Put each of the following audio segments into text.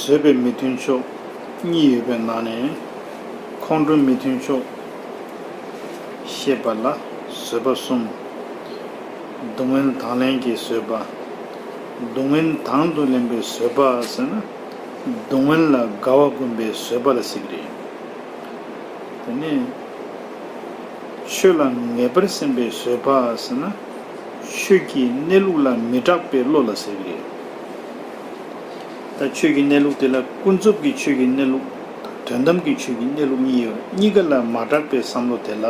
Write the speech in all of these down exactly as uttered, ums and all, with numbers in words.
བཟོད་པའི་མི་མཐུན་ཕྱོགས་གཉིས་ཡོད་པའི་ནང་ནས། ཁོང་ཁྲོའི་མི་མཐུན་ཕྱོགས་ཤེས་པ་ལ་བཟོད་པ་གསུམ། སྡུག་བསྔལ་དང་ལེན་གྱི་བཟོད་པ། སྡུག་བསྔལ་དང་དུ་ལེན་པའི་བཟོད་པ་ཟེར་ན། སྡུག་བསྔལ་ལ་དགའ་བ་བསྒོམ་པའི་བཟོད་པ་ལ་ཟེར་གྱི་རེད། དེ་ནས་ཆོས་ལ་ངེས་པར་སེམས་པའི་བཟོད་པ་ཟེར་ན། ཆོས་ཀྱི་གནས་ལུགས་ལ་མི་སྐྲག་པའི་བློ་ལ་ཟེར་གྱི་རེད། ད་ཆོས་ཀྱི་གནས་ལུགས་དེ་ལ་ཀུན་རྫོབ་ཀྱི་ཆོས་ཀྱི་གནས་ལུགས་དང་དོན་དམ་གྱི་ཆོས་ཀྱི་གནས་ལུགས་གཉིས་ཡོད། གཉིས་ཀ་ལ་མ་སྐྲག་པའི་བསམ་བློ་དེ་ལ་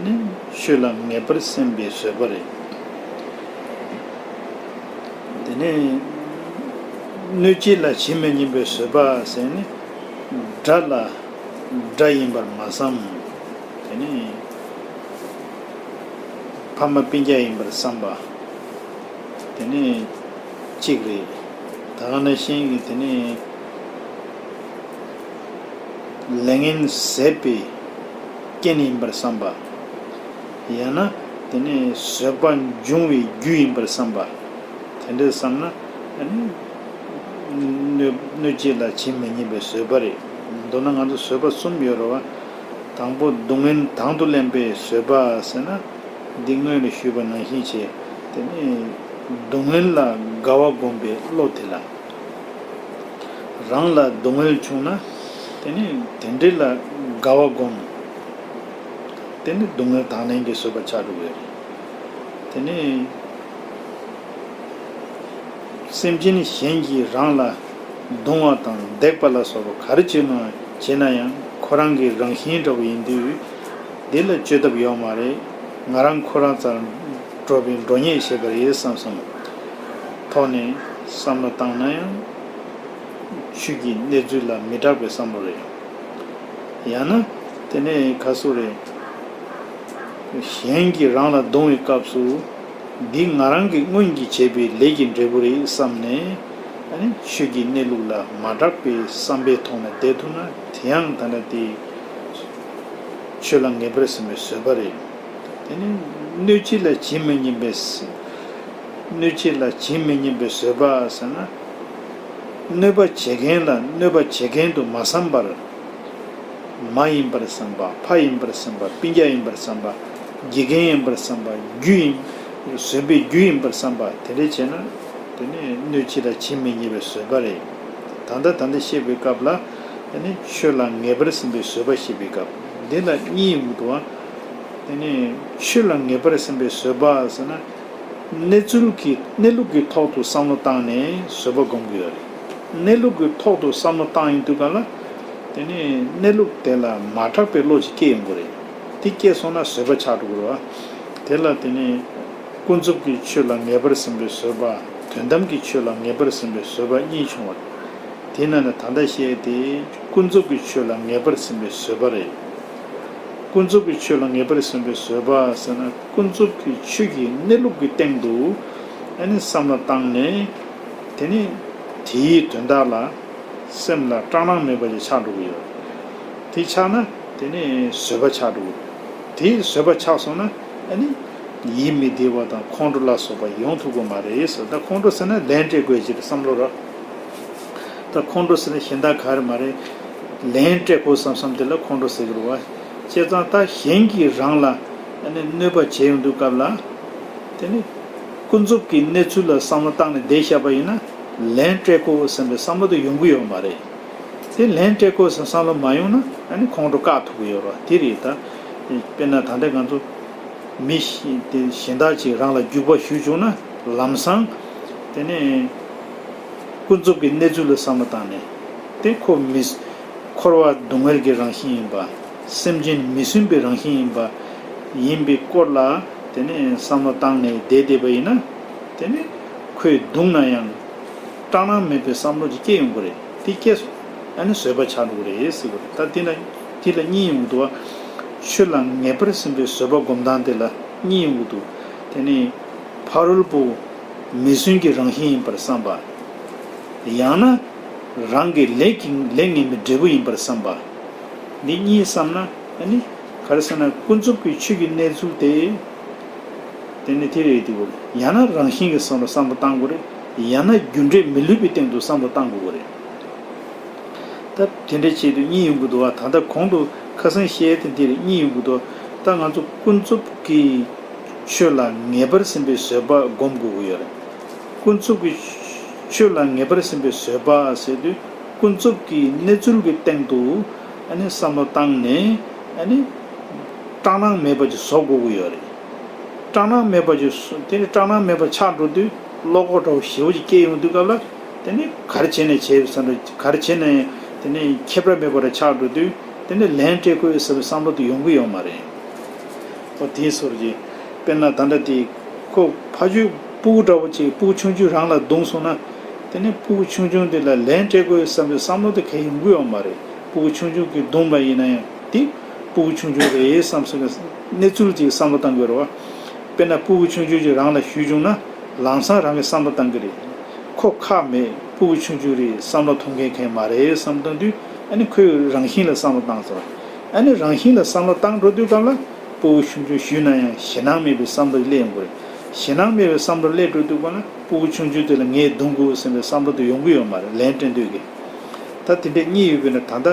ནི་ཆོས་ལ་ངེས་པར་སེམས་པའི་བཟོད་པ་རེད། དེ་ནས་གནོད་བྱེད་ལ་ཇི་མི་སྙམ་པའི་བཟོད་པ་ཟེར་ནི། དགྲ་ལ་དགྲ་ཡིན་པར་མ་བསམ། དེ་ནས་ཕ་མ་སྤུན་ཀྱག་ཡིན་པར་བསམ་པ། དེ་ནས་གཅིག་རེད། ད་ག་ནང་བཞིན་གྱི་དེ་ནས་ལས་ངན་ཟད་པའི་རྐྱེན་ཡིན་པར་བསམ་པ། ཡང་ན་དེ་ནས་བཟོད་པ་འབྱུང་བའི་རྒྱུ་ཡིན་པར་བསམ་པ། དེ་འདྲ་བསམ་ན་ཨ་ནི་གནོད་གནོད་བྱེད་ལ་ཇི་མི་སྙམ་པའི་བཟོད་པ་རེད། མདོར་ན་ང་ཚོ་བཟོད་པ་གསུམ་ཡོད་རེད་བ། དང་པོ་སྡུག་བསྔལ་དང་དུ་ལེན་པའི་བཟོད་པ་ཟེར་ན། འདི་སྔོན་ལ་ཞུས་པ་ནང་བཞིན་བྱས། དེ་ནི་སྡུག་བསྔལ་ལ་དགའ་བ་བསྒོམ་པའི་བློ་དེ་ལ། རང་ལ་སྡུག་བསྔལ་བྱུང་ན། དེ་ནི་དེ་འདྲ་ལ་དགའ་བ་བསྒོམ། དེ་ནི་སྡུག་བསྔལ་དང་ལེན་གྱི་བཟོད་པ་ཆགས་འགྲོ་གི་རེད། དེ་ནི། སེམས་ཅན་གཞན་གྱིས་རང་ལ་རྡུང་བ་དང་བརྡེག་པ་ལ་སོགས་པ་ག་རེ་བྱས་ན་བྱས་ན་ཡང་ཁོ་རང་གི་རང་བཞིན་འདྲ་བོ་ཡིན་དུས། འདི་ལ་བཅོས་ཐབས་ཡོད་མ་རེད། ང་རང་ཁོ་རང་རྩར་འགྲོ་བའི་འགྲོ་ཉེས་བྱས་པ་རེད་བསམ་བསམ་ཐོག་ནས་བསམ་བློ་བཏང་ན་ཡང་ཆོས་ཀྱི་གནས་ཚུལ་ལ་མི་སྐྲག་པའི་བསམ་བློ་རེད། ཡང་ན་དེ་ནས་ག་སུ་རེད། གཞན་གྱིས་རང་ལ་རྡུང་བའི་སྐབས་སུ། འདི་ང་རང་གིས་སྔོན་གྱི་བྱས་པའི་ལས་ཀྱི་འབྲས་བུ་རེད་བསམ་ནས། ཨ་ནི་ཆོས་ཀྱི་གནས་ལུགས་ལ་མ་སྐྲག་པའི་བསམ་པའི་ཐོག་ནས་བསྡད་ཐུབ་ན། དེ་ཡང་ད་ལྟ་དེ་ཆོས་ལ་ངེས་པར་སེམས་པའི་བཟོད་པ་རེད། དེ་ནི་གནོད་བྱེད་ལ་ཇི་མི་སྙམ་པའི། གནོད་བྱེད་ལ་ཇི་མི་སྙམ་པའི་བཟོད་པ་ཟེར་ན། གནོད་པ་བྱེད་མཁན་ལ་གནོད་པ་བྱེད་མཁན་དུ་མ་བསམ་པར། མ་ཡིན་པར་བསམ་པ། ཕ་ཡིན་པར་བསམ་པ། སྤུན་ཀྱག་ཡིན་པར་བསམ་པ། དགེ་རྒན་ཡིན་པར་བསམ་པ། རྒྱུ་ཡིན། བཟོད་པའི་རྒྱུ་ཡིན་པར་བསམ་པ། དེ་འདྲ་བྱས་ན། དེ་ནི་གནོད་བྱེད་ལ་ཇི་མི་སྙམ་པའི་བཟོད་པ་རེད། ད་ལྟ་ད་ལྟ་བཤད་པའི་སྐབས་ལ། དེ་ནི་ཆོས་ལ་ངེས་པར་སེམས་པའི་བཟོད་པ་བཤད་པའི་སྐབས། འདི་ལ་གཉིས་ཡོང་གི་འདུག་བ། དེ་ནི་ཆོས་ལ་ངེས་པར་སེམས་པའི་བཟོད་པ་ཟེར་ན། གནས་ཚུལ་གྱི་གནས་ལུགས་ཀྱི་ཐོག་ཏུ་བསམ་བློ་བཏང་ནས་བཟོད་པ་སྒོམ་གྱི་ཡོད་རེད། གནས་ལུགས་ཀྱི་ཐོག་ཏུ་བསམ་བློ་བཏང་ཡོང་དུས་ག་ལ། དེ་ནས་གནས་ལུགས་དེ་ལ་མ་སྐྲག་པའི་བློ་ཞིག་སྐྱེ་ཡོང་གི་རེད། དེ་སྐྱེས་སོང་ན་བཟོད་པ་ཆགས་འགྲོ་གི་རེད་བ། དེ་ལ་དེ་ནས་ཀུན་རྫོབ་ཀྱི་ཆོས་ལ་ངེས་པར་སེམས་པའི་བཟོད་པ། དོན་དམ་གྱི་ཆོས་ལ་ངེས་པར་སེམས་པའི་བཟོད་པ་གཉིས་བྱུང་བ་རེད། དེ་ནང་ནས་ད་ལྟ་བཤད་དེ་ཀུན་རྫོབ་ཀྱི་ཆོས་ལ་ངེས་པར་སེམས་པའི་བཟོད་པ་རེད། ཀུན་རྫོབ་ཀྱི་ཆོས་ལ་ངེས་པར་སེམས་པའི་བཟོད་པ་ཟེར་ན། ཀུན་རྫོབ་ཀྱི་ཆོས་ཀྱི་གནས་ལུགས་ཀྱི་སྟེང་དུ་ཨ་ནི་བསམ་བློ་བཏང་ནས། དེ་ནི་དེའི་དོན་དག་ལ་སེམས་ལ་སྐྲག་སྣང་མེད་པ་ཞིག་ཆགས་འགྲོ་གི་ཡོད། དེ་ཆགས་ན་དེ་ནི་བཟོད་པ་ཆགས་འགྲོ་གི་ཡོད། དེ་བཟོད་པ་ཆགས་སོང་ན་ཨ་ནི་ཡིད་མི་བདེ་བ་དང་ཁོང་ཁྲོ་ལ་སོགས་པ་ཡོང་ཐུབ་ཀྱི་མ་རེད་ཟེར། ད་ཁོང་ཁྲོ་ཟེར་ན་ལན་སྤྲད་དགོས་ཀྱི་རེད་བསམ་བློ་ར། ད་ཁོང་ཁྲོ་ཟེར་ན་གཞན་དག་ག་རེ་མ་རེད། ལན་སྤྲད་དགོས་བསམ་བསམ་དེ་ལ་ཁོང་ཁྲོ་ཟེར་གྱི་རེད་བ། བྱས་ཙང་ད་གཞན་གྱིས་རང་ལ་ཨ་ནི་གནོད་པ་བྱས་ཡོང་དུས་སྐབས་ལ། དེ་ནི་ཀུན་རྫོབ་ཀྱི་གནས་ཚུལ་ལ་བསམ་བློ་བཏང་ནས་བསྡད་བཞག་པ་ཡིན་ན། ལན་སྤྲད་དགོས་བསམ་པའི་བསམ་བློ་དེ་ཡོང་གི་ཡོད་མ་རེད། དེ་ལན་སྤྲད་དགོས་བསམ་བསམ་བློ་མ་ཡོང་ན་ཨ་ནི་ཁོང་ཁྲོ་བཀག་ཐུབ་ཀྱི་ཡོད་རེད་བ། དེ་རེད་ད། དཔེར་ན་ད་ལྟ་ང་ཚོ། མི་ཞིག་དེ་གཞན་དག་ཅིག་རང་ལ་རྒྱུག་པ་གཞུ་བྱུང་ན་ལམ་སང་། དེ་ནས་ཀུན་རྫོབ་ཀྱི་གནས་ཚུལ་ལ་བསམ་བློ་བཏང་ནས། དེ་ཁོ་མི། འཁོར་བ་སྡུག་བསྔལ་གྱི་རང་བཞིན་ཡིན་པ། སེམས་ཅན་མི་སྲུན་པའི་རང་བཞིན་ཡིན་པ། ཡིན་པའི་སྐོར་ལ་དེ་ནས་བསམ་བློ་བཏང་ནས་བསྡད་བསྡད་པ་ཡིན་ན། དེ་ནས་ཁོས་བརྡུངས་ན་ཡང་སྐྲག་སྣང་མེད་པའི་བསམ་བློ་ཅིག་སྐྱེ་ཡོང་གི་རེད། དེ་སྐྱེས་སོང་ཨ་ནི་བཟོད་པ་ཆགས་འགྲོ་གི་རེད་ཟེར་གི་རེད། ད་དེ་ལ་དེ་ལ་གཉིས་ཡོང་གི་འདུག་བ། ཆོས་ལ་ངེས་པར་སེམས་པའི་བཟོད་པ་སྒོམ་སྟངས་དེ་ལ་གཉིས་ཡོང་གི་འདུག་དེ་ནི་ཕ་རོལ་པོ་མི་སྲུན་གྱི་རང་བཞིན་ཡིན་པར་བསམ་པ། ཡང་ན་རང་གི་ལས་ཀྱི་ལས་ངན་པའི་འབྲས་བུ་ཡིན་པར་བསམ་པ། འདི་གཉིས་བསམ་ན་ཨ་ནི་ག་རེ་ཟེར་ན་ཀུན་རྫོབ་ཀྱི་ཆོས་ཀྱི་གནས་ཚུལ་དེ། དེ་ནི་དེ་རེད་དེ་གོ། ཡང་ན་རང་བཞིན་གྱི་བསམ་བློ་བསམ་བློ་བཏང་དགོས་རེད། ཡང་ན་རྒྱུ་འབྲས་མི་བསླུས་པའི་སྟེང་དུ་བསམ་བློ་བཏང་དགོས་རེད། ད་དེ་འདྲ་བྱེད་དུས་གཉིད་ཡོང་གི་འདུག་བ། ད་ལྟ་གོང་དུ་ཁ་སང་བཤད་དེ་འདིར་གཉིད་ཡོང་གི་འདུག་ད་ང་ཚོ་ཀུན་རྫོབ་ཀྱི་ཆོས་ལ་ངེས་པར་སེམས་པའི་བཟོད་པ་སྒོམ་དགོས་ཀྱི་ཡོད་རེད། ཀུན་རྫོབ་ཀྱི་ཆོས་ལ་ངེས་པར་སེམས་པའི་བཟོད་པ་ཟེར་དུས་ཀུན་རྫོབ་ཀྱི་གནས་ཚུལ་གྱི་སྟེང་དུ་ཨ་ནི་བསམ་བློ་བཏང་ནས་ཨ་ནི་སྐྲག་སྣང་མེད་པ་ཅིག་བཟོ་དགོས་ཀྱི་ཡོད་རེད། སྐྲག་སྣང་མེད་པ་ཅིག་བཟོ། དེ་ནི་སྐྲག་སྣང་མེད་པ་ཆགས་འགྲོ་དུས་བློ་ཁོག་འདྲ་བོ་ཞེ་པོ་ཅིག་སྐྱེ་ཡོང་དུས་སྐབས་ལ་དེ་ནི་ག་རེ་བྱས་ནས་བྱས་བསམ་འདྲ། ག་རེ་བྱས་ནས་དེ་ནི་ཁྱད་པར་མེད་པ་འདྲ་ཆགས་འགྲོ་དུས་དེ་ནི་ལན་སྤྲད་དགོས་བསམ་པའི་བསམ་བློ་དེ་ཡོང་གི་ཡོད་མ་རེད། ཨོ་དེའི་ཟུར་གྱི་དཔེར་ན་ད་ལྟ་དེ་ཁོ་ཕ་ཆོས་སྤུ་གུ་འདྲ་བོ་ཅིག་སྤུ་གུ་ཆུང་ཆུང་རང་ལ་བརྡུངས་སོང་ན་དེ་ནི་སྤུ་གུ་ཆུང་ཆུང་དེ་ལ་ལན་སྤྲད་དགོས་བསམ་པའི་བསམ་བློ་དེ་གང་ཡོང་གི་ཡོད་མ་རེད། སྤུ་གུ་ཆུང་ཆུང་གིས་བརྡུངས་པ་ཡིན་ན་ཡང་དེ་སྤུ་གུ་ཆུང་ཆུང་རེད་བསམ་སོང་གི་གནས་ཚུལ་ཅིག་བསམ་བློ་བཏང་དགོས་རེད་བ། དཔེར་ན་སྤུ་གུ་ཆུང་ཆུང་ཅིག་རང་ལ་གཞུས་བྱུང་ན་ལམ་སང་རང་གིས་བསམ་བློ་བཏང་གི་རེད། ཁོ་ཁག་མེད། སྤུ་གུ་ཆུང་ཆུང་རེད། བསམ་བློ་གཏོང་མཁན་གང་ཡང་མ་རེད་བསམ་བཏང་དུས་ཨ་ནི་ཁོས་རང་བཞིན་ལ་བསམ་བློ་བཏང་ཚར། ཨ་ནི་རང་བཞིན་ལ་བསམ་བློ་བཏང་འགྲོ་དུས་སྐབས་ལ་སྤུ་གུ་ཆུང་ཆུང་གཞུས་ན་ཡང་ཞེད་སྣང་མེད་པའི་བསམ་བློ་སླེབས་ཡོང་གི་རེད། ཞེད་སྣང་མེད་པའི་བསམ་བློ་སླེབས་འགྲོ་དུས་སྐབས་ལ་སྤུ་གུ་ཆུང་ཆུང་དེ་ལ་ངས་བརྡུང་དགོས་བསམ་པའི་བསམ་བློ་དེ་ཡོང་གི་ཡོད་མ་རེད། ལན་སྤྲད་འདོད་ཀྱི། ད་དེ་འདྲ་གཉིད་ཡོད་པས་ན་ད་ལྟ་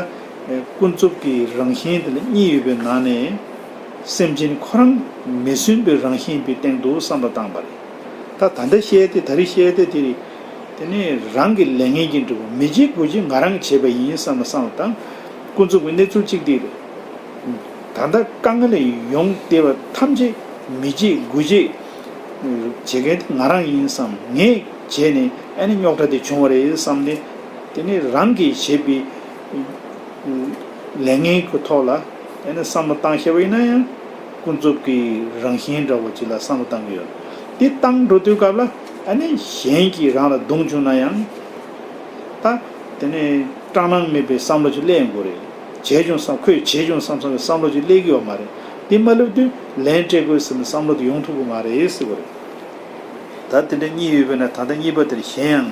ཀུན་རྫོབ་ཀྱི་རང་བཞིན་དེ་ལ་གཉིད་ཡོད་པའི་ནང་ནས་སེམས་ཅན་ཁོ་རང་མི་སྲུན་པའི་རང་བཞིན་པའི་སྟེང་དུ་བསམ་བློ་བཏང་བ་རེད། ད་ད་ལྟ་བཤད་དེ་ད་རེས་བཤད་དེ་དེ་རེད། དེ་ནས་རང་གི་ལས་ངན་གྱི་འབྲས་བུ་མི་བྱེད་དགུ་བྱེད་ང་རང་གིས་བྱས་པ་ཡིན་བསམ་ན་བསམ་བློ་བཏང་། ཀུན་རྫོབ་ཀྱི་གནས་ཚུལ་གཅིག་དེ་རེད། ད་ལྟ་དཀའ་ངལ་ཡོང་བསྡད་པ་ཐམས་ཅད་མི་བྱེད་དགུ་བྱེད་བྱེད་མཁན་དེ་ང་རང་ཡིན་བསམ། ངས་བྱས་ནས་ཨ་ནི་རྙོག་དྲ་དེ་བྱུང་བ་རེད་བསམ་ནས་དེ་ནས་རང་གིས་བྱས་པའི་ལས་ངན་གྱི་ཐོག་ལ་ཨ་ནི་བསམ་བློ་བཏང་ཤེས་པ་ཡིན་ན་ཡང་ཀུན་རྫོབ་ཀྱི་རང་བཞིན་འདྲ་བོ་ཅིག་ལ་བསམ་བློ་བཏང་གི་ཡོད། དེ་བཏང་འགྲོ་དུས་སྐབས་ལ་ཨ་ནི་གཞན་གྱིས་རང་ལ་རྡུང་བྱུང་ན་ཡང་ད་དེ་ནས་སྐྲག་སྣང་མེད་པའི་བསམ་བློ་ཅིག་སླེབས་ཡོང་གི་རེད། བྱས་བྱུང་བསམ། ཁོས་བྱས་བྱུང་བསམ་བསམ་པའི་བསམ་བློ་ཅིག་སླེབས་ཀྱི་ཡོད་མ་རེད། འདི་མ་སླེབས་དུས་ལན་སྤྲད་དགོས་ཟེར་ནས་བསམ་བློ་དེ་ཡོང་ཐུབ་ཀྱི་མ་རེད་ཟེར་བ་རེད། ད་དེ་འདྲ་གཉིས་ཡོད་པས་ན་ད་ལྟ་གཉིས་པ་དེར་གཞན་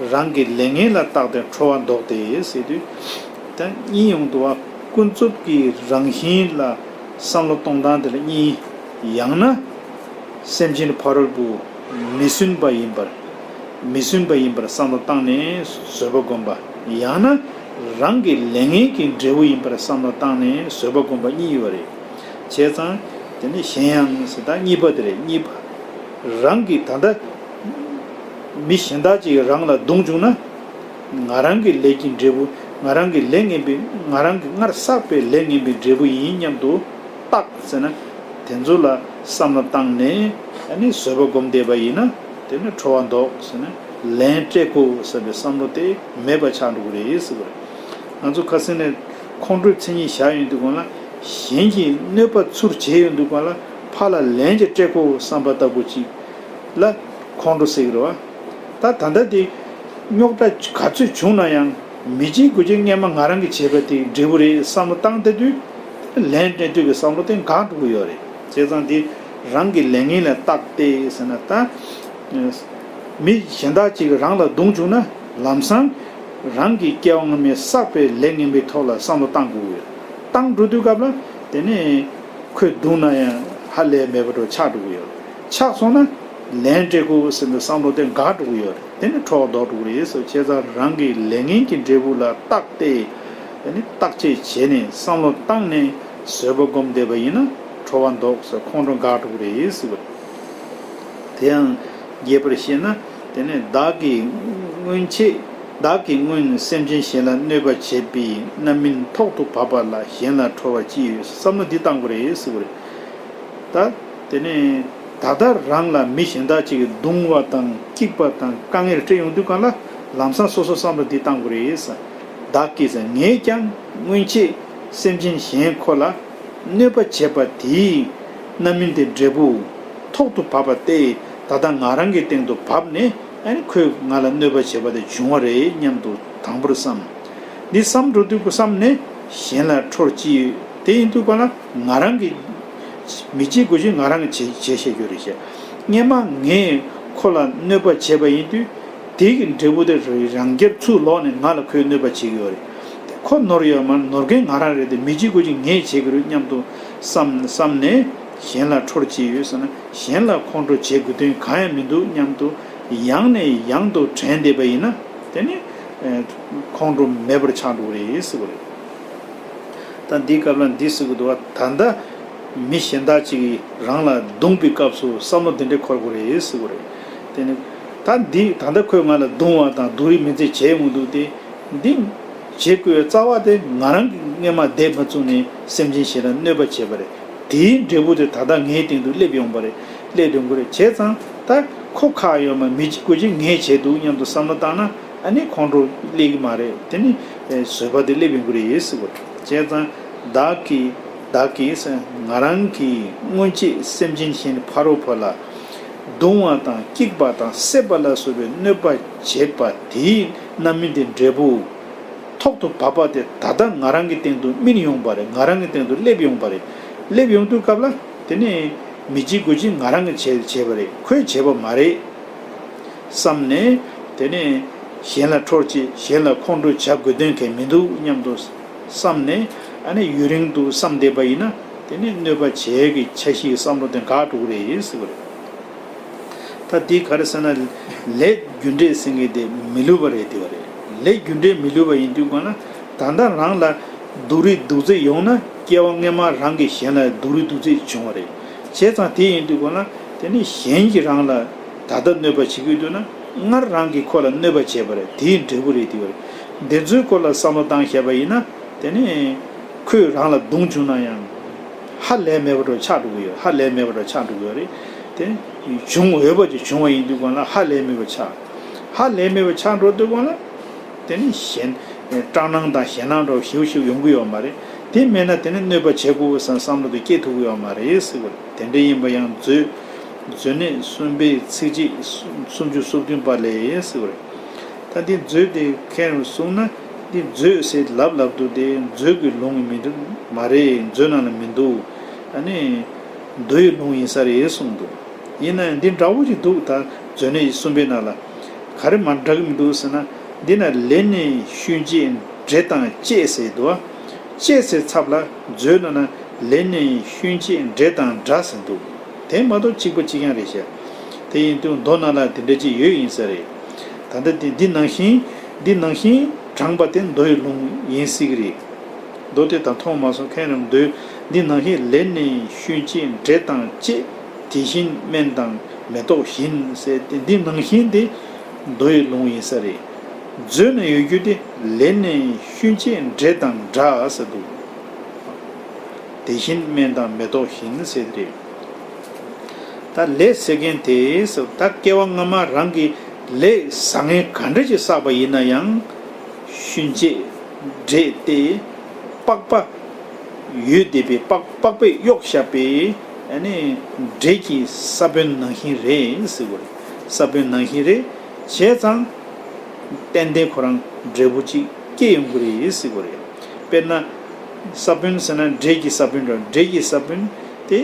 ཡང་། རང་གི་ལས་ངན་ལ་བརྟགས་ཏེ་ཁྲོ་བ་བཟློག་སྟེ་ཟེར་དུས། ད་གཉིས་ཡོང་འདུག་བ། ཀུན་རྫོབ་ཀྱི་རང་བཞིན་ལ་བསམ་བློ་གཏོང་སྟངས་དེ་ལ་གཉིས། ཡང་ན། སེམས་ཅན་ཕ་རོལ་པོ་མི་སྲུན་པ་ཡིན་པར། མི་སྲུན་པ་ཡིན་པར་བསམ་བློ་བཏང་ནས་བཟོད་པ་བསྒོམ་པ། ཡང་ན་རང་གི་ལས་ངན་གྱི་འབྲས་བུ་ཡིན་པར་བསམ་བློ་བཏང་ནས་བཟོད་པ་བསྒོམ་པ་གཉིས་ཡོད་རེད། བྱས་ཙང་དེ་ནི་གཞན་ཡང་ཟེར། ད་གཉིས་པ་དེ་རེད། གཉིས་པ། རང་གི་ད་ལྟ་མི་གཞན་དག་ཅིག་གིས་རང་ལ་རྡུང་བྱུང་ན། ང་རང་གི་ལས་ཀྱི་འབྲས་བུ། ང་རང་གི་ལས་ངན་པའི། ང་རང་གིས་སྔར་བསགས་པའི་ལས་ངན་པའི་འབྲས་བུ་ཡིན་སྙམ་དུ་བརྟགས་ཟེར་ན། དེ་ཚོ་ལ་བསམ་བློ་བཏང་ནས་ཨ་ནི་བཟོད་པ་བསྒོམ་བསྡད་པ་ཡིན་ན་དེ་ནི་ཁྲོ་བ་བཟློག་ཟེར་ན་ལན་སྤྲད་དགོས་ཟེར་བའི་བསམ་བློ་དེ་མེད་པ་ཆགས་འགྲོ་གི་རེད་ཟེར་བ་རེད། ང་ཚོ་ཁ་སང་ནས་ཁོང་ཁྲོའི་མཚན་ཉིད་བཞག་ཡོང་དུས་སྒང་ལ་གཞན་གྱིས་གནོད་པ་ཚུར་བྱས་ཡོང་དུས་སྒང་ལ་ཕར་ལ་ལན་ཅིག་སྤྲད་དགོས་བསམ་པ་ལྟ་བུ་ཅིག་ལ་ཁོང་ཁྲོ་ཟེར་གི་རེད་བ། ད་ད་ལྟ་དེ་རྙོག་དྲ་ག་ཚོད་བྱུང་ན་ཡང་མི་བྱེད་དགུ་བྱེད་སྔས་མ་ང་རང་གིས་བྱས་པ་དེ་འབྲས་བུ་རེད་བསམ་བློ་བཏང་བསྡད་དུས་ལན་སྤྲད་དུས་ཀྱི་བསམ་བློ་དེ་འགག་འགྲོ་གི་ཡོད་རེད། བྱས་ཙང་དེ་རང་གི་ལས་ངན་ལ་བརྟགས་ཏེ་ཟེར་ན། ད་མི་གཞན་དག་ཅིག་རང་ལ་རྡུང་བྱུང་ན་ལམ་སང་རང་གི་སྐྱེ་བ་སྔ་མའི་བསགས་པའི་ལས་ངན་པའི་ཐོག་ལ་བསམ་བློ་བཏང་དགོས་ཀྱི་ཡོད། བཏང་འགྲོ་དུས་སྐབས་ལ་དེ་ནས་ཁོས་རྡུང་ན་ཡང་ཧ་ལས་མེད་པ་འདྲ་ཆགས་འགྲོ་གི་ཡོད། ཆགས་སོང་ན་ལན་སྤྲད་དགོས་ཟེར་ནས་བསམ་བློ་དེ་འགག་འགྲོ་གི་ཡོད་རེད། དེ་ནི་ཁྲོ་བ་ལྡོག་འགྲོ་གི་རེད་ཟེར། བྱས་ཙང་རང་གི་ལས་ངན་གྱི་འབྲས་བུ་ལ་བརྟགས་ཏེ། དེ་ནི་བརྟག་དཔྱད་བྱས་ནས་བསམ་བློ་བཏང་ནས་བཟོད་པ་སྒོམ་བསྡད་པ་ཡིན་ན་ཁྲོ་བ་ལྡོག་ཟེར། ཁོང་ཁྲོ་འགག་འགྲོ་གི་རེད་ཟེར་བ་རེད། དེ་ཡང་རྒྱས་པར་བཤད་ན། དེ་ནི་བདག་གིས་སྔོན་ཆད། བདག་གིས་སྔོན་སེམས་ཅན་གཞན་ལ་གནོད་པ་བྱས་པའི་རྣམ་སྨིན་ཐོག་ཏུ་བབས་པ་ལ་གཞན་ལ་ཁྲོ་བ་ཅི་ཡོད་བསམ་བློ་འདི་བཏང་དགོས་རེད་ཟེར་བ་རེད། ད་དེ་ནས་ད་ལྟ་རང་ལ་མི་གཞན་དག་ཅིག་གིས་རྡུང་བ་དང་སྐྱིག་པ་དང་དཀའ་ངལ་སྤྲད་ཡོང་དུས་སྒང་ལ་ལམ་སང་སོ་སོ་བསམ་བློ་འདི་བཏང་དགོས་རེད་ཟེར། བདག་གིས་ཟེར། ངས་ཀྱང་སྔོན་ཆད་སེམས་ཅན་གཞན་ཁོ་ལ་གནོད་པ་བྱས་པ་དེའི་རྣམ་སྨིན་དེ་འབྲས་བུ་ཐོག་ཏུ་བབས་པ་སྟེ། ད་ལྟ་ང་རང་གི་སྟེང་དུ་བབས་ནས་ཨ་ནི་ཁོས་ང་ལ་གནོད་པ་བྱས་པ་དེ་བྱུང་བ་རེད་སྙམ་དུ་དང་པོར་བསམ། འདི་བསམ་འགྲོ་དུས་བསམ་ནས་གཞན་ལ་ཁྲོ་ཅི་ཡོད། དེ་ཡིན་དུས་སྒང་ལ་ང་རང་གིས་མི་བྱེད་དགུ་བྱེད་ང་རང་གིས་བྱས་བྱས་བཤད་རྒྱུ་རེད་ཤག་སྔས་མ་ངས་ཁོ་ལ་གནོད་པ་བྱས་པ་ཡིན་དུས། དེ་གི་འབྲས་བུ་དེ་རང་རྒྱལ་ཚུར་ལོག་ནས་ང་ལ་ཁོས་གནོད་པ་བྱེད་ཀྱི་ཡོད་རེད། ཁོ་ནོར་ཡོད་མ་རེད། ནོར་མཁན་ང་རང་རེད་དེ། མི་བྱེད་དགུ་བྱེད་ངས་བྱེད་ཀྱི་རེད་སྙམ་དུ་བསམ་བསམ་ནས་གཞན་ལ་ཁྲོ་ཅི་ཡོད་ཟེར་ན། གཞན་ལ་ཁོང་ཁྲོ་བྱེད་དགོས་དོན་གང་ཡང་མི་འདུག་སྙམ་དུ་ཡང་ནས་ཡང་དུ་དྲན་བསྡད་པ་ཡིན་ན། དེ་ནི་ ཁོང་ཁྲོ་མེད་པར་ཆགས་འགྲོ་གི་རེད་ཟེར་གི་རེད། ད་འདིའི་སྐབས་ལ་འདི་ཟེར་གི་འདུག་བ། ད་ལྟ་མི་གཞན་དག་ཅིག་གིས་རང་ལ་རྡུང་པའི་སྐབས་སུ་བསམ་བློ་འདི་འདྲས་འཁོར་དགོས་རེད་ཟེར་གི་རེད། དེ་ནི་ད་འདི་ད་ལྟ་ཁོས་ང་ལ་རྡུང་བ་དང་རྡུང་རེས་མི་ཚེ་བྱས་མི་འདུག་སྟེ། འདི་བྱེད་དགོས་རྩ་བ་དེ་ང་རང་གིས་སྔས་མ་བསྡད་མ་བཅུག་ནས་སེམས་ཅན་གཞན་ལ་གནོད་པ་བྱས་པ་རེད། དེའི་འབྲས་བུ་དེ་ད་ལྟ་ངའི་སྟེང་དུ་སླེབས་ཡོང་པ་རེད། སླེབས་ཡོང་གི་རེད། བྱས་ཙང་ད་ཁོ་ཁག་ཡོད་མ། མི་གཅིག་པུ་ཅིག་ངས་བྱས་འདུག་སྙམ་དུ་བསམ་བློ་བཏང་ན། ཨ་ནི་ཁོང་ཁྲོ་སླེབས་ཀྱི་མ་རེད། དེ་ནི་བཟོད་པ་དེ་སླེབས་ཡོང་གི་རེད་ཟེར་གི་རེད། བྱས་ཙང་བདག་གིས་བདག་གིས་ང་རང་གིས་སྔོན་ཆད་སེམས་ཅན་གཞན་ཕ་རོལ་པོ་ལ་རྡུང་བ་དང་བཀྱིགས་པ་དང་བསད་པ་ལ་སོགས་པའི་གནོད་པ་བྱས་པ་དེའི་རྣམ་སྨིན་དེ་འབྲས་བུ་ཐོག་ཏུ་བབས་པ་དེ་ད་ལྟ་ང་རང་གི་སྟེང་དུ་སྨིན་ཡོང་པ་རེད། ང་རང་གི་སྟེང་དུ་སླེབས་ཡོང་པ་རེད། སླེབས་ཡོང་དུས་སྐབས་ལ་དེ་ནི་མི་གཅིག་པུ་ཅིག་ང་རང་གིས་བྱས་བྱས་པ་རེད། ཁོས་བྱས་པ་མ་རེད་བསམ་ནས། དེ་ནས་གཞན་ལ་འཁྲུར་ཅིག་གཞན་ལ་ཁོང་ཁྲོ་བྱ་དགོས་དོན་གང་མི་འདུག་སྙམ་དུ་བསམ་ནས། ཨ་ནི་ཡུན་རིང་དུ་བསམ་བསྡད་པ་ཡིན་ན། དེ་ནི་གནོད་པ་བྱེད་ཀྱི་འཆར་གཞིའི་བསམ་བློ་དེ་འགག་འགྲོ་གི་རེད་ཟེར་གི་རེད། ད་འདི་ག་རེ་ཟེར་ན། ལས་རྒྱུ་འབྲས་ཟེར་མཁན་དེ་མི་བསླུ་བ་རེད་དེ་བ་རེད། ལས་རྒྱུ་འབྲས་མི་བསླུ་བ་ཡིན་དུས་གང་ན། ད་ལྟ་རང་ལ་སྡུག་རུས་སྡུག་ཚད་ཡོང་ན། སྐྱེ་བ་སྔོན་མ་རང་གིས་གཞན་ལ་སྡུག་རུས་སྡུག་ཚད་བྱུང་བ་རེད། བྱས་ཙང་དེ་ཡིན་དུས་གང་ན། དེ་ནི་གཞན་གྱིས་རང་ལ་ད་ལྟ་གནོད་པ་བྱེད་ཀྱི་འདུག་ན། སྔར་རང་གིས་ཁོ་ལ་གནོད་པ་བྱས་པ་རེད། དེའི་འབྲས་བུ་རེད་དེ་བ་རེད། འདི་ཚོའི་སྐོར་ལ་བསམ་བློ་བཏང་བཞག་པ་ཡིན་ན། དེ་ནི་ཁོས་རང་ལ་རྡུང་བྱུང་ན་ཡང་། ཧ་ལས་མེད་པ་འདྲ་ཆགས་འགྲོ་གི་ཡོད། ཧ་ལས་མེད་པ་འདྲ་ཆགས་འགྲོ་གི་ཡོད་རེད། དེ་བྱུང་འོས་པ་ཅིག་བྱུང་བ་ཡིན་དུས་གང་ལ་ཧ་ལས་མེད་པ་ཆགས། ཧ་ལས་མེད་པ་ཆགས་འགྲོ་དུས་གང་ལ། དེ་ནི་ཞེད་སྐྲག་སྣང་དང་ཞེད་སྣང་འདྲ་ཞིབ་ཞིབ་ཡོང་གི་ཡོད་མ་རེད། དེ་མེད་ན་དེ་ནི་གནོད་པ་བྱེད་དགོས་བསམ་བསམ་བློ་དེ་སྐྱེ་ཐུབ་ཀྱི་ཡོད་མ་རེད་ཟེར་གི་རེད། དེ་འདྲ་ཡིན་པ་ཡང་མཛོད། མཛོད་ནི་གསུམ་པའི་ཚིགས་བཅད་སུམ་ཅུ་སོ་བདུན་པ་ལས་ཟེར་གི་རེད། ད་འདི་མཛོད་དེ་མཁན་རུ་གསུངས་ན། འདི་མཛོད་ཟེར་ལབ་ལབ་འདུག་སྟེ། མཛོད་ཀྱི་ལུང་མི་འདུག་མ་རེད། མཛོད་ནང་ལ་མི་འདུག་ཨ་ནི་མདོ་ཡི་ལུང་ཡིན་ས་རེད་གསུངས་འདུག་ཡིན་ན་ཡང་འདི་འདྲ་བོ་ཅིག་འདུག་ད་མཛོད་ནི་གསུམ་པའི་ནང་ལ་ག་རེ་མ་འདྲ་གི་མི་འདུག་ཟེར་ན། འདི་ན་ལས་ནི་ཤུན་གཅད་འདྲེ་དང་བཅས་ཟེར་འདུག་བ། བཅས་ཟེར་ཚབ་ལ་མཛོད་ནང་ན་ལས་ནི་ཤུན་གཅད་འདྲེ་དང་འདྲ་ཟེར་འདུག་དེ་མ་གཏོགས་གཅིག་པ་གཅིག་རྐྱང་རེད་ཤག་དེ་ཡིན་དུས་མདོ་ནང་ལ་དེ་འདྲ་ཅིག་ཡོད་ཡིན་ས་རེད། ད་ལྟ་དེ་འདི་ནང་བཞིན། འདི་ནང་བཞིན་དྲངས་པ་དེ་མདོ་ཡི་ལུང་ཡིན་སྲིད་ཀྱི་རེད། མདོ་དེ་ད་མཐོང་མ་སོང་། མཁན་རང་མདོའི་འདི་ནང་བཞིན་ལས་ནི་ཤུན་གཅད་འདྲེ་དང་བཅས། དེ་བཞིན་སྨན་དང་མེ་ཏོག་བཞིན་ཟེར་ཏེ། འདི་ནང་བཞིན་དེ་མདོ་ཡི་ལུང་ཡིན་ས་རེད། མཛོད་ན་ཡོད་རྒྱུ་དེ་ལས་ནི་ཤུན་གཅད་འདྲེ་དང་འདྲ་ཟེར་འདུག་དེ་བཞིན་སྨན་དང་མེ་ཏོག་བཞིན་ཟེར་དེ་རེད། ད་ལས་ཟེར་མཁན་དེ་ཟེར། ད་སྐྱེ་བ་སྔ་མ་རང་གིས་ལས་བཟང་ངན་ག་འདྲ་ཞིག་བསགས་པ་ཡིན་ན་ཡང་། ཤུན་གཅད་འདྲེ་སྟེ་པགས་པ་ཡོད་བསྡད་པའི་པགས་པགས་པས་གཡོགས་བཞག་པའི་ཨ་ནི་འདྲེ་གི་ས་བོན་ནང་བཞིན་རེད་ཟེར་གི་རེད། ས་བོན་ནང་བཞིན་རེད། བྱས་ཙང་ཏན་ཏན་ཁོ་རང་འབྲས་བུ་གཅིག་སྐྱེ་ཡོང་གི་རེད་ཟེར་གི་རེད། དཔེར་ན། ས་བོན་ཟེར་ན་འདྲེ་གི་ས་བོན་རེད། འདྲེ་གི་ས་བོན་དེ་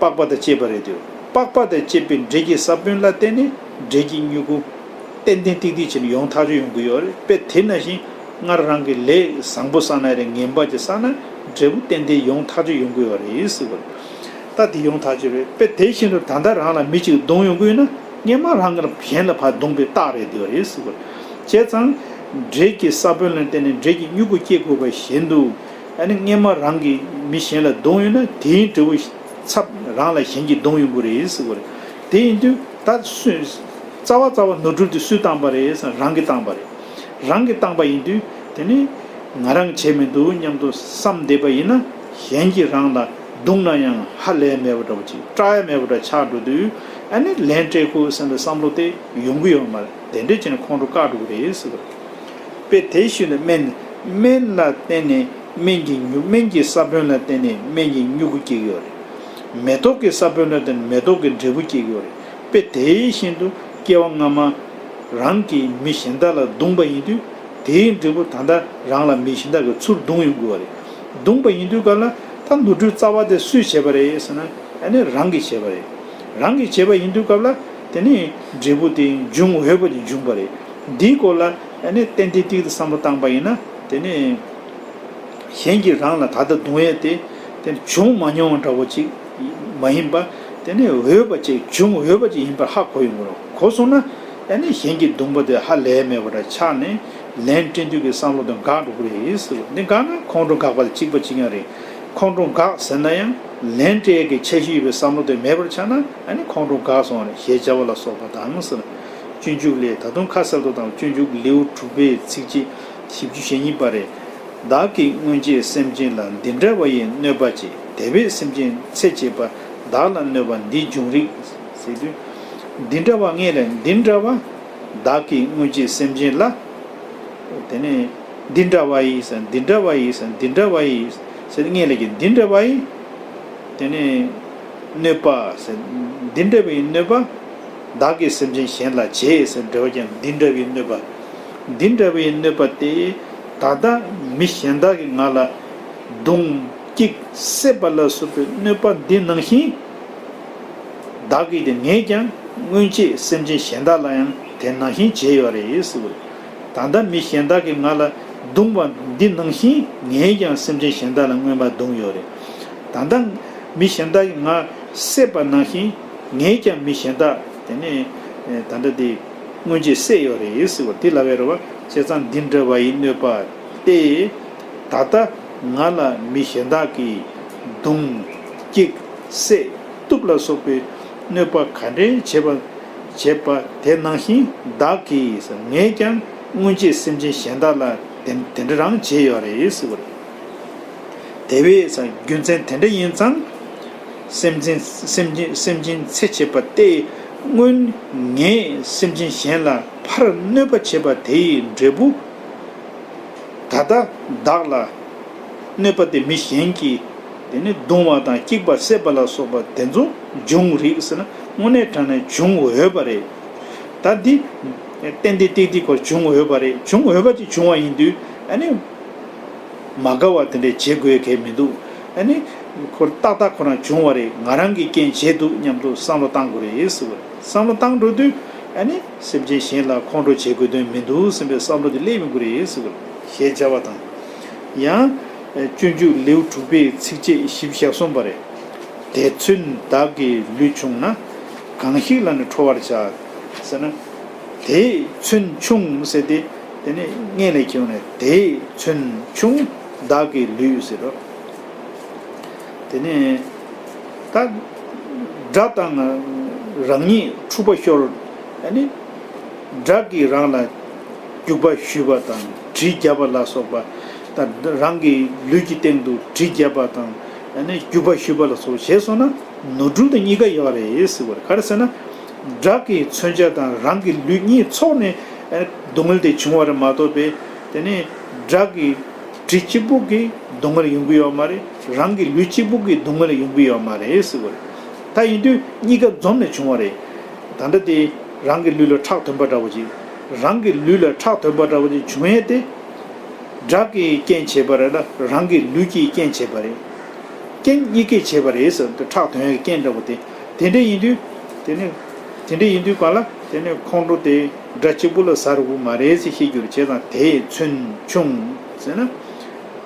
པགས་པ་དང་བཅས་པ་རེད་དེ། པགས་པ་དང་བཅས་པའི་འདྲེ་གི་ས་བོན་ལ་བརྟེན་ནས་འདྲེ་གི་མྱུ་གུ་ཏན་ཏན་ཏིག་ཏིག་བྱས་ནས་ཡོང་ཐག་ཆོད་ཡོང་གི་ཡོད་རེད། དཔེ་དེ་ནང་བཞིན་སྔར་རང་གི་ལས་བཟང་པོ་བསགས་ན་རེད། ངན་པ་ཅིག་བསགས་ན་འབྲས་བུ་ཏན་ཏན་ཡོང་ཐག་ཆོད་ཡོང་གི་ཡོད་རེད་ཟེར་བ་རེད། ད་དེ་ཡོང་ཐག་ཆོད་རེད། དཔེ་དེ་བཞིན་དུ་ད་ལྟ་རང་ལ་མི་གཅིག་རྡུང་ཡོང་གི་ཡོད་ན། སྔོན་མ་རང་གིས་གཞན་ལ་ཕར་རྡུང་པའི་རྟགས་རེད་དེ་རེད་ཟེར་བ་རེད། བྱས་ཙང་། འདྲེ་གི་ས་བོན་ལ་བརྟེན་ནས་འདྲེ་གི་མྱུ་གུ་སྐྱེ་དགོས་པ་བཞིན་དུ། ཨ་ནི་སྔོན་མ་རང་གིས་མི་གཞན་ལ་རྡུང་ཡོད་ན། དེའི་འབྲས་བུ་ཚབ་རང་ལ་གཞན་གྱིས་རྡུང་ཡོང་གི་རེད་ཟེར་བ་རེད། དེ་ཡིན་དུས་ད་སུས། རྩ་བ་རྩ་བ་ནོར་འཁྲུལ་དེ་སུས་བཏང་པ་རེད་ཟེར་ན། རང་གིས་བཏང་པ་རེད། རང་གིས་བཏང་པ་ཡིན་དུས་དེ་ནི་ང་རང་བྱས་མི་འདུག་སྙམ་དུ་བསམ་བསྡད་པ་ཡིན་ན། གཞན་གྱིས་རང་ལ་རྡུང་ན་ཡང་ཧ་ལས་མེད་པ་འདྲ་བོ་ཅིག་སྐྲག་ཡ་མེད་པ་འདྲ་ཆགས་འགྲོ་དུས། ཨ་ནི་ལན་སྤྲད་དགོས་བསམ་པའི་བསམ་བློ་དེ་ཡོང་གི་ཡོད་མ་རེད། དེ་འདྲས་བྱས་ནས་ཁོང་ཁྲོ་བཀག་འགྲོ་གི་རེད་ཟེར་བ་རེད། དཔེ་དེ་བཞིན་དུ་སྨན། སྨན་ལ་བརྟེན་ནས་སྨན་གྱི་མྱུ། སྨན་གྱི་ས་བོན་ལ་བརྟེན་ནས་སྨན་གྱི་མྱུ་གུ་སྐྱེ་གི་ཡོད་རེད། མེ་ཏོག་གི་ས་བོན་ལ་བརྟེན་ནས་མེ་ཏོག་གི་འབྲས་བུ་སྐྱེ་གི་ཡོད་རེད། དཔེ་དེ་བཞིན་དུ་སྐྱེ་བ་སྔ་མ་རང་གིས་མི་གཞན་དག་ལ་རྡུངས་པ་ཡིན་དུས། དེའི་འབྲས་བུ་ད་ལྟ་རང་ལ་མི་གཞན་དག་གིས་ཚུར་རྡུང་ཡོང་དགོས་པ་རེད། རྡུངས་པ་ཡིན་དུས་སྐབས་ལ་ད་ནོར་འཁྲུལ་རྩ་བ་དེ་སུས་བྱས་པ་རེད་ཟེར་ན། ཨ་ནི་རང་གིས་བྱས་པ་རེད། རང་གིས་བྱས་པ་ཡིན་དུས་སྐབས་ལ་དེ་ནི་འབྲས་བུ་དེ་འབྱུང་འོས་པ་ཅིག་འབྱུང་བ་རེད། འདིའི་སྐོར་ལ་ཨ་ནི་ཏན་ཏན་ཏིག་ཏུ་བསམ་བློ་བཏང་པ་ཡིན་ན། དེ་ནི་གཞན་གྱིས་རང་ལ་ད་ལྟ་རྡུང་ཡས་དེ་དེ་ནི་བྱུང་མ་མྱོང་བ་འདྲ་བོ་ཅིག་མ་ཡིན་པ། དེ་ནི་འོས་པ་ཅིག་འབྱུང་འོས་པ་ཅིག་ཡིན་པར་ཧ་གོ་ཡོང་གི་རེད། གོ་སོང་ན་ཨ་ནི་གཞན་གྱི་རྡུང་པ་དེ་ཧ་ལས་མེད་པ་འདྲ་ཆགས་ནས། ལན་སྤྲད་དུས་ཀྱི་བསམ་བློ་དེ་འགག་འགྲོ་གི་རེད་ཟེར་བ། འདི་འགག་ན་ཁོང་ཁྲོ་འགག་པ་ལ་གཅིག་པ་གཅིག་རྐྱང་རེད། ཁོང་ཁྲོ་འགག་ཟེར་ན་ཡང་ལན་སྤྲད་ཀྱི་འཆར་གཞི་ཡོད་པའི་བསམ་བློ་དེ་མེད་པར་ཆགས་ན་ཨ་ནི་ཁོང་ཁྲོ་འགག་སོང་རེད་ཞེས་བྱ་བ་ལ་སོགས་པ་དང་ཟེར། སྤྱོད་འཇུག་ལས། ད་དུང་ཁ་གསལ་དུ་དང་སྤྱོད་འཇུག་ལེའུ་དྲུག་པའི་ཚིགས་བཅད་བཞི་བཅུ་ཞེ་གཉིས་པ་རེད། བདག་གིས་སྔོན་ཆད་སེམས་ཅན་ལ་འདི་འདྲ་བ་ཡི་གནོད་པ་བྱས། དེ་བས་སེམས་ཅན་ཚེ་བྱེད་པ། བདག་ལ་གནོད་པ་འདི་འབྱུང་རིགས། ཟེར་དུས། འདི་འདྲ་བ་ངས་ལ་འདི་འདྲ་བ། བདག་གིས་སྔོན་ཆད་སེམས་ཅན་ལ། དེ་ནས་འདི་འདྲ་བ་ཡིས་ཟེར། འདི་འདྲ་བ་ཡིས་ཟེར། འདི་འདྲ་བ་ཡིས་ཟེར། ངས་ལ་གི་འདི་འདྲ་བ་ཡིས། དེ་ནས་གནོད་པ་ཟེར། འདི་འདྲ་བའི་གནོད་པ། བདག་གིས་སེམས་ཅན་གཞན་ལ་བྱས་ཟེར་འགྲེལ་བ་ཀྱང་འདི་འདྲ་བའི་གནོད་པ། འདི་འདྲ་བའི་གནོད་པ་སྟེ། ད་ལྟ་མི་གཞན་དག་གིས་ང་ལ་བརྡུང་བཀྱིག་བསད་པ་ལ་སོགས་པའི་གནོད་པ་འདི་ནང་བཞིན། བདག་གིས་དེ་ངས་ཀྱང་སྔོན་ཆད་སེམས་ཅན་གཞན་དག་ལ་ཡང་དེ་ནང་བཞིན་བྱས་ཡོད་རེད་ཟེར་བ་རེད། ད་ལྟ་མི་གཞན་དག་གིས་ང་ལ་བརྡུངས་པ་འདི་ནང་བཞིན་ངས་ཀྱང་སེམས་ཅན་གཞན་དག་ལ་སྔོན་མ་བརྡུངས་ཡོད་རེད། ད་ལྟ་མི་གཞན་དག་གིས་ང་བསད་པ་ནང་བཞིན་ངས་ཀྱང་མི་གཞན་དག་དེ་ནས་ད་ལྟ་དེ་སྔོན་ཆད་བསད་ཡོད་རེད་ཟེར་བ་དེ་ལབ་པ་རེད་བ། བྱས་ཙང་འདི་འདྲ་བ་ཡི་གནོད་པ་སྟེ། ད་ལྟ་ང་ལ་མི་གཞན་དག་གིས་བརྡུངས་བཀྱིག་བསད་གཏུབ་ལ་སོགས་པའི་གནོད་པ་ག་འདྲའི་བྱེད་པ་བྱེད་པ་དེ་ནང་བཞིན་བདག་གིས་ངས་ཀྱང་སྔོན་ཆད་སེམས་ཅན་གཞན་དག་ལ་དེ་དེ་འདྲ་རང་བྱས་ཡོད་རེད་ཟེར་བ་རེད། དེ་བས་རྒྱུ་མཚན་དེ་འདྲ་ཡིན་ཙང་། སེམས་ཅན་སེམས་ཅན་སེམས་ཅན་ཚེ་བྱེད་པ་སྟེ། སྔོན་ངས་སེམས་ཅན་གཞན་ལ་ཕར་གནོད་པ་བྱས་པ་དེ་ཡི་འབྲས་བུ། ད་ལྟ་བདག་ལ་གནོད་པ་དེ་མི་གཞན་གྱིས་དེ་ནི་བརྡུང་བ་དང་བཀྱིག་པ་བསད་པ་ལ་སོགས་པ་དེ་ཚོ་འབྱུང་རིགས་ཟེར་ན་དངོས་གནས་དྲང་གནས་འབྱུང་འོས་པ་རེད། ད་འདི་ཏན་ཏན་ཏིག་ཏིག་གོ་འབྱུང་འོས་པ་རེད། འབྱུང་འོས་པ་ཅིག་བྱུང་བ་ཡིན་དུས་ཨ་ནི། མ་དགའ་བ་དེ་འདྲས་བྱེད་དགོས་གལ་མི་འདུག་ཨ་ནི། ཁོ་ཏག་ཏག་ཁོ་རང་བྱུང་བ་རེད། ང་རང་གིས་རྐྱེན་བྱས་འདུག་སྙམ་དུ་བསམ་བློ་བཏང་དགོས་རེད་ཟེར་བ་རེད། བསམ་བློ་བཏང་འགྲོ་དུས་ཨ་ནི་སེམས་ཅན་གཞན་ལ་ཁོང་ཁྲོ་བྱེད་དགོས་དོན་མི་འདུག་སེམས་པའི་བསམ་བློ་དེ་སླེབས་ཡོང་གི་རེད་ཟེར་བ་རེད། ཞེས་བྱ་བ་དང་། ཡང་། སྤྱོད་འཇུག་ལེའུ་དྲུག་པའི་ཚིགས་བཅད་བཞི་བཅུ་ཞེ་གསུམ་པ་རེད། དེས་མཚོན་བདག་གི་ལུས་ཆུང་ན། གང་ཞིག་ལ་ནི་ཁྲོ་བར་བྱ། ཟེར་ན། དེས་མཚོན་ཆུང་ཟེར་ཏེ། དེ་ནས་སྔོན་ལ་ཁྱེར་ནས་དེས་མཚོན་ཆུང་བདག་གི་ལུས་ཟེར་རོ། དེ་ནས་ད་དགྲ་དང་རང་ཉིད་འཁྲུག་པ་ཤོར། ཨ་ནི་དགྲ་གིས་རང་ལ་རྒྱུག་པ་གཞུས་པ་དང་གྲི་བརྒྱབ་པ་ལ་སོགས་པ། ད་རང་གི་ལུས་ཀྱི་སྟེང་དུ་གྲི་བརྒྱབ་པ་དང་ཨ་ནི་རྒྱུག་པ་གཞུས་པ་ལ་སོགས་བྱས་སོང་ན། ནོར་འཁྲུལ་དེ་གཉིས་ཀ་ཡོད་རེད་ཟེར་བ་རེད། ག་རེ་ཟེར་ན། དགྲ་གི་མཚོན་ཆ་དང་རང་གི་ལུས་གཉིས་ཚོགས་ནས་ཨ་སྡུག་བསྔལ་དེ་བྱུང་བ་རེད་མ་གཏོགས་པས། དེ་ནས་དགྲ་གི་གྲི་གཅིག་པུ་གིས་སྡུག་བསྔལ་ཡོང་གི་ཡོད་མ་རེད། རང་གི་ལུས་གཅིག་པུ་གིས་སྡུག་བསྔལ་ཡོང་གི་ཡོད་མ་རེད་ཟེར་བ་རེད། ད་ཡིན་དུས་གཉིས་ཀ་འཛོམས་ནས་བྱུང་བ་རེད། ད་ལྟ་དེ་རང་གི་ལུས་ལ་ཁྲག་ཐོན་པ་འདྲ་བོ་ཅིག་རང་གི་ལུས་ལ་ཁྲག་ཐོན་པ་འདྲ་བོ་ཅིག་བྱུང་ཡས་དེ། དགྲ་གིས་རྐྱེན་བྱས་པ་རེད་ལ་རང་གི་ལུས་ཀྱིས་རྐྱེན་བྱས་པ་རེད། རྐྱེན་གཉིས་ཀས་བྱས་པ་རེད་ཟེར་དུས་ཁྲག་ཐོན་ཡག་རྐྱེན་འདྲ་བོ་དེ། དེ་འདྲ་ཡིན་དུས། དེ་ནི། དེ་འདྲ་ཡིན་དུས་གང་ལ་དེ་ནི་ཁོང་ཁྲོ་དེ་དགྲ་གཅིག་པུ་ལ་ཟ་རུ་གུ་མ་རེད་ཟེར་ཤེས་རྒྱུར་བྱས་ཙང་དེས་མཚོན་ཆུང་ཟེར་ན།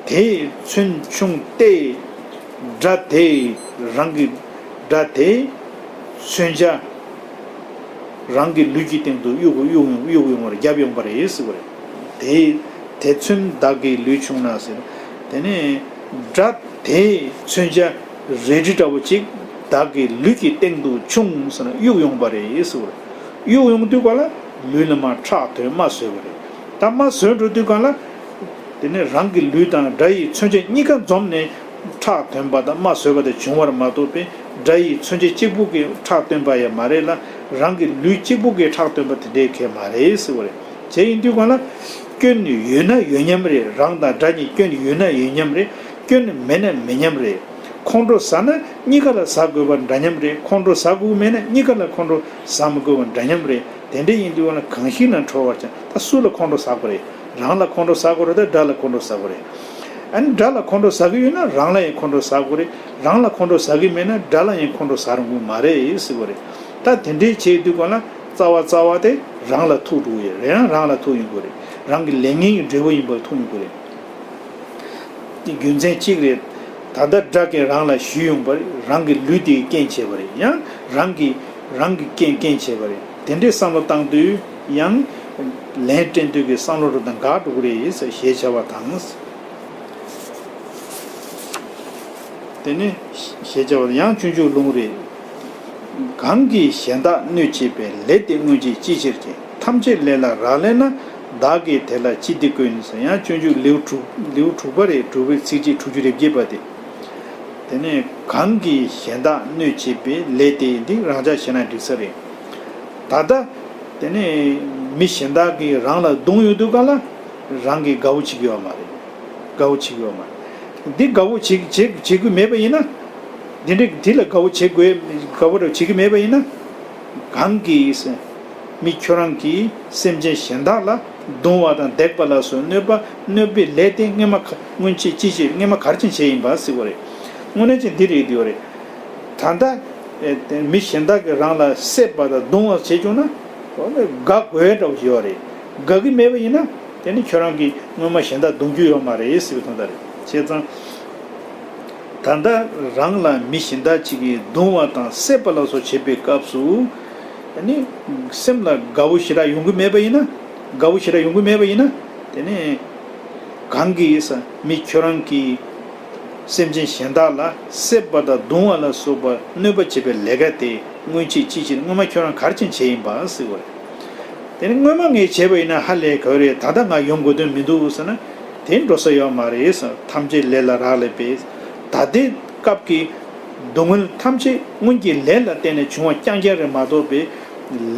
དེས་མཚོན་ཆུང་སྟེ། དགྲ་དེས་རང་གི་དགྲ་དེས་མཚོན་ཆ། རང་གི་ལུས་ཀྱི་སྟེང་དུ་གཡུག་གཡུག་གཡུག་ཡོང་བར་བརྒྱབ་ཡོང་པ་རེད་ཟེར་བ་རེད། དེ་དེ་མཚོན་བདག་གི་ལུས་ཆུང་ན་ཟེར། དེ་ནས་དགྲ་དེས་མཚོན་ཆ་རལ་གྲི་འདྲ་བོ་ཅིག་བདག་གི་ལུས་ཀྱི་སྟེང་དུ་ཆུང་ཟེར་ན་གཡུག་ཡོང་པ་རེད་ཟེར་བ་རེད། གཡུག་ཡོང་དུས་ག་ལ་ལུས་ལ་མར་ཁྲག་ཐོན་རྨ་ཟོས་པ་རེད། ད་རྨ་ཟོས་འགྲོ་དུས་ག་ལ། དེ་ནས་རང་གི་ལུས་དང་དགྲ་ཡི་མཚོན་ཆ་གཉིས་ཀ་འཛོམས་ནས་ཁྲག་ཐོན་པ་དང་རྨ་ཟོས་པ་དེ་བྱུང་བར་མ་གཏོགས་པས་དགྲ་ཡི་མཚོན་ཆ་གཅིག་པུ་གིས་ཁྲག་བཏོན་པ་ཡང་མ་རེད་ལ་རང་གི་ལུས་གཅིག་པུ་གིས་ཁྲག་བཏོན་པ་དེ་འདྲའི་གལ་མ་རེད་ཟེར་བ་རེད། བྱས་ཡིན་དུས་གང་ལ། སྐྱོན་ཡོད་ན་ཡོད་མཉམ་རེད། རང་དང་དགྲ་གཉིས་སྐྱོན་ཡོད་ན་ཡོད་མཉམ་རེད། སྐྱོན་མེད་ན་མེད་མཉམ་རེད། ཁོང་ཁྲོ་ཟ་ན་གཉིས་ཀ་ལ་ཟ་དགོས་པ་འདྲ་མཉམ་རེད། ཁོང་ཁྲོ་ཟ་དགོས་མེད་ན་གཉིས་ཀ་ལ་ཁོང་ཁྲོ་ཟ་མི་དགོས་པ་འདྲ་མཉམ་རེད། དེ་འདྲ་ཡིན་དུས་གང་ལ་གང་ཞིག་ན་ཁྲོ་བར་བྱ། ད་སུ་ལ་ཁོང་ཁྲོ་ཟ་དགོས་རེད། རང་ལ་ཁོང་ཁྲོ་ཟ་དགོས་རེད་དང་དགྲ་ལ་ཁོང་ཁྲོ་ཟ་དགོས་རེད། ཨ་ནི་དགྲ་ལ་ཁོང་ཁྲོ་ཟ་གི་ཡོད་ན་རང་ལ་ཡང་ཁོང་ཁྲོ་ཟ་དགོས་རེད། རང་ལ་ཁོང་ཁྲོ་ཟ་གི་མེད་ན་དགྲ་ལ་ཡང་ཁོང་ཁྲོ་ཟ་རུང་གི་མ་རེད་ཟེར་དགོས་རེད། ད་དེ་འདྲའི་བྱེད་དུས་གང་ལ་རྩ་བ་རྩ་བ་དེ་རང་ལ་ཐུག་འགྲོ་གི་ཡོད་རེད། ཡང་རང་ལ་ཐུག་ཡོང་གི་རེད། རང་གི་ལས་ངན་གྱི་འབྲས་བུ་ཡིན་པར་ཐུག་ཡོང་གི་རེད། དེ་རྒྱུ་མཚན་གཅིག་རེད། ད་ལྟ་དགྲ་གིས་རང་ལ་གཞུས་ཡོང་པ་རེད། རང་གི་ལུས་དེས་རྐྱེན་བྱས་པ་རེད། ཡང་རང་གིས་རང་གི་རྐྱེན་རྐྱེན་བྱས་པ་རེད། དེ་འདྲའི་བསམ་བློ་བཏང་དུས་ཡང་ ལན་སྤྲད་འདོད་ཀྱི་བསམ་བློ་རུ་དང་འགག་འགྲོ་གི་རེད་ཟེར་ཞེས་བྱ་བ་དང་། དེ་ནས་ཞེས་བྱ་བ་ཡང་སྤྱོད་འཇུག་ལུང་རེད། གང་གིས་གཞན་དག་གནོད་བྱེད་པའི་ལས་དེ་སྔོན་ཆད་ཅི་ཕྱིར་བྱེད། ཐམས་ཅད་ལས་ལ་རག་ལས་ན། བདག་གིས་དེ་ལ་ཅི་སྟེ་བཀོན། ཟེར་ཡང་སྤྱོད་འཇུག་ལེའུ་དྲུག་ལེའུ་དྲུག་པ་རེད། དྲུག་པའི་ཚིགས་བཅད་དྲུག་ཅུ་རེ་བརྒྱད་པ་དེ། དེ་ནས་གང་གིས་གཞན་དག་གནོད་བྱེད་པའི་ལས་དེ། འདི་རང་འཇགས་བྱས་ན་འགྲིག་ས་རེད། ད་ལྟ་དེ་ནས་མི་གཞན་དག་གིས་རང་ལ་རྡུང་ཡོང་དུས་ག་ལ་རང་གིས་དགའ་བོ་བྱེད་ཀྱི་ཡོད་མ་རེད། དགའ་བོ་བྱེད་ཀྱི་ཡོད་མ་རེད། འདི་དགའ་བོ་བྱེད་བྱེད་བྱེད་དགོས་མེད་པ་ཡིན་ན། འདི་འདྲ་འདི་ལ་དགའ་བོ་བྱེད་དགོས་དགའ་བོ་ར་བྱེད་ཀྱི་མེད་པ་ཡིན་ན། གང་གིས་མི་ཁྱོད་རང་གིས་སེམས་ཅན་གཞན་དག་ལ་རྡུང་བ་དང་བརྡེག་པ་ལ་སོགས་གནོད་པ་གནོད་པའི་ལས་དེ་སྔོན་མ་ག་སྔོན་ཆད་ཅི་བྱེད་སྔོན་མ་ག་རེ་བྱས་ཡིན་པ་ཟེར་བ་རེད། དངོས་གནས་ཅན་འདི་རེད་འདི་བ་རེད། ད་ལྟ་ཨེ་དེ་མི་གཞན་དག་གིས་རང་ལ་བསད་པ་དང་རྡུང་བ་བྱེད་བྱུང་ན་དགའ་དགོས་འདྲ་བོ་ཞིག་ཡོད་རེད། དགའ་གི་མེད་པ་ཡིན་ན་དེ་ནི་ཁྱོད་རང་གིས་སྔོན་མ་གཞན་དག་རྡུང་རྒྱུ་ཡོད་མ་རེད་ཟེར་བའི་དོན་དག་རེད། བྱས་ཙང་། ད་ལྟ་རང་ལ་མི་གཞན་དག་ཅིག་གིས་རྡུང་བ་དང་བསད་པ་ལ་སོགས་བྱེད་པའི་སྐབས་སུ། ཨ་ནི་སེམས་ལ་དགའ་བོ་ཞེ་དྲག་ཡོང་གི་མེད་པ་ཡིན་ན། དགའ་བོ་ཞེ་དྲག་ཡོང་གི་མེད་པ་ཡིན་ན། དེ་ནས་གང་གིས་ས་མི་ཁྱོད་རང་གིས་སེམས་ཅན་གཞན་དག་ལ་བསད་པ་དང་རྡུང་བ་ལ་སོགས་པ་གནོད་པ་བྱེད་པའི་ལས་ཀ་དེ་སྔོན་ཆད་ཅི་ཕྱིར་སྔོན་མ་ཁྱོད་རང་ག་རེ་བྱས་བྱས་ཡིན་པ་ཟེར་བ་རེད། དེ་ནི་སྔོན་མ་ངས་བྱས་པ་ཡིན་ན་ཧ་ལས་ག་རེ་ད་ལྟ་ང་ཡོང་དགོས་དོན་མི་འདུག་ཟེར་ན། དེ་འགྲོ་ས་ཡོད་མ་རེད་ཟེར། ཐམས་ཅད་ལས་ལ་རག་ལས་པས། ད་ལྟའི་སྐབས་ཀྱི་སྡུག་བསྔལ་ཐམས་ཅད་སྔོན་གྱི་ལས་ལ་བརྟེན་ནས་བྱུང་བ་རྐྱང་རྐྱང་རེད་མ་གཏོགས་པའི་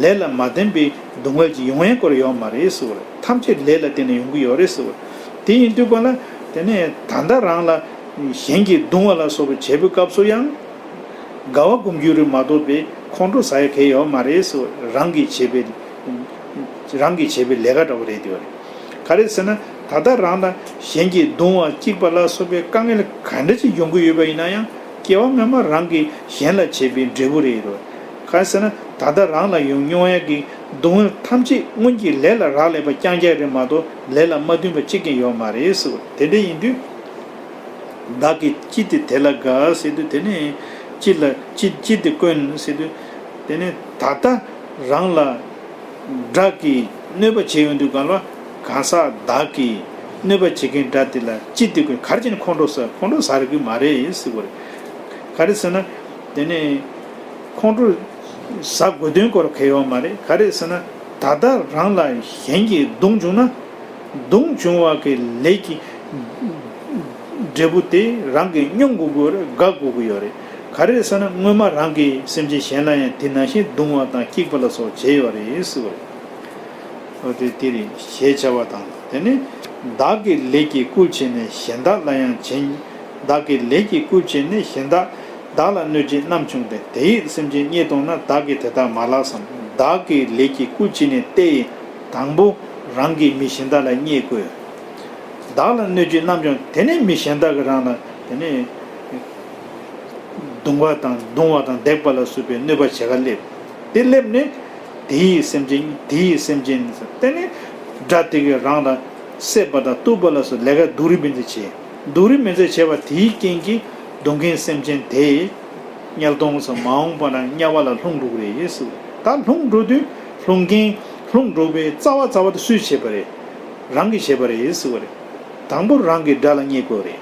ལས་ལ་མ་བརྟེན་པའི་སྡུག་བསྔལ་གྱི་ཡོང་ཡས་སྐོར་ཡོད་མ་རེད་ཟེར་བ་རེད། ཐམས་ཅད་ལས་ལ་བརྟེན་ནས་ཡོང་གི་ཡོད་རེད་ཟེར་བ་རེད། དེ་ཡིན་དུས་ག་ལ་དེ་ནས་ད་ལྟ་རང་ལ་གཞན་གྱིས་རྡུང་བ་ལ་སོགས་པ་བྱས་པའི་སྐབས་སུ་ཡང་། དགའ་བ་སྒོམ་རྒྱུ་རེད་མ་གཏོགས་པའི་ཁོང་ཁྲོ་ཟ་ཡ་གང་ཡང་ཡོད་མ་རེད་ཟེར། རང་གིས་བྱས་པའི་རང་གིས་བྱས་པའི་ལས་ཀ་འདྲ་བོ་རེད་དེ་བ་རེད། ག་རེ་ཟེར་ན་ད་ལྟ་རང་ལ་གཞན་གྱིས་རྡུང་བ་སྐྱིད་པ་ལ་སོགས་པའི་དཀའ་ངལ་ག་འདྲ་ཅིག་ཡོང་གི་ཡོད་པ་ཡིན་ན་ཡང་སྐྱེ་བ་སྔོན་མ་རང་གིས་གཞན་ལ་བྱས་པའི་འབྲས་བུ་རེད་དོ། ག་རེ་ཟེར་ན་ད་ལྟ་རང་ལ་ཡོང་མྱོང་ཡ་གི་སྡུག་བསྔལ་ཐམས་ཅད་སྔོན་གྱི་ལས་ལ་རག་ལས་པ་རྐྱང་རྐྱང་རེད་མ་གཏོགས་ལས་ལ་མ་བརྟེན་པ་གཅིག་ཀྱང་ཡོད་མ་རེད་ཟེར། དེ་འདྲ་ཡིན་དུས། བདག་གིས་ཅི་སྟེ་དེ་ལ་དགའ་ཟེར་དུས་དེ་ནས་ཅི་ལ་ཅི་ཅི་སྟེ་བཀོན་ཟེར་དུས་དེ་ནས་ད་ལྟ་རང་ལ་དགྲ་གིས་གནོད་པ་བྱས་ཡོང་དུས་གང་ལ་གང་ཟག་བདག་གིས་གནོད་པ་བྱེད་མཁན་དགྲ་དེ་ལ་ཅི་སྟེ་བཀོན་ག་རེ་བྱས་ནས་ཁོང་ཁྲོ་ཟ་ཁོང་ཁྲོ་ཟ་རེ་གི་མ་རེད་ཟེར་བ་རེད། ག་རེ་ཟེར་ན་དེ་ནས་ཁོང་ཁྲོ་ཟ་དགོས་དོན་སྐོར་ག་ཡོད་མ་རེད། ག་རེ་ཟེར་ན་ད་ལྟ་རང་ལ་གཞན་གྱིས་རྡུང་བྱུང་ན། རྡུང་བྱུང་བ་གི་ལས་ཀྱི་འབྲས་བུ་དེ་རང་གིས་མྱོང་དགོས་ཀྱི་ཡོད་རེད། དགའ་དགོས་ཀྱི་ཡོད་རེད། ག་རེ་ཟེར་ན་སྔོན་མ་རང་གིས་སེམས་ཅན་གཞན་ལ་ཡང་དེ་ནང་བཞིན་རྡུང་བ་དང་སྐྱིད་པ་ལ་སོགས་བྱས་ཡོད་རེད་ཟེར་བ་རེད། འོ་དེ་དེ་རེད་ཞེས་བྱ་བ་དང་དེ་ནི་བདག་གི་ལས་ཀྱིས་བསྐུལ་བྱས་ནས་གཞན་དག་ལ་ཡང་བྱིན། བདག་གི་ལས་ཀྱིས་བསྐུལ་བྱས་ནས་གཞན་དག་བདག་ལ་གནོད་བྱེད་རྣམས་བྱུང་སྟེ། དེ་ཡིས་སེམས་ཅན་བརྙས་གཏོང་ན། བདག་གིས་དེ་དག་མ་བརླགས་སམ། བདག་གི་ལས་ཀྱིས་བསྐུལ་བྱས་ནས་ཏེ། དང་པོ་རང་གིས་མི་གཞན་དག་ལ་བརྙས་བསྐུལ། བདག་ལ་གནོད་བྱེད་རྣམས་ཀྱང་དེ་ནས་མི་གཞན་དག་གིས་རང་ལ་དེ་ནས་རྡུང་བ་དང་རྡུང་བ་དང་བརྡེག་པ་ལ་སོགས་པའི་གནོད་པ་བྱེད་ག་སླེབས། དེ་སླེབས་ནས་དེ་ཡིས་སེམས་ཅན་དེ་ཡིས་སེམས་ཅན་དེ་ནས་དགྲ་དེ་གིས་རང་ལ་བསད་པ་དང་གཏུབ་པ་ལ་སོགས་ལས་ཀ་སྡུག་རུས་མི་འཛེམ་བྱེད། སྡུག་རུས་མི་འཛེམ་བྱས་པ་དེའི་རྐྱེན་གྱིས་རྡུང་མཁན་སེམས་ཅན་དེ། དམྱལ་སྡོང་སོགས་མ་འོངས་པ་ན་དམྱལ་བ་ལ་ལྷུང་འགྲོ་གི་རེད་ཟེར་བ་རེད། ད་ལྷུང་འགྲོ་དུས་ལྷུང་མཁན་ལྷུང་འགྲོ་བའི་རྩ་བ་རྩ་བ་དེ་སུས་བྱས་པ་རེད། རང་གིས་བྱས་པ་རེད་ཟེར་བ་རེད། དང་པོ་རང་གིས་དགྲ་ལ་བརྙས་བསྐུལ་རེད།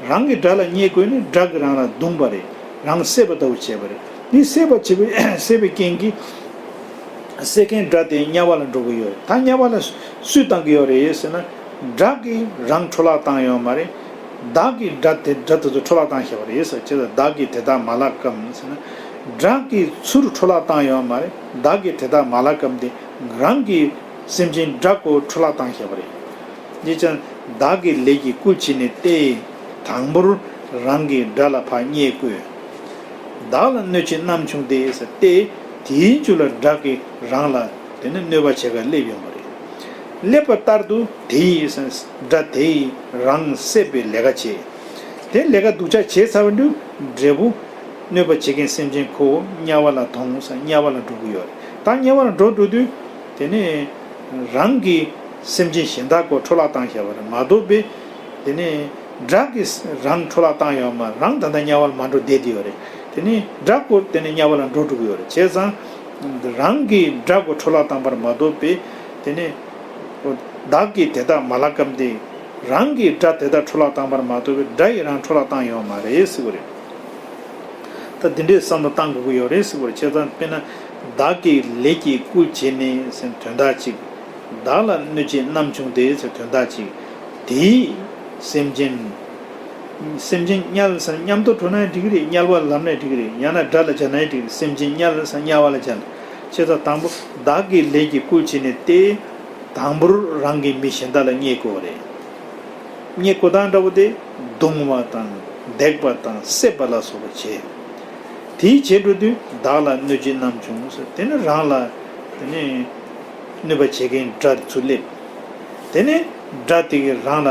རང་གིས་དགྲ་ལ་བརྙས་བསྐུལ་ནས་དགྲ་གིས་རང་ལ་རྡུང་པ་རེད། རང་བསད་པ་ལྟ་བུ་བྱས་པ་རེད། འདི་བསད་པ་བྱས་པའི་བསད་པའི་རྐྱེན་གྱིས་བསད་མཁན་དགྲ་དེ་དམྱལ་བ་ལ་འགྲོ་གི་ཡོད་རེད། ད་དམྱལ་བ་ལ་སུས་བཏང་གི་ཡོད་རེད་ཟེར་ན། དགྲ་གིས་རང་འཕྲོ་བརླག་བཏང་ཡོད་མ་རེད། བདག་གིས་དགྲ་དེ་དགྲ་དེ་ཚོ་འཕྲོ་བརླག་བཏང་བཞག་པ་རེད་ཟེར། བྱས་ཙང་བདག་གིས་དེ་དག་མ་བརླག་གམ་ཟེར་ན། དགྲ་གིས་ཚུར་འཕྲོ་བརླག་བཏང་ཡོད་མ་རེད། བདག་གིས་དེ་དག་མ་བརླག་གམ་དེ་རང་གིས་སེམས་ཅན་དགྲ་ཁོ་འཕྲོ་བརླག་བཏང་བཞག་པ་རེད། འདི་ཙང་བདག་གི་ལས་ཀྱིས་བསྐུལ་བྱས་ནས་ཏེ། དང་པོར་རང་གིས་དགྲ་ལ་ཕར་བརྙས་བསྐུལ། བདག་ལ་གནོད་བྱེད་རྣམས་བྱུང་སྟེ་ཟེར་ཏེ། དེའི་མཇུག་ལ་དགྲ་གིས་རང་ལ་དེ་ནི་གནོད་པ་བྱེད་ག་སླེབས་ཡོང་བ་རེད། སླེབས་པ་ལྟར་དུ་དེ་ཡིས་དགྲ་དེ་ཡིས་རང་བསད་པའི་ལས་ཀ་བྱེད། དེ་ལས་ཀ་སྡུག་ཅག་བྱས་ཚར་བའི་འབྲས་བུ། གནོད་པ་བྱེད་མཁན་སེམས་ཅན་ཁོ་བོ་དམྱལ་བ་ལ་དོང་ཟེར་དམྱལ་བ་ལ་འགྲོ་གི་ཡོད་རེད། ད་དམྱལ་བ་ལ་འགྲོ་འགྲོ་དུས་དེ་ནས་རང་གིས་སེམས་ཅན་གཞན་དག་ཁོ་འཕྲོ་བརླག་བཏང་བཞག་པ་རེད་མ་གཏོགས་པའི་དེ་ནས་དགྲ་གིས་རང་འཕྲོ་བརླག་བཏང་ཡོད་མ་རེད། རང་ད་ལྟ་དམྱལ་བ་ལ་མར་འགྲོ་བསྡད་དེ་ཡོད་རེད། དེ་ནས་དགྲ་ཁོ་དེ་ནས་དམྱལ་བ་ལ་འགྲོ་འགྲོ་གི་ཡོད་རེད། བྱས་ཙང་རང་གིས་དགྲ་ཁོ་འཕྲོ་བརླག་བཏང་པ་རེད་མ་གཏོགས་པའི་དེ་ནས་ བདག་གིས་དེ་དག་མ་ལགས་ཀྱམ་སྟེ། རང་གིས་དགྲ་དེ་དག་འཕྲོ་བརླག་བཏང་བར་མ་གཏོགས་པའི་དགྲ་ཡིས་རང་འཕྲོ་བརླག་བཏང་ཡོད་མ་རེད་ཟེར་བ་རེད། ད་འདི་འདྲའི་བསམ་བློ་བཏང་དགོས་ཀྱི་ཡོད་རེད་ཟེར་བ་རེད། བྱས་ཙང་དཔེར་ན། བདག་གི་ལས་ཀྱིས་བསྐུལ་བྱས་ནས་ཟེར་དོན་དག་གཅིག་བདག་ལ་གནོད་བྱེད་རྣམ་བྱུང་སྟེ་ཟེར་དོན་དག་གཅིག་དེའི་སེམས་ཅན། སེམས་ཅན་དམྱལ་ཟེར་མཉམ་དུ་འགྲོ་ན་འགྲིག་གི་རེད། དམྱལ་བ་ལབ་ན་འགྲིག་གི་རེད། ཡང་ན་དགྲ་ལ་སྦྱར་ན་འགྲིག་གི་རེད། སེམས་ཅན་དམྱལ་ཟེར་དམྱལ་བ་ལ་སྦྱར་ན། བྱས་ཙང་དང་པོ་བདག་གི་ལས་ཀྱིས་བསྐུལ་བྱས་ནས་ཏེ། དང་པོར་རང་གིས་མི་གཞན་དག་ལ་བརྙས་བཀོལ་བ་རེད། བརྙས་བཀོལ་སྟངས་འདྲ་པོ་དེ་རྡུང་བ་དང་འདེགས་པ་དང་བསད་པ་ལ་སོགས་པ་བྱེད། དེའི་བྱེད་འགྲོ་དུས་བདག་ལ་གནོད་བྱེད་རྣམ་བྱུང་ཟེར། དེ་ནི་རང་ལ་དེ་ནི་གནོད་པ་བྱེད་མཁན་དགྲ་ཚུར་སླེབས། དེ་ནི་དགྲ་དེ་གིས་རང་ལ་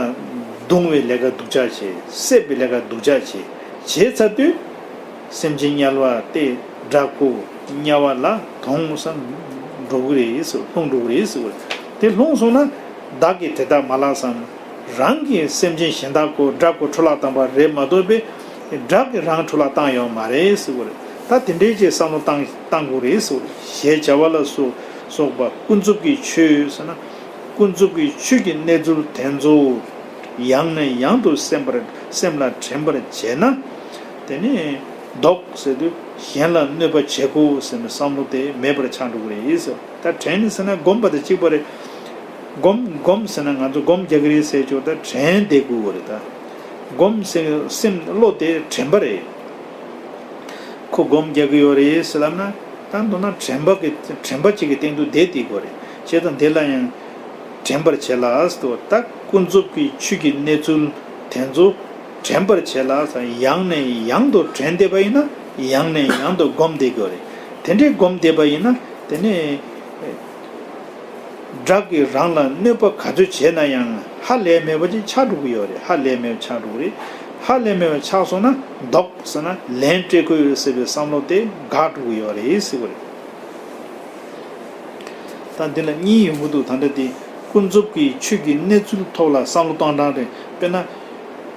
རྡུང་བའི་ལས་ཀ་སྡུག་ཅག་བྱེད། བསད་པའི་ལས་ཀ་སྡུག་ཅག་བྱེད། བྱས་ཚར་དུས། སེམས་ཅན་དམྱལ་བ་སྟེ་དགྲ་ཁོ་དམྱལ་བ་ལ་དོང་སར་འགྲོ་གི་རེད་ཟེར། ལྷུང་འགྲོ་གི་རེད་ཟེར་བ་རེད། དེ་ལྷུང་སོང་ན་བདག་གིས་དེ་དག་མ་ལགས་སམ། རང་གིས་སེམས་ཅན་གཞན་དག་ཁོ་དགྲ་ཁོ་འཕྲོ་བརླག་བཏང་བ་རེད་མ་གཏོགས་པའི་དགྲ་གིས་རང་འཕྲོ་བརླག་བཏང་ཡོད་མ་རེད་ཟེར་བ་རེད། ད་དེ་འདྲའི་ཅིག་བསམ་བློ་བཏང་བཏང་དགོས་རེད་ཟེར་བ་རེད། ཞེས་བྱ་བ་ལ་སོགས་སོགས་པ་ཀུན་རྫོབ་ཀྱི་ཆོས་ཟེར་ན། ཀུན་རྫོབ་ཀྱི་ཆོས་ཀྱི་གནས་ཚུལ་དེ་ཚོ་ཡང་ནས་ཡང་དུ་སེམས་པར་སེམས་ལ་དྲན་པར་བྱས་ན། དེ་ནི་བཟློག་ཟེར་དུས་གཞན་ལ་གནོད་པ་བྱེད་དགོས་ཟེར་བའི་བསམ་བློ་དེ་མེད་པར་ཆགས་འགྲོ་གི་རེད་ཟེར། ད་དྲན་ཟེར་ན་སྒོམ་པ་དང་གཅིག་པ་རེད། སྒོམ་སྒོམ་ཟེར་ན་ང་ཚོ་སྒོམ་རྒྱག་གི་རེད་ཟེར་ཆོག་ད་དྲན་བསྡད་དགོས་པ་རེད་ད། སྒོམ་ཟེར་སེམས་བློ་དེ་དྲན་པ་རེད། ཁོ་སྒོམ་རྒྱག་གི་ཡོད་རེད་ཟེར་ལབ་ན། ད་མདོར་ན་དྲན་པ་གི་དྲན་པ་གཅིག་གི་སྟེང་དུ་བསྡད་དེ་དགོས་རེད། བྱས་ཙང་དེ་ལ་ཡང་དྲན་པར་བྱེད་ལ་ཟེར། ད་ཀུན་རྫོབ་ཀྱི་ཆོས་ཀྱི་གནས་ཚུལ་དེ་ཚོ་དྲན་པར་བྱེད་ལ་ཟེར། ཡང་ནས་ཡང་དུ་དྲན་བསྡད་པ་ཡིན་ན་ཡང་ནས་ཡང་དུ་སྒོམ་བསྡད་དགོས་རེད། དེ་འདྲའི་སྒོམ་བསྡད་པ་ཡིན་ན་དེ་ནས། དགྲ་གིས་རང་ལ་གནོད་པ་ག་ཚོད་བྱས་ན་ཡང་ཧ་ལས་མེད་པ་ཅིག་ཆགས་འགྲོ་གི་ཡོད་རེད། ཧ་ལས་མེད་པ་ཆགས་འགྲོ་གི་རེད། ཧ་ལས་མེད་པ་ཆགས་སོང་ན་བཟློག་ཟེར་ན་ལན་སྤྲད་དགོས་ཡོད་ཟེར་བའི་བསམ་བློ་དེ་འགག་འགྲོ་གི་ཡོད་རེད་ཟེར་བ་རེད། ད་འདི་ལ་གཉིས་ཡོང་གི་འདུག་ད་ལྟ་དེ་ཀུན་རྫོབ་ཀྱི་ཆོས་ཀྱི་གནས་ཚུལ་ཐོག་ལ་བསམ་བློ་གཏོང་སྟངས་རེད། དཔེར་ན།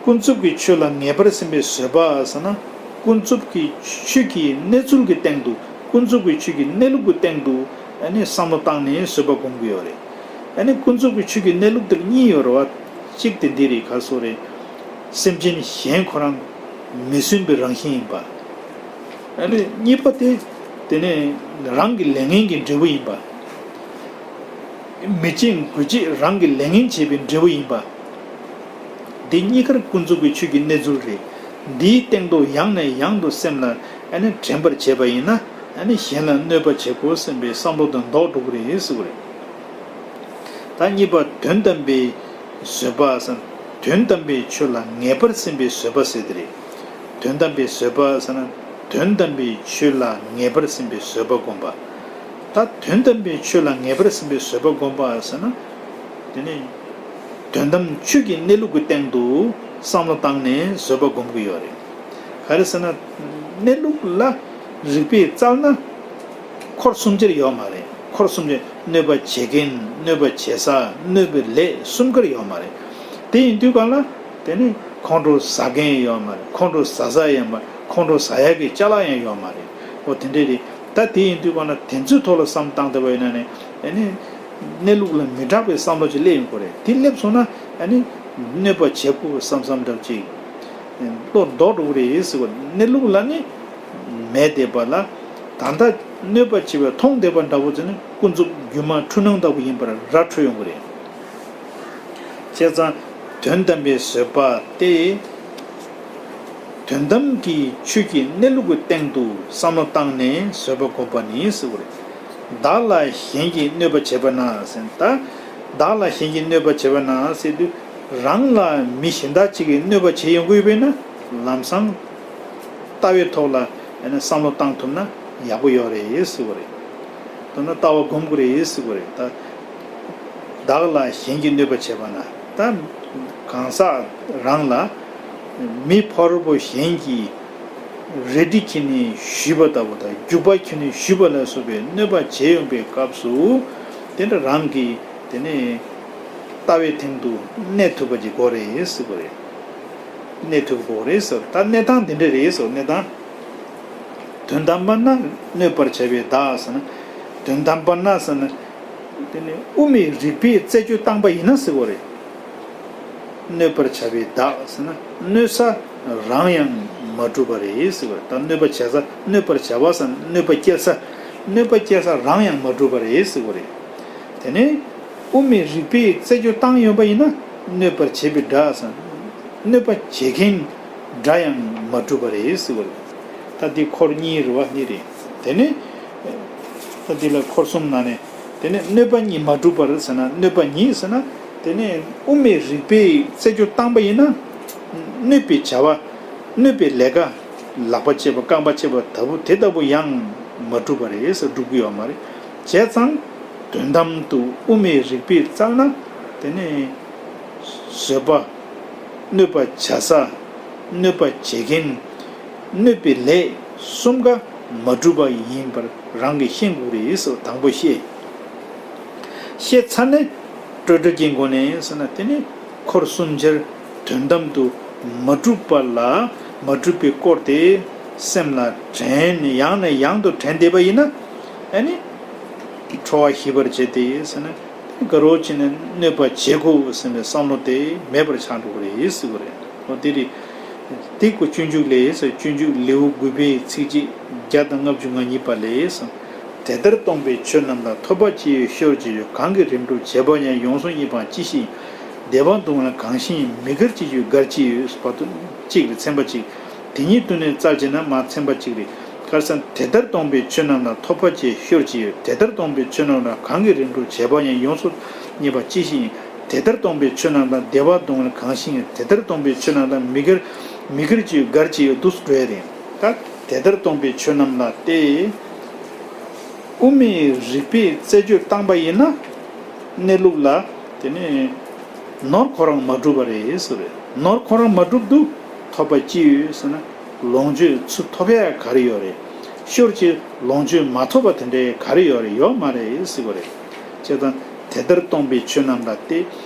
ཀུན་རྫོབ་ཀྱི་ཆོས་ལ་ངེས་པར་སེམས་པའི་བཟོད་པ་ཟེར་ན། ཀུན་རྫོབ་ཀྱི་ཆོས་ཀྱི་གནས་ཚུལ་གྱི་སྟེང་དུ་ཀུན་རྫོབ་ཀྱི་ཆོས་ཀྱི་གནས་ལུགས་ཀྱི་སྟེང་དུ་ཨ་ནི་བསམ་བློ་བཏང་ནས་བཟོད་པ་སྒོམ་གྱི་ཡོད་རེད། ཨ་ནི་ཀུན་རྫོབ་ཀྱི་ཆོས་ཀྱི་གནས་ལུགས་དེར་གཉིས་ཡོད་རེད་བ། གཅིག་དེ་འདི་རེད། ག་སོ་རེད། སེམས་ཅན་གཞན་ཁོ་རང་མི་སྲུན་པའི་རང་བཞིན་ཡིན་པ། ཨ་ནི་གཉིས་པ་དེ་དེ་ནས་རང་གི་ལས་ངན་གྱི་འབྲས་བུ་ཡིན་པ། མི་བྱེད་དགུ་བྱེད་རང་གི་ལས་ངན་བྱས་པའི་འབྲས་བུ་ཡིན་པ། འདི་གཉིས་ཀར་ཀུན་རྫོབ་ཀྱི་ཆོས་ཀྱི་གནས་ཚུལ་རེད། འདིའི་སྟེང་དུ་ཡང་ནས་ཡང་དུ་སེམས་ལ་ཨ་ནི་དྲན་པར་བྱས་པ་ཡིན་ན་ཨ་ནི་གཞན་ལ་གནོད་པ་བྱེད་དགོས་བསམ་པའི་བསམ་བློ་དང་ལྡོག་འགྲོ་གི་རེད་ཟེར་བ་རེད། ད་གཉིས་པ་དོན་དམ་པའི་བཟོད་པ་ཟེར་ན། དོན་དམ་པའི་ཆོས་ལ་ངེས་པར་སེམས་པའི་བཟོད་པ་ཟེར་དེ་རེད། དོན་དམ་པའི་བཟོད་པ་ཟེར་ན། དོན་དམ་པའི་ཆོས་ལ་ངེས་པར་སེམས་པའི་བཟོད་པ་སྒོམ་པ། ད་དོན་དམ་པའི་ཆོས་ལ་ངེས་པར་སེམས་པའི་བཟོད་པ་སྒོམ་པ་ཟེར་ན། དེ་ནི་དོན་དམ་ཆོས་ཀྱི་གནས་ལུགས་ཀྱི་སྟེང་དུ་བསམ་བློ་བཏང་ནས་བཟོད་པ་སྒོམ་གྱི་ཡོད་རེད། ག་རེ་ཟེར་ན། གནས་ལུགས་ལ་རིགས་པས་བཙལ་ན། འཁོར་གསུམ་ཆར་ཡོད་མ་རེད། འཁོར་གསུམ་ཆར་གནོད་པ་བྱེད་མཁན། གནོད་པ་བྱེད་ས། གནོད་པའི་ལས་གསུམ་ཀར་ཡོད་མ་རེད། དེ་ཡིན་དུས་གང་ལ། དེ་ནི་ཁོང་ཁྲོ་ཟ་མཁན་ཡོད་མ་རེད། ཁོང་ཁྲོ་ཟ་ས་ཡང་མ་རེད། ཁོང་ཁྲོ་ཟ་ཡག་གི་ཅ་ལག་ཡང་ཡོད་མ་རེད། འོ་དེ་འདྲས་རེད། ད་དེ་ཡིན་དུས་གང་ལ་དེ་ཚོའི་ཐོག་ལ་བསམ་བཏང་བསྡད་པ་ཡིན་ན་ནི། ཨ་ནི་གནས་ལུགས་ལ་མི་འདྲ་བའི་བསམ་བློ་ཅིག་སླེབས་ཡོང་གི་རེད། དེ་སླེབས་སོང་ན་ཨ་ནི་གནོད་པ་བྱེད་དགོས་བསམ་བསམ་འདྲ་ཅིག་བློ་ལྡོག་འགྲོ་གི་རེད་ཟེར་བ། གནས་ལུགས་ལ་ནི་མེད་བསྡད་པ་ལ་ད་ལྟ་གནོད་པ་བྱེད་པའི་མཐོང་བསྡད་པ་འདྲ་བོ་ཅིག་ནི་ཀུན་རྫོབ་སྒྱུ་མ་འཁྲུལ་སྣང་ལྟ་བུ་ཡིན་པར་ར་འཕྲོད་ཡོང་གི་རེད། བྱས་ཙང་དོན་དམ་པའི་བཟོད་པ་སྟེ། དོན་དམ་གྱི་ཆོས་ཀྱི་གནས་ལུགས་ཀྱི་སྟེང་དུ་བསམ་བློ་བཏང་ནས་བཟོད་པ་སྒོམ་པ་ནི་ཟེར་བ་རེད། བདག་ལ་གཞན་གྱིས་གནོད་པ་བྱས་པ་ན་ཟེར། ད་བདག་ལ་གཞན་གྱིས་གནོད་པ་བྱས་པ་ན་ཟེར་དུས། རང་ལ་མི་གཞན་དག་ཅིག་གིས་གནོད་པ་བྱེད་ཡོང་གི་ཡོད་པས་ན། ལམ་སང་ལྟ་བའི་ཐོག་ལ་ཡང་ན་བསམ་བློ་བཏང་ཐུབ་ན་ཡག་པོ་ཡོད་རེད་ཟེར་བ་རེད། མདོར་ན་ལྟ་བ་སྒོམ་དགོས་རེད་ཟེར་བ་རེད། ད་བདག་ལ་གཞན་གྱིས་གནོད་པ་བྱས་པ་ན། ད་གང་ཟག་རང་ལ་མི་ཕ་རོལ་པོ་གཞན་གྱིས་རལ་གྲི་འཁྱེར་ནས་གཞུས་པ་ལྟ་བུ་དང་། རྒྱུག་པ་འཁྱེར་ནས་གཞུས་པ་ལ་སོགས་པའི་གནོད་པ་བྱེད་ཡོང་པའི་སྐབས་སུ། དེ་འདྲ་རང་གིས་དེ་ནས་ལྟ་བའི་སྟེང་དུ་གནས་ཐུབ་པ་ཅིག་དགོས་རེད་ཟེར་བ་རེད། གནས་ཐུབ་དགོས་རེད་ཟེར། ད་གནས་སྟངས་འདི་འདྲ་རེད་ཟེར། གནས་སྟངས། དོན་དམ་པར་ན་གནོད་པར་བྱ་བའི་བདག་ཟེར་ན། དོན་དམ་པར་ན་ཟེར་ན། དེ་ནས་དབུ་མའི་རིགས་པས་རྩད་གཅོད་བཏང་པ་ཡིན་ན་ཟེར་བ་རེད། གནོད་པར་བྱ་བའི་བདག་ཟེར་ན་གནོད་ས་རང་ཡང་མ་གྲུབ་པ་རེད་ཟེར་བ་རེད། ད་གནོད་པ་བྱེད་ས་གནོད་པར་བྱ་བ་ཟེར་ན་གནོད་པ་སྐྱེལ་ས་གནོད་པ་སྐྱེལ་ས་རང་ཡང་མ་གྲུབ་པ་རེད་ཟེར་བ་རེད། དེ་ནས་དབུ་མའི་རིགས་པས་རྩད་གཅོད་བཏང་ཡོད་པ་ཡིན་ན་གནོད་པར་བྱེད་པའི་དགྲ་ཟེར་ན་གནོད་པ་བྱེད་མཁན་དགྲ་ཡང་མ་གྲུབ་པ་རེད་ཟེར་བ་རེད། ད་འདི་འཁོར་གཉིས་རེད་བ། གཉིས་རེད། དེ་ནས་ད་འདི་ལ་འཁོར་གསུམ་ནང་ནས་དེ་ནས་གནོད་པ་གཉིས་མ་གྲུབ་པར་ཟེར་ན་གནོད་པ་གཉིས་ཟེར་ན་དེ་ནས་དབུ་མའི་རིགས་པས་རྩད་གཅོད་བཏང་པ་ཡིན་ན་གནོད་པའི་བྱ་བ་གནོད་པའི་ལས་ཀ་ལག་པ་བཅད་པ་རྐང་པ་བཅད་པ་ལྟ་བུ་དེ་ལྟ་བུ་ཡང་མ་གྲུབ་པ་རེད་ཟེར་སྒྲུབ་ཀྱི་ཡོད་མ་རེད། བྱས་ཙང་དོན་དམ་དུ་དབུ་མའི་རིགས་པས་བཙལ་ན་དེ་ནས་བཟོད་པ་གནོད་པ་བྱ་ས་གནོད་པ་བྱེད་མཁན་གནོད་པའི་ལས་གསུམ་ཀ་མ་གྲུབ་པ་ཡིན་པར་རང་གིས་ཤེས་དགོས་རེད་ཟེར་དང་པོ་ཤེས། ཤེས་ཚར་ནས་སྤྲོས་བྲལ་གྱི་སྒོ་ནས་ཟེར་ན་དེ་ནི་འཁོར་གསུམ་ཆར་དོན་དམ་དུ་མ་གྲུབ་པ་ལ་མ་གྲུབ་པའི་སྐོར་དེ་སེམས་ལ་དྲན་ནས་ཡང་ནས་ཡང་དུ་དྲན་བསྡད་པ་ཡིན་ན་ཨ་ནི་ཁྲོ་བ་ཞི་བར་བྱེད་དེ་ཟེར་ན། དགའ་རོགས་བྱས་ནས་གནོད་པ་བྱེད་དགོས་ཟེར་བའི་བསམ་བློ་དེ་མེད་པར་ཆགས་འགྲོ་གི་རེད་ཟེར་གི་རེད། འོ་དེ་རེད། དེ་ཀོ་སྤྱོད་འཇུག་ལས་ཟེར། སྤྱོད་འཇུག་ལེའུ་དགུ་པའི་ཚིགས་བཅད་བརྒྱ་དང་ལྔ་བཅུ་ང་གཉིས་པ་ལས་ཟེར། དེ་ལྟར་སྟོང་པའི་ཆོས་རྣམས་ལ། ཐོབ་པ་ཅི་ཡོད་ཤོར་ཅི་ཡོད། གང་གིས་རིམ་གྲོ་བྱེད་པ་ཡང་། ཡོངས་སུ་རྙེད་པའང་ཅི་ཞིག་ཡིན། བདེ་བ་སྡུག་བསྔལ་གང་ཞིག་ཡིན། མི་དགར་ཅི་ཡོད་དགར་ཅི་ཡོད། བར་དུ་གཅིག་རེད། ཚན་པ་གཅིག་དེ་ཉིད་དུ་ནི་བཙལ་བྱེད་ན་མ་ཚན་པ་གཅིག་རེད། ག་རེ་ཟེར་ན། དེ་ལྟར་སྟོང་པའི་ཆོས་རྣམས་ལ། ཐོབ་པ་ཅི་ཡོད་ཤོར་ཅི་ཡོད། དེ་ལྟར་སྟོང་པའི་ཆོས་རྣམས་ལ། གང་གིས་རིམ་གྲོ་བྱེད་པ་ཡང་། ཡོངས་སུ་རྙེད་པ་ཅི་ཞིག་ཡིན། དེ་ལྟར་སྟོང་པའི་ཆོས་རྣམས་ལ། བདེ་བ་སྡུག་བསྔལ་གང་ཞིག་ཡིན། དེ་ལྟར་སྟོང་པའི་ཆོས་རྣམས་ལ། མི་དགར་མི་དགར་ཅི་ཡོད་དགར་ཅི་ཡོད་འདུག་སེ་འགྲོ་ཡ་རེད། ད་དེ་ལྟར་སྟོང་པའི་ཆོས་རྣམས་ལ་སྟེ། དབུ་མའི་རིགས་པས་རྩད་གཅོད་བཏང་པ་ཡིན་ན། གནས་ལུགས་ལ་དེ་ནི་ནོར་ཁོ་རང་མ་གྲུབ་པ་རེད་ཟེར་བས། ནོར་ཁོ་རང་མ་གྲུབ་འདུག་ཐོབ་པ་ཅི་ཡོད་ཟེར་ན། ལོངས་སྤྱོད་ཚུར་ཐོབ་ཡ་ག་རེ་ཡོད་རེད། ཤོར་ཅི། ལོངས་སྤྱོད་མ་ཐོབ་པ་དེ་འདྲའི་ག་རེ་ཡོད་རེད། ཡོད་མ་རེད་ཟེར་བ་རེད། བྱས་ཙང་དེ་ལྟར་སྟོང་པའི་ཆོས་རྣམས་ལ་སྟེ།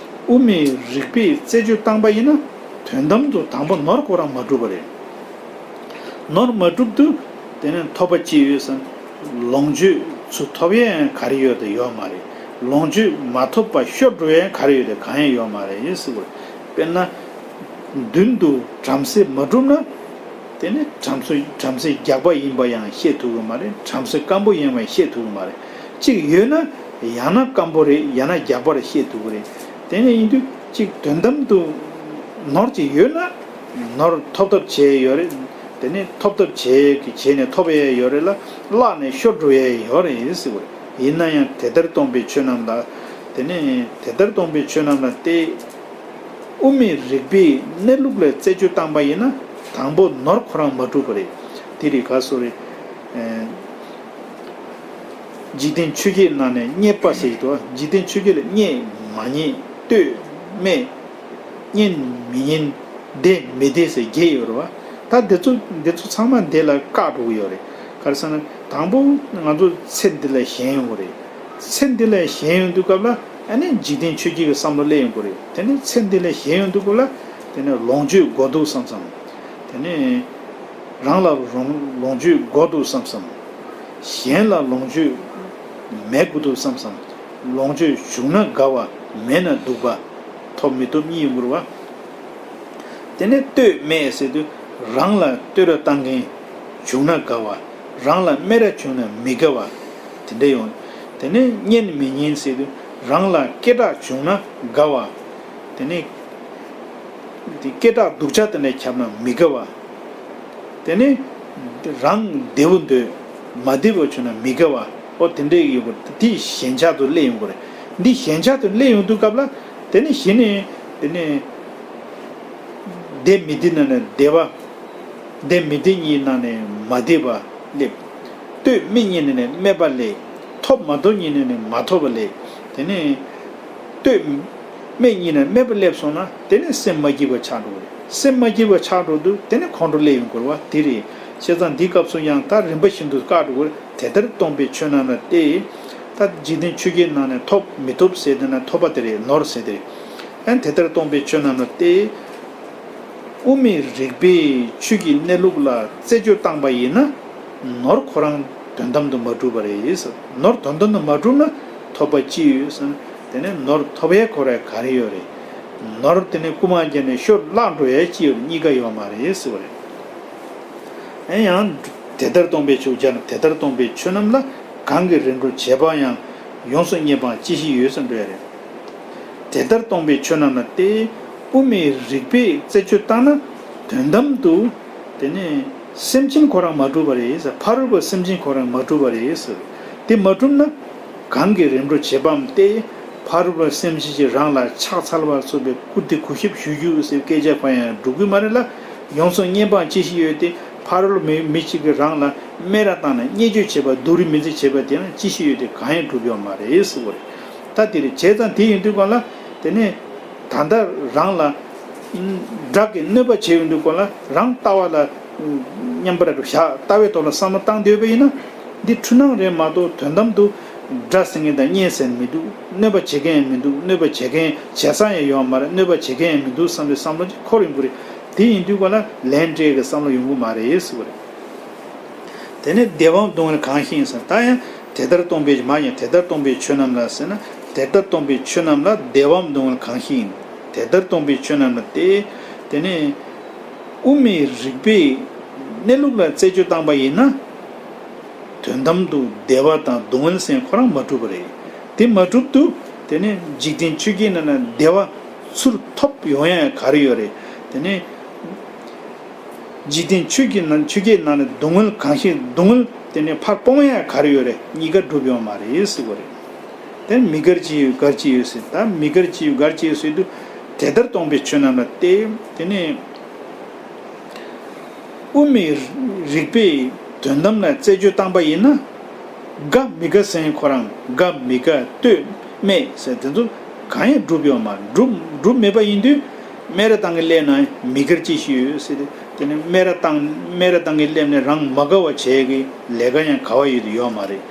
དབུ་མའི་རིགས་པས་རྩད་གཅོད་བཏང་པ་ཡིན་ན། དོན་དམ་དུ་དང་པོ་ནོར་ཁོ་རང་མ་གྲུབ་པ་རེད། ནོར་མ་གྲུབ་དུས་དེ་ནས་ཐོབ་པ་ཅི་ཡོད་ཟེར་ན། ལོངས་སྤྱོད་ཚུར་ཐོབ་ཡས་ག་རེ་ཡོད་དེ་ཡོད་མ་རེད། ལོངས་སྤྱོད་མ་ཐོབ་པ་ཤོར་འགྲོ་ཡས་ག་རེ་ཡོད་དེ་གང་ཡང་ཡོད་མ་རེད་ཟེར་བ་རེད། དཔེར་ན། མདུན་དུ་བྲམ་ཟེ་མ་གྲུབ་ན། དེ་ནས་བྲམ་ཟེ་བྲམ་ཟེ་རྒྱགས་པ་ཡིན་པ་ཡང་ཤེས་ཐུབ་ཀྱི་མ་རེད། བྲམ་ཟེ་སྐམ་པོ་ཡིན་པ་ཤེས་ཐུབ་ཀྱི་མ་རེད། གཅིག་ཡོད་ན་ཡང་ན་སྐམ་པོ་རེད། ཡང་ན་རྒྱགས་པ་རེད་ཤེས་ཐུབ་ཀྱི་རེད། དེ་ནས་ཡིན་དུས་གཅིག་དོན་དམ་དུ་ནོར་གཅིག་ཡོད་ན། ནོར་ཐོབ་ཐབས་བྱས་ཡོད་རེད། དེ་ནས་ཐོབ་ཐབས་བྱས་ཀྱི་བྱས་ནས་ཐོབ་ཡས་ཡོད་རེད་ལ། བརླག་ནས་ཤོར་འགྲོ་ཡས་ཡོད་རེད་ཟེར་བ་རེད། ཡིན་ན་ཡང་དེ་ལྟར་སྟོང་པའི་ཆོས་རྣམས་ལ། དེ་ནས་དེ་ལྟར་སྟོང་པའི་ཆོས་རྣམས་ལ་སྟེ། དབུ་མའི་རིགས་པས་གནས་ལུགས་ལ་རྩད་གཅོད་བཏང་པ་ཡིན་ན། དང་པོ་ནོར་ཁོ་རང་མ་གྲུབ་པ་རེད། དེ་རིགས་ག་སོ་རེད། འཇིག་རྟེན་ཆོས་བརྒྱད་ནང་ནས་རྙེད་པ་ཟེར་གྱི་འདུག་འཇིག་རྟེན་ཆོས་བརྒྱད་ལ་རྙེད་མ་རྙེད་ལྟོས་སྨྲས། རྙེད་མི་རྙེད་བདེན་མི་བདེན་ཟེར་བརྒྱད་ཡོད་རེད་བ། ད་འདི་ཚོ་འདི་ཚོ་ཚང་མ་འདི་ལ་བཀག་འགྲོ་གི་ཡོད་རེད། ག་རེ་ཟེར་ན་དང་པོ་ང་ཚོ་ཚེ་འདི་ལ་ཞེན་ཡོང་གི་རེད། ཚེ་འདི་ལ་ཞེན་ཡོང་དུས་སྐབས་ལ་ཨ་ནི་འཇིག་རྟེན་ཆོས་བརྒྱད་ཀྱི་བསམ་བློ་སླེབས་ཡོང་གི་རེད། དེ་ནས་ཚེ་འདི་ལ་ཞེན་ཡོང་དུས་སྐབས་ལ་དེ་ནས་ལོངས་སྤྱོད་དགོས་འདུག་བསམ་བསམ། དེ་ནས་རང་ལ་རང་ལོངས་སྤྱོད་དགོས་འདུག་བསམ་བསམ། གཞན་ལ་ལོངས་སྤྱོད་མེད་དགོས་འདུག་བསམ་བསམ། ལོངས་སྤྱོད་བྱུང་ན་དགའ་བ་མེད་ན་སྡུག་པ། ཐོབ་མི་ཐོབ་གཉིས་ཡོང་གི་རེད་བ། དེ་ནས་ལྟོས་སྨྲས་ཟེར་དུས་རང་ལ་བསྟོད་ར་བཏང་མཁན་བྱུང་ན་དགའ་བ། རང་ལ་སྨད་ར་བྱུང་ན་མི་དགའ་བ། དེ་འདྲ་ཡོང་། དེ་ནས་རྙེད་མི་རྙེད་ཟེར་དུས་རང་ལ་སྐད་གྲགས་བྱུང་ན་དགའ་བ། དེ་ནས་དེ་སྐད་གྲགས་སྡུག་ཅག་དེ་འདྲ་ཁྱབ་ན་མི་དགའ་བ། དེ་ནས་རང་བདེ་བོ་འདོད། མ་བདེ་བ་བྱུང་ན་མི་དགའ་བ། ཨོ་དེ་འདྲ་ཡོད་དགོས། དེ་ཞེན་ཆགས་དུ་སླེབས་ཡོང་གི་རེད། འདི་ཞེན་ཆགས་དུ་སླེབས་ཡོང་དུས་སྐབས་ལ་དེ་ནས་གཞི་ནས་དེ་ནས་བདེ་མི་བདེ་ནང་ནས་བདེ་བ། བདེ་མི་བདེ་གཉིས་ནང་ནས་མ་བདེ་བ་སླེབས། ལྟོས་སྨད་གཉིས་ནང་ནས་སྨད་པ་སླེབས། ཐོབ་མ་ཐོབ་གཉིས་ནང་ནས་མ་ཐོབ་པ་སླེབས། དེ་ནས་ལྟོས་སྨད་གཉིས་ནས་སྨད་པ་སླེབས་སོང་ན་དེ་ནས་སེམས་མ་སྐྱིད་པ་ཆགས་འགྲོ་གི་རེད། སེམས་མ་སྐྱིད་པ་ཆགས་འགྲོ་དུས་དེ་ནས་ཁོང་ཁྲོ་སླེབས་ཡོང་དགོས་པ་དེ་རེད། བྱས་ཙང་འདིའི་སྐབས་སུ་ཡང་ད་རིམ་པ་བཞིན་དུ་བཀག་འགྲོ་གི་རེད། དེ་ལྟར་སྟོང་པའི་ཆོས་རྣམས་ལ་སྟེ། ད་འཇིག་རྟེན་ཆོས་བརྒྱད་ནང་ནས་ཐོབ་མི་ཐོབ་ཟེར་དེ་ན་ཐོབ་པ་དེ་རེད། ནོར་ཟེར་དེ་རེད། ཨན་དེ་ལྟར་སྟོང་པའི་ཆོས་རྣམས་ལ་སྟེ། དབུ་མའི་རིགས་པས་ཆོས་ཀྱི་གནས་ལུགས་ལ་རྩད་གཅོད་བཏང་པ་ཡིན་ན། ནོར་ཁོ་རང་དོན་དམ་དུ་མ་གྲུབ་པ་རེད། ནོར་དོན་དམ་དུ་མ་གྲུབ་ན། ཐོབ་པ་ཅི་ཡོད་ཟེར་ན། དེ་ནས་ནོར་ཐོབ་ཡས་ཁོ་ར་ག་རེ་ཡོད་རེད། ནོར་དེ་ནས་རྐུ་མ་བརྒྱབ་ནས་ཤོར་བརླག་འགྲོ་ཡས་ཅི་ཡོད་རེད། གཉིས་ཀ་ཡོད་མ་རེད་ཟེར་བ་རེད། ཨེ་ཡང་དེ་ལྟར་སྟོང་པའི་ཆོས་སྦྱར་ན། དེ་ལྟར་སྟོང་པའི་ཆོས་རྣམས་ལ། གང་གིས་རིམ་གྲོ་བྱེད་པ་ཡང་། ཡོངས་སུ་བསྙེན་པའང་ཅི་ཞིག་ཡོད་ཟེར་འགྲོ་ཡ་རེད། དེ་ལྟར་སྟོང་པའི་ཆོས་རྣམས་ལ་སྟེ། དབུ་མའི་རིགས་པས་རྩད་གཅོད་བཏང་ན། དོན་དམ་དུ་དེ་ནི་སེམས་ཅན་ཁོ་རང་མ་གྲུབ་པ་རེད་ཟེར། ཕ་རོལ་པོ་སེམས་ཅན་ཁོ་རང་མ་གྲུབ་པ་རེད་ཟེར། དེ་མ་གྲུབ་ན། གང་གིས་རིམ་གྲོ་བྱེད་པའམ་སྟེ། ཕ་རོལ་པོ་སེམས་ཅན་གྱིས་རང་ལ་ཕྱག་འཚལ་བ་སོགས་པའི་བཀུར་སྟི་གུས་ཞབས་ཞུ་རྒྱུ་ཟེར་སྐད་ཆ་གོ་ཡང་འགྲུབ་ཀྱི་མ་རེད་ལ། ཡོངས་སུ་བསྙེན་པའང་ཅི་ཞིག་ཡོད་དེ། ཕ་རོལ་མི་མི་གཅིག་གིས་རང་ལ་སྨད་ར་བཏང་ནས་བརྙས་བཅོས་བྱེད་པ། སྡུག་རུས་མི་འཛིན་བྱེད་པ་དེ་ཡང་ཅི་ཞིག་ཡོད་དེ། གང་ཡང་འགྲུབ་ཡོད་མ་རེད་ཟེར་བ་རེད། ད་དེ་རེད། བྱས་ཙང་དེ་ཡིན་དུས་གང་ལ། དེ་ནས་ད་ལྟ་རང་ལ་དགྲ་གིས་གནོད་པ་བྱས་ཡོང་དུས་གང་ལ། རང་ལྟ་བ་ལ་མཉམ་པར་བཞག་ལྟ་བའི་ཐོག་ལ་བསམ་བློ་བཏང་བསྡད་པ་ཡིན་ན། འདི་འཁྲུལ་སྣང་རེད་མ་གཏོགས། དོན་དམ་དུ་དགྲ་ཟེར་མཁན་དང་གཉེན་ཟེར་མི་འདུག་གནོད་པ་བྱེད་མཁན་ཡང་མི་འདུག་གནོད་པ་བྱེད་མཁན་བྱེད་ས་ཡང་ཡོད་མ་རེད། གནོད་པ་བྱེད་མཁན་ཡང་མི་འདུག་བསམ་པའི་བསམ་བློ་ཅིག་འཁོར་ཡོང་གི་རེད། དེ་ཡིན་དུས་གང་ལ་ལན་སྤྲད་ཀྱི་བསམ་བློ་ཡོང་གི་མ་རེད་ཟེར་བ་རེད། དེ་ནས་བདེ་བའམ་སྡུག་བསྔལ་གང་ཞིག་ཡིན་ཟེར། ད་ཡང་དེ་ལྟར་སྟོང་པའི། མ་ཡིན། དེ་ལྟར་སྟོང་པའི་ཆོས་རྣམས་ལ་ཟེར་ན། དེ་ལྟར་སྟོང་པའི་ཆོས་རྣམས་ལ་བདེ་བའམ་སྡུག་བསྔལ་གང་ཞིག་ཡིན། དེ་ལྟར་སྟོང་པའི་ཆོས་རྣམས་ལ་སྟེ། དེ་ནས་དབུ་མའི་རིགས་པས་གནས་ལུགས་ལ་རྩད་གཅོད་བཏང་པ་ཡིན་ན། དོན་དམ་དུ་བདེ་བ་དང་སྡུག་བསྔལ་ཟེར་ཁོ་རང་མ་གྲུབ་པ་རེད། དེ་མ་གྲུབ་དུས་དེ་ནས་འཇིག་རྟེན་ཆོས་བརྒྱད་ནང་ན་བདེ་བ་ཚུར་ཐོབ་ཡོང་ཡ་ག་རེ་ཡོད་རེད། དེ་ནས་འཇིག་རྟེན་ཆོས་ཀྱི་ནང་ཆོས་བརྒྱད་ནང་ནས་སྡུག་བསྔལ་གང་ཞིག་སྡུག་བསྔལ་དེ་ནས་ཕར་སྤོང་ཡ་ག་རེ་ཡོད་རེད། གཉིས་ཀ་འགྲུབ་ཡོང་མ་རེད་ཟེར་བ་རེད། དེ་མི་དགར་ཅི་ཡོད་དགར་ཅི་ཡོད་ཟེར། ད་མི་དགར་ཅི་ཡོད་དགར་ཅི་ཡོད་ཟེར་དུས། དེ་ལྟར་སྟོང་པའི་ཆོས་རྣམས་ལ་སྟེ། དེ་ནས་དབུ་མའི་རིགས་པས་དོན་དམ་ལ་རྩད་གཅོད་བཏང་པ་ཡིན་ན། དགའ་མི་དགའ་ཟེར་ཁོ་རང་། དགའ་མི་དགའ་ལྟོས་སྨད་ཟེར་དེ་ཚོ་གང་ཡང་འགྲུབ་ཡོད་མ་རེད། འགྲུབ་འགྲུབ་མེད་པ་ཡིན་དུས། སྨད་ར་བཏང་གི་སླེབས་ན་མི་དགར་ཅི་ཞིག་ཡོད་ཟེར་ཏེ། དེ་ནས་སྨད་ར་བཏང་སྨད་ར་བཏང་གི་སླེབས་ནས་རང་མ་དགའ་བ་བྱས་ཀྱི་ལས་ཀ་ཡང་ག་བ་ཡོད་དུ་ཡོད་མ་རེད།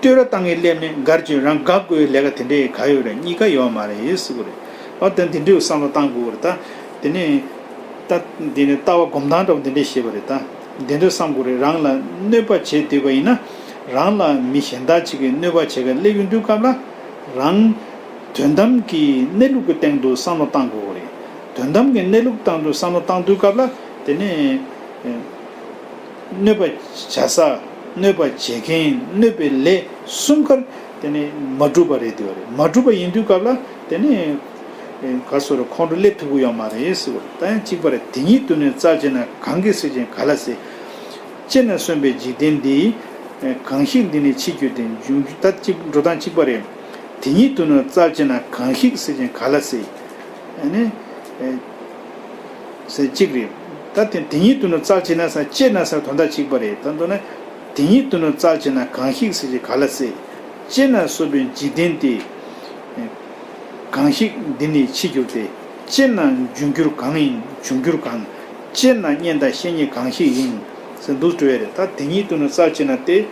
ལྟོས་ར་བཏང་གི་སླེབས་ནས་དགར་གྱི་རང་དགའ་དགོས་ལས་ཀ་དེ་འདྲའི་ག་ཡོད་རེད། གཉིས་ཀ་ཡོད་མ་རེད་ཟེར་གི་རེད། ཨ་དེ་འདི་འདྲའི་བསམ་བློ་བཏང་དགོས་རེད། ད་དེ་ནས་ད་དེ་ནས་ལྟ་བ་སྒོམ་སྟངས་འདྲ་བོ་འདི་འདྲའི་བཤད་པ་རེད། ད་འདི་འདྲ་བསམ་དགོས་རེད། རང་ལ་གནོད་པ་བྱས་བསྡད་པ་ཡིན་ན། རང་ལ་མི་གཞན་དག་ཅིག་གིས་གནོད་པ་བྱེད་ག་སླེབས་ཡོང་དུས་སྐབས་ལ། རང་དོན་དམ་གྱི་གནས་ལུགས་ཀྱི་སྟེང་དུ་བསམ་བློ་བཏང་དགོས་རེད། དོན་དམ་གྱི་གནས་ལུགས་སྟེང་དུ་བསམ་བློ་བཏང་དུས་སྐབས་ལ། དེ་ནས་གནོད་པ་བྱ་ས། གནོད་པ་བྱེད་མཁན། གནོད་པའི་ལས་གསུམ་ཀར་དེ་ནས་མ་གྲུབ་པ་རེད་དེ་བ་རེད། མ་གྲུབ་པ་ཡིན་དུས་སྐབས་ལ་དེ་ནས་ག་སོ་རུ་ཁོང་ཁྲོ་སླེབས་ཐུབ་ཀྱི་ཡོད་མ་རེད་ཟེར་བ་རེད། ད་ཡང་གཅིག་པ་རེད། དེ་ཉིད་དུ་ནི་བཙལ་བྱས་ན། གང་གིས་སྲེག་ཅིང་ག་ལ་སྲེག། ཅེ་ན་གསོན་པའི་འཇིག་རྟེན་འདི། གང་ཞིག་འདི་ནི་འཆི་འགྱུར་ཏེ། འབྱུང་འགྱུར་ད་གཅིག་འགྲོ་སྟངས་གཅིག་པ་རེད། དེ་ཉིད་དུ་ནི་བཙལ་བྱས་ན། གང་ཞིག་སྲེག་ཅིང་ག་ལ་སྲེག། ཨ་ནི། ཟེར་གཅིག་རེད། ད་དེ་དེ་ཉིད་དུ་ནི་བཙལ་བྱས་ན་ཟེར། ཅེ་ན་ཟེར་དོན་དག་གཅིག་པ་རེད། ད་མདོར་ན། དེ་ཉིད་དུ་ནི་བཙལ་བྱས་ན། གང་ཞིག་སྲེག་ཅིང་ག་ལ་སྲེག། ཅེ་ན་གསོན་པའི་འཇིག་རྟེན་འདི། གང་ཞིག་འདི་ནི་འཆི་འགྱུར་ཏེ། ཅེ་ན་འབྱུང་འགྱུར་གང་ཡིན། འབྱུང་འགྱུར་གང་། ཅེ་ན་གཉེན་དང་བཤེས་གཉེན་གང་ཞིག་ཡིན། ཟེར་འདུག་སྤྲོས་ཡ་རེད། ད་དེ་ཉིད་དུ་ནི་བཙལ་བྱས་ན་སྟེ།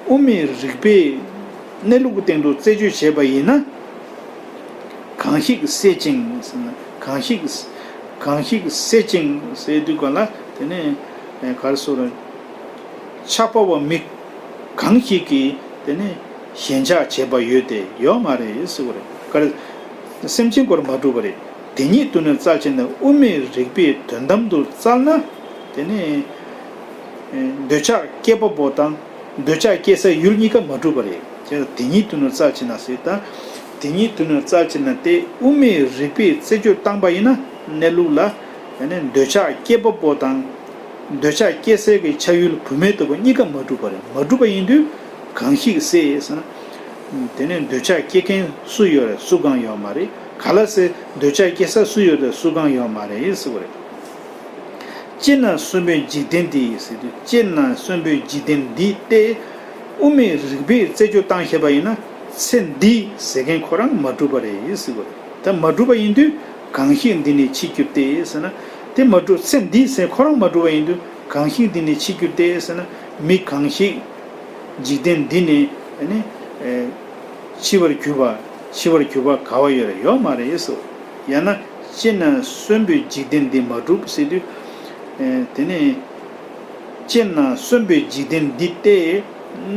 དབུ་མའི་རིགས་པས་གནས་ལུགས་ཀྱི་སྟེང་དུ་རྩད་གཅོད་བྱས་པ་ཡིན་ན། གང་ཞིག་སྲེག་ཅིང་ཟེར་ན། གང་ཞིག་གང་ཞིག་སྲེག་ཅིང་ཟེར་དུས་ག་ལ་དེ་ནས་ག་རེ་ཟེར་རེད། ཆགས་པ་བ་མི་གང་ཞིག་གིས་དེ་ནས་ཞེན་ཆགས་བྱས་པ་ཡོད་དེ་ཡོད་མ་རེད་ཟེར་བ་རེད། ག་རེ། སེམས་ཅན་སྐོར་མ་གྲུབ་པ་རེད། དེ་ཉིད་དུ་ནི་བཙལ་བྱས་ན། དབུ་མའི་རིགས་པས་དོན་དམ་དུ་བཙལ་ན། དེ་ནས་འདོད་ཆགས་སྐྱེས་པ་པོ་དང་། འདོད་ཆགས་སྐྱེ་སའི་ཡུལ་གཉིས་ཀ་མ་གྲུབ་པ་རེད། ཅེས་དེ་ཉིད་དུ་ནི་བཙལ་བྱས་ན་ཟེར། ད་དེ་ཉིད་དུ་ནི་བཙལ་བྱས་ན་སྟེ། དབུ་མའི་རིགས་པས་རྩད་གཅོད་བཏང་པ་ཡིན་ན། གནས་ལུགས་ལ་ཡང་ན་འདོད་ཆགས་སྐྱེས་པ་པོ་དང་། འདོད་ཆགས་སྐྱེ་སའི་གི་ཆ་ཡུལ་བུད་མེད་ལྟ་བུ་གཉིས་ཀ་མ་གྲུབ་པ་རེད། མ་གྲུབ་པ་ཡིན་དུས་གང་ཞིག་སྲེག་ཟེར་ན། དེ་ནས་འདོད་ཆགས་སྐྱེ་མཁན་སུ་ཡོད་རེད། སུ་གང་ཡོད་མ་རེད། ག་ལ་སྲེག། འདོད་ཆགས་སྐྱེ་ས་སུ་ཡོད་རེད། སུ་གང་ཡོད་མ་རེད་ཟེར་བ་རེད། ཅེ་ན་གསོན་པོའི་འཇིག་རྟེན་འདི་ཟེར་དུས། ཅེ་ན་གསོན་པོའི་འཇིག་རྟེན་འདི་སྟེ། དབུ་མའི་རིགས་པས་རྩད་གཅོད་བཏང་ཤེས་པ་ཡིན་ན། ཚེ་འདི་ཟེར་མཁན་ཁོ་རང་མ་གྲུབ་པ་རེད་ཟེར་བ་རེད། ད་མ་གྲུབ་པ་ཡིན་དུས་གང་ཞིག་འདི་ནི་འཆི་འགྱུར་ཏེ་ཟེར་ན། དེ་མ་གྲུབ། ཚེ་འདི་ཟེར་ཁོ་རང་མ་གྲུབ་པ་ཡིན་དུས་གང་ཞིག་འདི་ནི་འཆི་འགྱུར་ཏེ་ཟེར་ན། མི་གང་ཞིག་འཇིག་རྟེན་འདི་ནས་ནི་འཆི་བར་གྱུར་པ། འཆི་བར་གྱུར་པ་ག་བ་ཡོད་རེད། ཡོད་མ་རེད་ཟེར། ཡང་ན་ཅེ་ན་གསོན་པོའི་འཇིག་རྟེན་འདི་མ་གྲུབ་ཟེར་དུས། དེ་ནས་ཅེ་ན་གསོན་པོའི་འཇིག་རྟེན་འདི་སྟེ།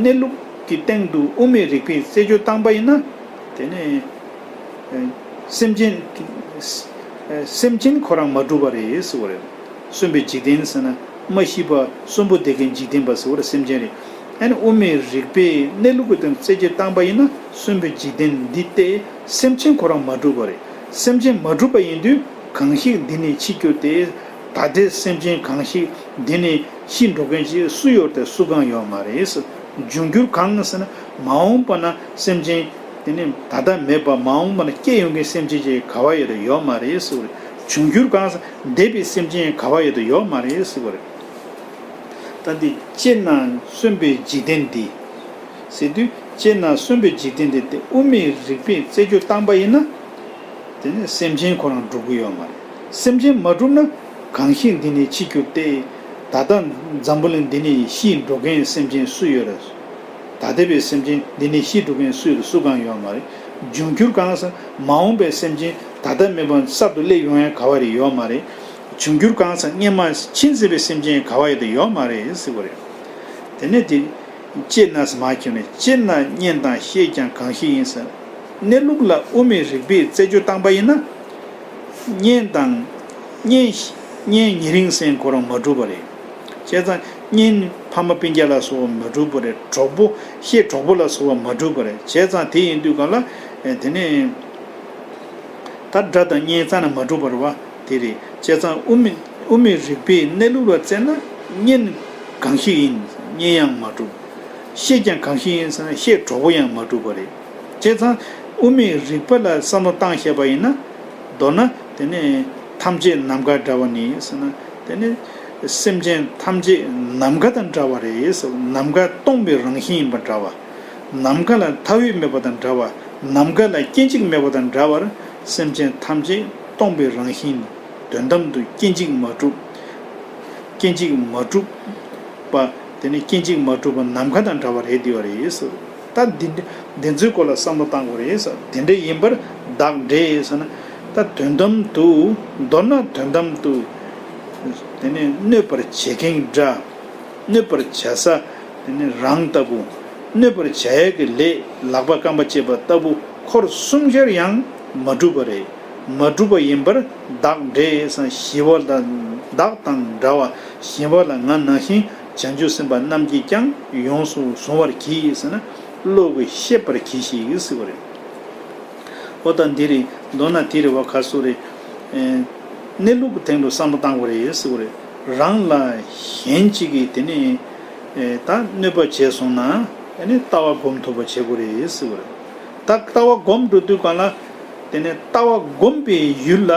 གནས་ལུགས་ གི་སྟེང་དུ་དབུ་མའི་རིགས་པས་རྩད་གཅོད་བཏང་པ་ཡིན་ན། དེ་ནས་སེམས་ཅན། སེམས་ཅན་ཁོ་རང་མ་གྲུབ་པ་རེད་ཟེར་བ་རེད། གསོན་པའི་འཇིག་རྟེན་ཟེར་ན། མ་ཤི་བ་གསོན་པོ་བསྡད་མཁན་འཇིག་རྟེན་པ་ཟེར་བ་རེད། སེམས་ཅན་རེད། ཨ་ནི་དབུ་མའི་རིགས་པས་གནས་ལུགས་ཀྱི་སྟེང་རྩད་གཅོད་བཏང་པ་ཡིན་ན། གསོན་པའི་འཇིག་རྟེན་འདི་སྟེ་སེམས་ཅན་ཁོ་རང་མ་གྲུབ་པ་རེད། སེམས་ཅན་མ་གྲུབ་པ་ཡིན་དུས་གང་ཞིག་འདི་ནས་འཆི་འགྱུར་ཏེ། ད་ལྟའི་སེམས་ཅན་གང་ཞིག་འདི་ནས་ཤི་འགྲོ་མཁན་ཅིག་སུ་ཡོད་དེ་སུ་གང་ཡོད་མ་རེད། འབྱུང་འགྱུར་གང་ཟེར་ན། མ་འོངས་པ་ན་སེམས་ཅན་དེ་ནི་ད་ལྟ་མེད་པ། མ་འོངས་པ་ན་སྐྱེ་ཡོང་མཁན་སེམས་ཅན་ཅིག་ག་བ་ཡོད་དེ་ཡོད་མ་རེད་ཟེར་བ་རེད། འབྱུང་འགྱུར་གང་ཟེར་ན། འདས་པའི་སེམས་ཅན་ག་བ་ཡོད་དེ་ཡོད་མ་རེད་ཟེར་བ་རེད། ད་འདི་སྤྱིར་ན་གསོན་པའི་འཇིག་རྟེན་འདི་ཟེར་དུས། སྤྱིར་ན་གསོན་པའི་འཇིག་རྟེན་འདི་སྟེ་དབུ་མའི་རིགས་པས་རྩད་གཅོད་བཏང་པ་ཡིན་ན། དེ་ནི་སེམས་ཅན་ཁོ་རང་འགྲུབ་ཀྱི་ཡོད་མ་རེད། སེམས་ཅན་མ་གྲུབ་ན་གང་ཞིག་འདི་ནས་འཆི་འགྱུར་ཏེ། ད་ལྟ་འཛམ་བུ་གླིང་འདི་ནས་ཤི་འགྲོ་མཁན་སེམས་ཅན་སུ་ཡོད་རེད། ད་ལྟ་བའི་སེམས་ཅན་འདི་ནས་ཤི་འགྲོ་མཁན་སུ་ཡོད་རེད། སུ་གང་ཡོད་མ་རེད། འབྱུང་འགྱུར་གང་ཟེར་ན། མ་འོངས་པའི་སེམས་ཅན་ད་ལྟ་མེད་པ་གསར་དུ་སླེབས་ཡོང་ཡ་ག་བ་རེད། ཡོད་མ་རེད། འབྱུང་འགྱུར་གང་ཟེར་ན། སྔོན་མ་ཕྱིན་ཟིན་པའི་སེམས་ཅན་ག་བ་ཡོད་དེ་ཡོད་མ་རེད་ཟེར་བ་རེད། དེ་ནས་དེ། སྤྱིར་ན་ཟེར་མ་ཁྱོན་ནས། སྤྱིར་ན་མཉན་དང་ཤེས་ཀྱང་གང་ཞིག་ཡིན་ཟེར། གནས་ལུགས་ལ་དབུ་མའི་རིགས་པས་རྩད་གཅོད་བཏང་པ་ཡིན་ན། གཉེན་དང་། གཉེན། གཉེན་ཉེ་རིང་ཟེར་མཁན་ཁོ་རང་མ་གྲུབ་པ་རེད། བྱས་ཙང་གཉེན་ཕ་མ་སྤུན་ཀྱག་ལ་སོགས་པ་མ་གྲུབ་པ་རེད། གྲོགས་པོ། བཤེས་གྲོགས་པོ་ལ་སོགས་པ་མ་གྲུབ་པ་རེད། བྱས་ཙང་དེ་ཡིན་དུས་གང་ལ། ཨེ། དེ་ནས་ད་དགྲ་དང་གཉེན་རྩ་ནས་མ་གྲུབ་པ་རེད་བ། དེ་རེད། བྱས་ཙང་དབུ་མའི། དབུ་མའི་རིགས་པས་གནས་ལུགས་ལ་བཙལ་ན། གཉེན་གང་ཞིག་ཡིན། གཉེན་ཡང་མ་གྲུབ། བཤེས་ཀྱང་གང་ཞིག་ཡིན་ཟེར་ན། བཤེས་གྲོགས་པོ་ཡང་མ་གྲུབ་པ་རེད། བྱས་ཙང་དབུ་མའི་རིགས་པ་ལ་བསམ་བློ་བཏང་ཤེས་པ་ཡིན་ན། མདོར་ན་དེ་ནི་ཐམས་ཅད་ནམ་མཁའ་འདྲ་བ་ནི་ཟེར་ན། དེ་ནི་སེམས་ཅན་ཐམས་ཅད་ནམ་མཁའ་དང་འདྲ་བ་རེད་ཟེར། ནམ་མཁའ་སྟོང་པའི་རང་བཞིན་ཡིན་པ་འདྲ་བ། ནམ་མཁའ་ལ་མཐའ་དབུས་མེད་པ་དང་འདྲ་བ། ནམ་མཁའ་ལ་སྐྱེ་འཇིག་མེད་པ་དང་འདྲ་བར། སེམས་ཅན་ཐམས་ཅད་སྟོང་པའི་རང་བཞིན། དོན་དམ་དུ་སྐྱེ་འཇིག་མ་གྲུབ། སྐྱེ་འཇིག་མ་གྲུབ་པ། དེ་ནི་སྐྱེ་འཇིག་མ་གྲུབ་པ་ནམ་མཁའ་དང་འདྲ་བ་རེད་བསྡད་པ་རེད་ཟེར། ད་འདི་འདི་ཚོའི་སྐོར་ལ་བསམ་བློ་བཏང་དགོས་རེད་ཟེར། དེ་འདྲ་ཡིན་པར་བདག་འདྲེ་ཟེར་ན། ད་དོན་དམ་དུ། མདོར་ན་དོན་དམ་དུ་དེ་ནི་གནོད་པར་བྱེད་མཁན་དགྲ། གནོད་པར་བྱ་ས་དེ་ནི་རང་ལྟ་བུ། གནོད་པར་བྱ་ཡས་ཀྱི་ལས་ལག་པ་རྐང་པ་བཅད་པ་ལྟ་བུ་འཁོར་གསུམ་ཆར་ཡང་མ་གྲུབ་པ་རེད། མ་གྲུབ་པ་ཡིན་པར་བདག་འདྲེ་ཟེར། ཞི་བ་དང་བདག་དང་འདྲ་བ། ཞི་བ་ལ་ང་ནང་བཞིན་བྱང་ཆུབ་སེམས་དཔའ་རྣམས་ཀྱིས་ཀྱང་ཡོངས་སུ་གཟུང་བར་གྱིས་ཟེར་ན། བློ་གིས་ཤེས་པར་གྱིས་ཤིག་ཟེར་བ་རེད། འོ་ད་འདི་རེད། མདོར་ན་དེ་རེད་བ། ག་སུ་རེད། ཨེ། གནས་ལུགས་ཀྱི་སྟེང་དུ་བསམ་བློ་བཏང་དགོས་རེད་ཟེར་བ་རེད། རང་ལ་གཞན་གཅིག་གིས་དེ་ནས། ཨེ། ད་གནོད་པ་བྱས་སོང་ན། ཨ་ནི་ལྟ་བ་སྒོམ་ཐུབ་པ་བྱེད་དགོས་རེད་ཟེར་བ་རེད། ད་ལྟ་བ་སྒོམ་འགྲོ་དུས་གང་ལ། དེ་ནས་ལྟ་བ་སྒོམ་པའི་ཡུལ་ལ་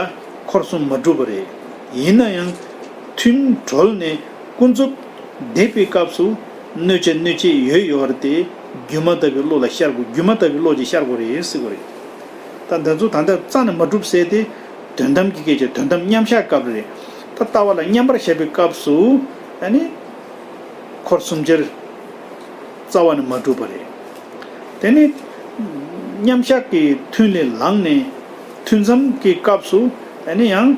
འཁོར་གསུམ་མ་གྲུབ་པ་རེད། ཡིན་ན་ཡང་ཐུན་གྲོལ་ནས་ཀུན་རྫོབ་བསྡད་པའི་སྐབས་སུ་གནོད་བྱ་གནོད་བྱེད་ཡོད་ཡོད་རེད་དེ། སྒྱུ་མ་ལྟ་བུའི་བློ་ལ་ཤར་དགོས། སྒྱུ་མ་ལྟ་བུའི་བློ་ཅིག་ཤར་དགོས་རེད་ཟེར་བ་རེད། ད་འདི་ཚོ་ད་ལྟ་རྩ་ནས་མ་གྲུབ་ཟེར་ཏེ། དོན་དམ་གྱི་སྐད་ཆ། དོན་དམ་མཉམ་བཞག་སྐབས་རེད། ད་ལྟ་བ་ལ་མཉམ་པར་བཞག་པའི་སྐབས་སུ། ཨ་ནི་འཁོར་གསུམ་ཆར་རྩ་བ་ནས་མ་གྲུབ་པ་རེད། དེ་ནི་མཉམ་བཞག་གི་ཐུན་ལས་ལངས་ནས་ཐུན་མཚམས་ཀྱི་སྐབས་སུ། ཨ་ནི་ཡང་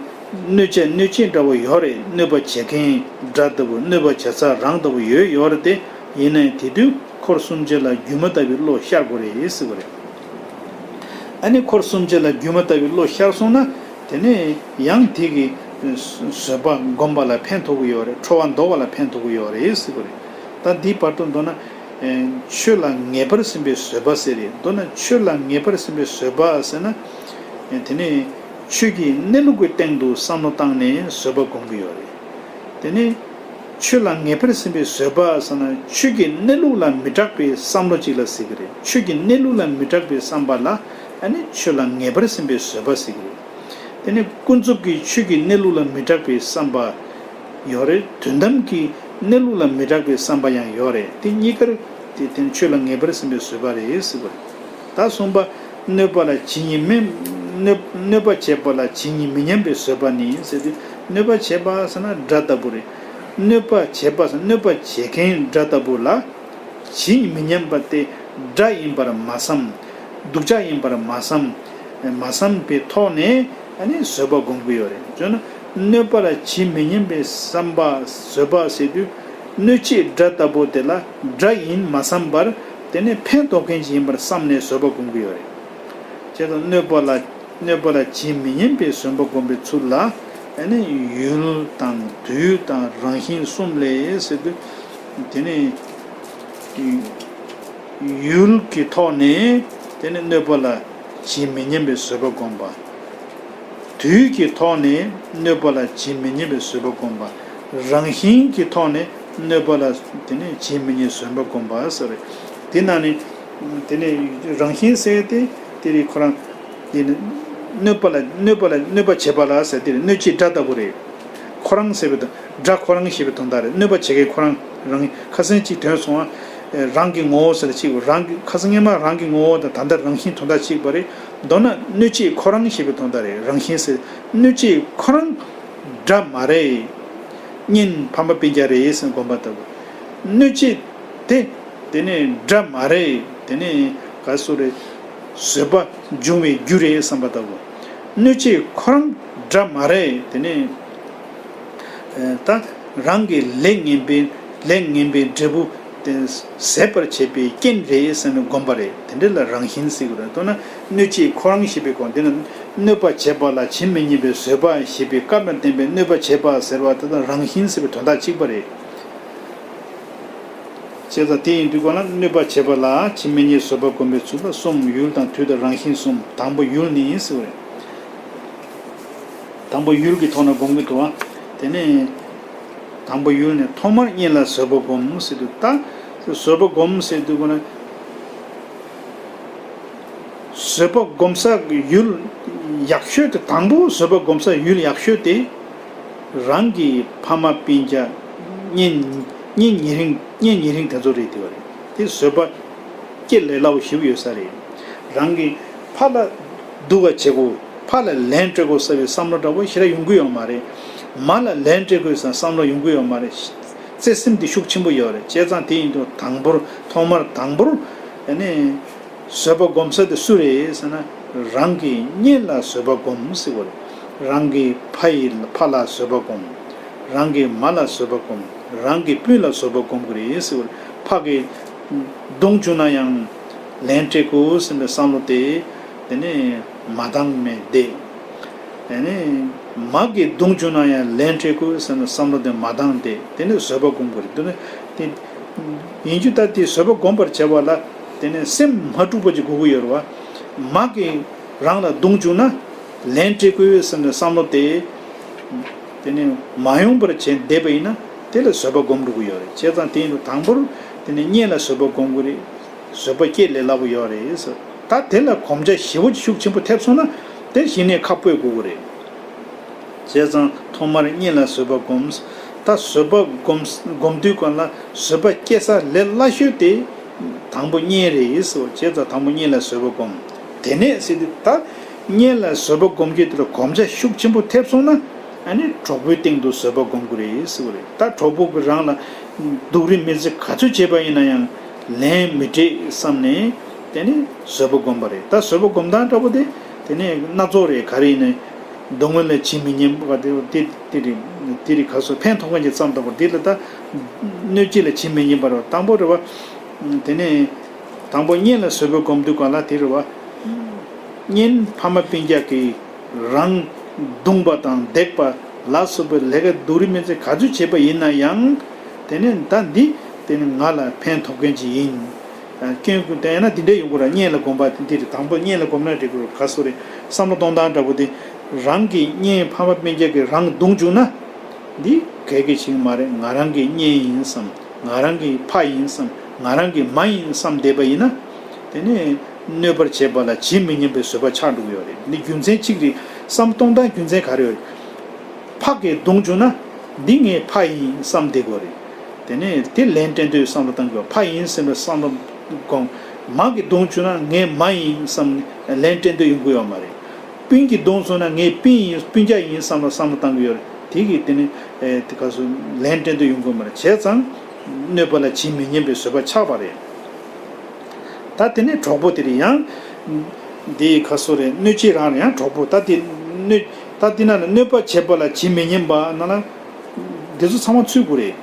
གནོད་བྱ་གནོད་བྱེད་འདྲ་བོ་ཡོད་རེད། གནོད་པ་བྱེད་མཁན་དགྲ་ལྟ་བུ། གནོད་པ་བྱ་ས་རང་ལྟ་བུ་ཡོད་ཡོད་རེད་དེ། ཡིན་ནའི་དེ་དུས་འཁོར་གསུམ་ཆར་ལ་སྒྱུ་མ་ལྟ་བུའི་བློ་ཤར་དགོས་རེད་ཟེར་བ་རེད། ཨ་ནི་འཁོར་གསུམ་ཆར་ལ་སྒྱུ་མ་ལྟ་བུའི་བློ་ཤར་སོང་ན། དེ་ནས་ཡང་དེ་གི་བཟོད་པ་སྒོམ་པ་ལ་ཕན་ཐོགས་ཀྱི་ཡོད་རེད། ཁྲོ་བ་ཟློག་པ་ལ་ཕན་ཐོགས་ཀྱི་ཡོད་རེད་ཟེར་བ་རེད། ད་འདིའི་བར་དུ་མདོར་ན། ཨེ། ཆོས་ལ་ངེས་པར་སེམས་པའི་བཟོད་པ་ཟེར་རེད། མདོར་ན་ཆོས་ལ་ངེས་པར་སེམས་པའི་བཟོད་པ་ཟེར་ན། ཨེ། དེ་ནས་ཆོས་ཀྱི་གནས་ལུགས་ཀྱི་སྟེང་དུ་བསམ་བློ་བཏང་ནས་བཟོད་པ་སྒོམ་གྱི་ཡོད་རེད། དེ་ནས་ཆོས་ལ་ངེས་པར་སེམས་པའི་བཟོད་པ་ཟེར་ན། ཆོས་ཀྱི་གནས་ལུགས་ལ་མི་སྐྲག་པའི་བསམ་བློ་ཅིག་ལ་ཟེར་གྱི་རེད། ཆོས་ཀྱི་གནས་ལུགས་ལ་མི་སྐྲག་པའི་བསམ་པ་ལ། ཨ་ནི་ཆོས་ལ་ངེས་པར་སེམས་པའི་བཟོད་པ་ཟེར་གྱི་རེད། དེ་ནས་ཀུན་རྫོབ་ཀྱི་ཆོས་ཀྱི་གནས་ལུགས་ལ་མི་སྐྲག་པའི་བསམ་པ་ཡོད་རེད། དོན་དམ་གྱི་གནས་ལུགས་ལ་མི་སྐྲག་པའི་བསམ་པ་ཡང་ཡོད་རེད། དེ་གཉིས་ཀར་དེ་དེ་ཆོས་ལ་ངེས་པར་སེམས་པའི་བཟོད་པ་རེད་ཟེར་བ་རེད། ད་གསུམ་པ། གནོད་པ་ལ་ཇི་སྙེད་མིན། གནོད་གནོད་པ་བྱེད་པ་ལ་ཇི་སྙེད་མི་སྙམ་པའི་བཟོད་པ་ནི་ཟེར་དུས། གནོད་པ་བྱེད་པ་ཟེར་ན་དགྲ་ལྟ་བུ་རེད། གནོད་པ་བྱེད་པ་ཟེར་ན་གནོད་པ་བྱེད་མཁན་དགྲ་ལྟ་བུ་ལ། ཇི་སྙེད་མི་སྙམ་པ་སྟེ། དགྲ་ཡིན་པར་མ་བསམ། སྡུག་ཅག་ཡིན་པར་མ་བསམ། མ་བསམ་པའི་ཐོག་ནས་ཨ་ནི་བཟོད་པ་སྒོམ་གྱི་ཡོད་རེད། བྱས་ན་གནོད་པ་ལ་ཇི་མི་སྙམ་པའི་བསམ་པ། བཟོད་པ་ཟེར་དུས། གནོད་བྱེད་དགྲ་ལྟ་བུ་དེ་ལ་དགྲ་ཡིན་མ་བསམ་པར། དེ་ནས་ཕན་ཐོགས་མཁན་ཞིག་ཡིན་པར་བསམས་ནས་བཟོད་པ་སྒོམ་གྱི་ཡོད་རེད། བྱས་ཙང་གནོད་པ་ལ་གནོད་པ་ལ་ཇི་མི་སྙམ་པའི་བཟོད་པ་སྒོམ་པའི་ཚུལ་ལ། ཨ་ནི་ཡུལ་དང་དུས་དང་རང་བཞིན་གསུམ་ལས་ཟེར་དུས། དེ་ནི་ཡུལ་གྱི་ཐོག་ནས་དེ་ནི་གནོད་པ་ལ་ཇི་མི་སྙམ་པའི་བཟོད་པ་སྒོམ་པ། དུས་ཀྱི་ཐོག་ནས་གནོད་པ་ལ་ཇི་མི་སྙམ་པའི་བཟོད་པ་སྒོམ་པ། རང་བཞིན་གྱི་ཐོག་ནས་གནོད་པ་ལ་དེ་ནི་ཇི་མི་སྙམ་བཟོད་པ་སྒོམ་པ་ཟེར་རེད། དེ་ན་ནི་དེ་ནི་རང་བཞིན་ཟེར་ཏེ་དེ་རེད། ཁོ་རང་དེ་ནི་གནོད་པ་ལ་གནོད་པ་ལ་གནོད་པ་བྱེད་པ་ལ་ཟེར་དེ་རེད། གནོད་བྱེད་དགྲ་ལྟ་བུ་རེད། ཁོ་རང་ཟེར་བའི་དོན། དགྲ་ཁོ་རང་ཞེས་པའི་དོན་དག་རེད། གནོད་པ་བྱེད་མཁན་ཁོ་རང་རང་ཁ་སང་གཅིག་དོན་སོང་བ། རང་གི་ངོ་བོ་ཟེར་གཅིག་རང་གི་ཁ་སང་སྔོན་མ་རང་གི་ངོ་བོ་དང་ད་ལྟ་རང་བཞིན་དོན་དག་གཅིག་པ་རེད། མདོར་ན་གནོད་བྱེད་ཁོ་རང་ཞེས་པའི་དོན་དག་རེད། རང་བཞིན་ཟེར། གནོད་བྱེད་ཁོ་རང་དགྲ་མ་རེད། གཉེན་ཕ་མ་སྤུན་ཀྱག་རེད་ཟེར་སྒོམ་པ་ལྟ་བུ། གནོད་བྱེད་དེ་དེ་ནི་དགྲ་མ་རེད། དེ་ནི་ག་སུ་རེད། བཟོད་པ་འབྱུང་བའི་རྒྱུ་རེད་བསམ་པ་ལྟ་བུ། གནོད་བྱེད་ཁོ་རང་དགྲ་མ་རེད། དེ་ནི་ད་རང་གི་ལས་ངན་པའི་ལས་ངན་པའི་འབྲས་བུ་དེ་ཟད་པར་བྱེད་པའི་རྐྱེན་རེད་བསམ་ནས་སྒོམ་པ་རེད། དེ་འདྲ་ལ་རང་བཞིན་ཟེར་གི་རེད། མདོར་ན་གནོད་བྱེད་ཁོ་རང་ཞེས་པའི་སྒོ་འདི་ན་གནོད་པ་བྱེད་པ་ལ་ཇི་མི་སྙམ་པའི་བཟོད་པ་ཞེས་པའི་སྐབས་ལ་བསྟན་པའི་གནོད་པ་བྱེད་པ་ཟེར་བ་དེ་དང་རང་བཞིན་ཟེར་བའི་དོན་དག་གཅིག་པ་རེད། བྱས་ཙང་དེ་ཡིན་དུས་གོ་ན་གནོད་པ་བྱེད་པ་ལ་ཇི་མི་སྙམ་བཟོད་པ་སྒོམ་པའི་ཚུལ་ལ་གསུམ། ཡུལ་དང་དུས་དང་རང་བཞིན་གསུམ། དང་པོ་ཡུལ་ནི་ཟེར་བ་རེད། དང་པོ་ཡུལ་གྱི་ཐོག་ནས་སྒོམ་གྱི་འདུག་བ། དེ་ནས་དང་པོ་ཡུལ་ནས་ཐོག་མར་གཉེན་ལ་བཟོད་པ་སྒོམ་ཟེར་དུས། ད་བཟོད་པ་སྒོམ་ཟེར་དུས་གོ་ན། བཟོད་པ་སྒོམ་ས་གི་ཡུལ་ཡག་ཤོས་དེ། དང་པོ་བཟོད་པ་སྒོམ་ས་ཡུལ་ཡག་ཤོས་དེ་རང་གི་ཕ་མ་སྤུན་ཀྱག་གཉེན་གཉེན་ཉེ་རིང་གཉེན་ཉེ་རིང་དེ་ཚོ་རེད། དེ་བ་རེད། དེ་བཟོད་པ་སྐྱེ་ལས་སླ་པོ་ཞེ་པོ་ཡོད་ས་རེད། རང་གི་ཕ་ལ་སྡུག་པ་བྱེད་དགོས། ཕ་ལ་ལན་སྤྲད་དགོས་ཟེར་བའི་བསམ་བློ་འདྲ་པོ་ཞེ་དྲག་ཡོང་གི་ཡོད་མ་རེད། མ་ལ་ལན་སྤྲད་དགོས་ཟེར་བསམ་བློ་ཡོང་གི་ཡོད་མ་རེད། བརྩེ་སེམས་འདི་ཤུགས་ཆེན་པོ་ཡོད་རེད། བྱས་ཙང་དེ་ཡིན་དུས་དང་པོར་ཐོག་མར་དང་པོར་ཨ་ནི་བཟོད་པ་སྒོམ་ས་དེ་སུ་རེད་ཟེར་ན། རང་གི་གཉེན་ལ་བཟོད་པ་སྒོམ་ཟེར་བ་རེད། རང་གི་ཕ་ཡི་ཕ་ལ་བཟོད་པ་སྒོམ། རང་གི་མ་ལ་བཟོད་པ་སྒོམ། རང་གི་སྤུན་ལ་བཟོད་པ་སྒོམ་དགོས་རེད་ཟེར་བ་རེད། ཕ་གི་གདུང་བྱུང་ན་ཡང་ལན་སྤྲད་དགོས་ཟེར་བའི་བསམ་བློ་དེ་དེ་ནས་མ་བཏང་མེད་བསྡད། དེ་ནས་མ་གི་གདུང་བྱུང་ན་ཡང་ལན་སྤྲད་དགོས་ཟེར་ན་བསམ་བློ་དེ་མ་བཏང་སྟེ་དེ་ནས་བཟོད་པ་སྒོམ་དགོས་རེད། དེ་ནས་དེ་ཡིན་རྒྱུ་ད་དེ་བཟོད་པ་སྒོམ་པར་བྱ་བ་ལ་དེ་ནས་སེམས་མ་དཀྲུགས་པ་ཅིག་དགོས་ཀྱི་ཡོད་རེད་བ། མ་གི་རང་ལ་གདུང་བྱུང་ན་ལན་སྤྲད་དགོས་ཟེར་ནས་བསམ་བློ་དེ་དེ་ནས་མ་ཡོང་པར་བྱས་བསྡད་པ་ཡིན་ན་དེ་ལ་བཟོད་པ་སྒོམ་འགྲོ་གི་ཡོད་རེད། བྱས་ཙང་དེ་ཡིན་དུས་དང་པོར་དེ་ནས་གཉེན་ལ་བཟོད་པ་སྒོམ་དགོས་རེད། བཟོད་པ་སྐྱེ་ལས་སླ་པོ་ཡོད་རེད་ཟེར། ད་དེ་ལ་གོམས་ཆ་ཞེ་པོ་ཤུགས་ཆེན་པོ་ཐེབས་སོང་ན་དེ་གཞི་ནས་ཁ་སྤོས་དགོས་ཀྱི་རེད། བྱས་ཙང་ཐོག་མར་གཉེན་ལ་བཟོད་པ་སྒོམ། ད་བཟོད་པ་སྒོམ་སྒོམ་དུས་གང་ལ་བཟོད་པ་སྐྱེ་ས་ལས་སླ་ཤོས་དེ་དང་པོ་གཉེན་རེད་ཟེར། བྱས་ཙང་དང་པོ་གཉེན་ལ་བཟོད་པ་སྒོམ། དེ་ནས་ཟེར་དུས་ད་གཉེན་ལ་བཟོད་པ་སྒོམ་རྒྱུ་དེ་ལ་གོམས་ཆ་ཤུགས་ཆེན་པོ་ཐེབས་སོང་ན་ཨ་ནི་གྲོགས་པོའི་སྟེང་དུ་བཟོད་པ་སྒོམ་དགོས་རེད་ཟེར་བ་རེད། ད་གྲོགས་པོ་གི་རང་ལ་སྡུག་རུས་མི་བརྩི་ག་ཚོད་བྱས་པ་ཡིན་ན་ཡང་ལན་མི་སྤྲད་བསམ་ནས་དེ་ནས་བཟོད་པ་སྒོམ་པ་རེད། ད་བཟོད་པ་སྒོམ་སྟངས་འདྲ་པོ་དེ་དེ་ནས་སྣ་ཚོགས་རེད། ག་རེ་ཡིན་ནའི་སྡུག་བསྔལ་ལ་ཇི་མི་སྙམ་པ་དེ་དེ་དེ་རེད། དེ་རེད། ག་སོ་ཕན་ཐོགས་མཁན་གྱི་བསམ་སྟངས་པ་འདི་ལ་ད་གནོད་བྱེད་ལ་ཇི་མི་སྙམ་པ་རེད། དང་པོ་རེད་བ། དེ་ནས་དང་པོ་གཉེན་ལ་བཟོད་པ་སྒོམ་དུས་གང་ལ་དེ་རེད་བ། གཉེན་ཕ་མ་སྤུན་ཀྱག་གིས་རང་རྡུང་པ་དང་བརྡེག་པ་ལ་སོགས་པའི་ལས་ཀ་སྡུག་རུས་མི་བརྩི་ག་ཚོད་བྱས་པ་ཡིན་ན་ཡང་། དེ་ནས་ད་འདི་དེ་ནི་ང་ལ་ཕན་ཐོགས་མཁན་ཅིག་ཡིན། སྐྱོན་ཀུན་བསྟན་ན་འདི་འདྲ་ཡོང་གི་ར། གཉེན་ལ་སྒོམ་པ་འདི་རེད། དང་པོ་གཉེན་ལ་སྒོམ་ན་འགྲིག་གི་རེད། ག་སོ་རེད། བསམ་བློ་གཏོང་སྟངས་འདྲ་པོ་དེ་རང་གི་གཉེན་ཕ་མ་སྤུན་ཀྱག་གིས་རང་རྡུང་བཅུག་ན་འདི་གལ་གི་ཞིག་མ་རེད། ང་རང་གི་གཉེན་ཡིན་བསམ། ང་རང་གི་ཕ་ཡིན་བསམ། ང་རང་གི་མ་ཡིན་བསམ་བསྡད་པ་ཡིན་ན། དེ་ནས་གནོད་པར་བྱེད་པ་ལ་ཇི་མི་སྙམ་པའི་བཟོད་པ་ཆགས་འགྲོ་གི་ཡོད་རེད། འདི་རྒྱུ་མཚན་གཅིག་རེད། བསམ་གཏོང་སྟངས་རྒྱུ་མཚན་ག་རེ་ཡོད་རེད། ཕ་གིས་རྡུང་བཅུག་ན་འདི་ངའི་ཕ་ཡིན་བསམ་བསྡད་དགོས་རེད། དེ་ནས་དེ་ལན་སྤྲད་དུས་བསམ་བློ་བཏང་དགོས། ཕ་ཡིན་སེམས་པའི་བསམ་བློ་སྒོམ། མ་གིས་རྡུང་བཅུག་ན་ངའི་མ་ཡིན་བསམ་ནས་ལན་སྤྲད་འདོད་ཡོང་གི་ཡོད་མ་རེད། སྤུན་གྱིས་རྡུང་སོང་ན་ངའི་སྤུན་ཡིན། སྤུན་ཀྱག་ཡིན་བསམ་ལ་བསམ་བློ་བཏང་གི་ཡོད་རེད། དེ་གིས་དེ་ནི་ཨེ་དེ་ག་སོ་ལན་སྤྲད་འདོད་ཡོང་གི་མ་རེད། བྱས་ཙང་གནོད་པ་ལ་ཇི་མི་སྙམ་པའི་བཟོད་པ་ཆགས་པ་རེད། ད་དེ་ནས་གྲོགས་པོ་དེ་རེད། ཡང་དེ་ག་སོ་རེད། གནོད་བྱེད་རང་རེད། ཡང་གྲོགས་པོ་ད་དེ་གནོད་ད་དེ་ན་ལ་གནོད་པ་བྱེད་པ་ལ་ཇི་མི་སྙམ་པ་ན་ལ་འདི་ཚོ་ཚང་མ་ཚུད་དགོས་རེད།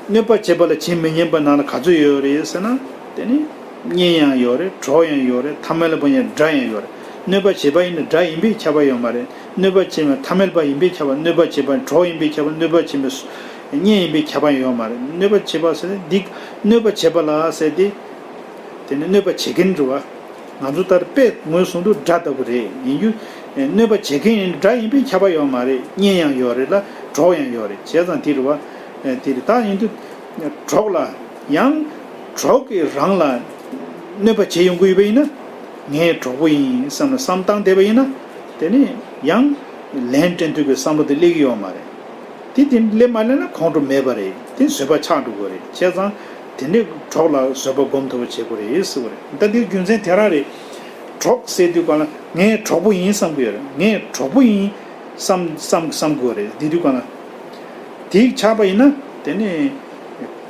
གནོད་པ་བྱེད་པ་ལ་ཇི་མི་སྙམ་པ་ན་ལ་ག་ཚོད་ཡོད་རེད་ཟེར་ན། དེ་ནི་གཉེན་ཡང་ཡོད་རེད། གྲོགས་ཡང་ཡོད་རེད། ཐ་མལ་པ་ཡང་དགྲ་ཡང་ཡོད་རེད། གནོད་པ་བྱེད་པ་ཡིན་ན་དགྲ་ཡིན་པས་ཁྱབ་པ་ཡོད་མ་རེད། གནོད་པ་བྱེད་པ་ཐ་མལ་པ་ཡིན་པས་ཁྱབ་པ། གནོད་པ་བྱེད་པ་གྲོགས་ཡིན་པས་ཁྱབ་པ། གནོད་པ་བྱེད་པ་གཉེན་ཡིན་པས་ཁྱབ་པ་ཡོད་མ་རེད། གནོད་པ་བྱེད་པ་ཟེར་ན་འདི་གནོད་པ་བྱེད་པ་ལ་ཟེར་ཏེ། དེ་ནི་གནོད་པ་བྱེད་མཁན་རེད་བ། ང་ཚོ་ལྟར་དཔེ་ངོས་བཟུང་དུས་དགྲ་ལྟ་བུ་རེད། ཡིན་རྒྱུ། གནོད་པ་བྱེད་མཁན་ཡིན་དགྲ་ཡིན་པས་ཁྱབ་པ་ཡོད་མ་རེད། གཉེན་ཡང་ཡོད་རེད་ལ་གྲོགས་ཡང་ཡོད་རེད། བྱས་ཙང་དེ་རེད་བ། དེ་རེད། ད་ཡིན་དུས་གྲོགས་ལ་ཡང་གྲོགས་ཀྱིས་རང་ལ་གནོད་པ་བྱེད་ཡོང་གི་ཡོད་པ་ཡིན་ན། ངའི་གྲོགས་པོ་ཡིན་བསམ་ནས་བསམ་བཏང་བསྡད་པ་ཡིན་ན། དེ་ནི་ཡང་ལན་སྤྲད་འདོད་ཀྱི་བསམ་བློ་དེ་སླེབས་ཀྱི་ཡོད་མ་རེད། དེ་དེ་སླེབས་མ་སླེབས་ན་ཁོང་ཁྲོ་མེད་པ་རེད། དེ་བཟོད་པ་ཆགས་འགྲོ་གི་རེད། བྱས་ཙང་དེ་འདྲའི་གྲོགས་ལ་བཟོད་པ་སྒོམ་ཐུབ་པ་བྱེད་དགོས་རེད་ཟེར་བ་རེད། ད་དེ་རྒྱུ་མཚན་དེ་རང་རེད། གྲོགས་ཟེར་དུས་གང་ལ་ངའི་གྲོགས་པོ་ཡིན་བསམ་གི་ཡོད་རེད། ངའི་གྲོགས་པོ་ཡིན་བསམ་བསམ་བསམ་དགོས་རེད། དེ་དུས་གང་ལ་དེ་ཆགས་པ་ཡིན་ན་དེ་ནི་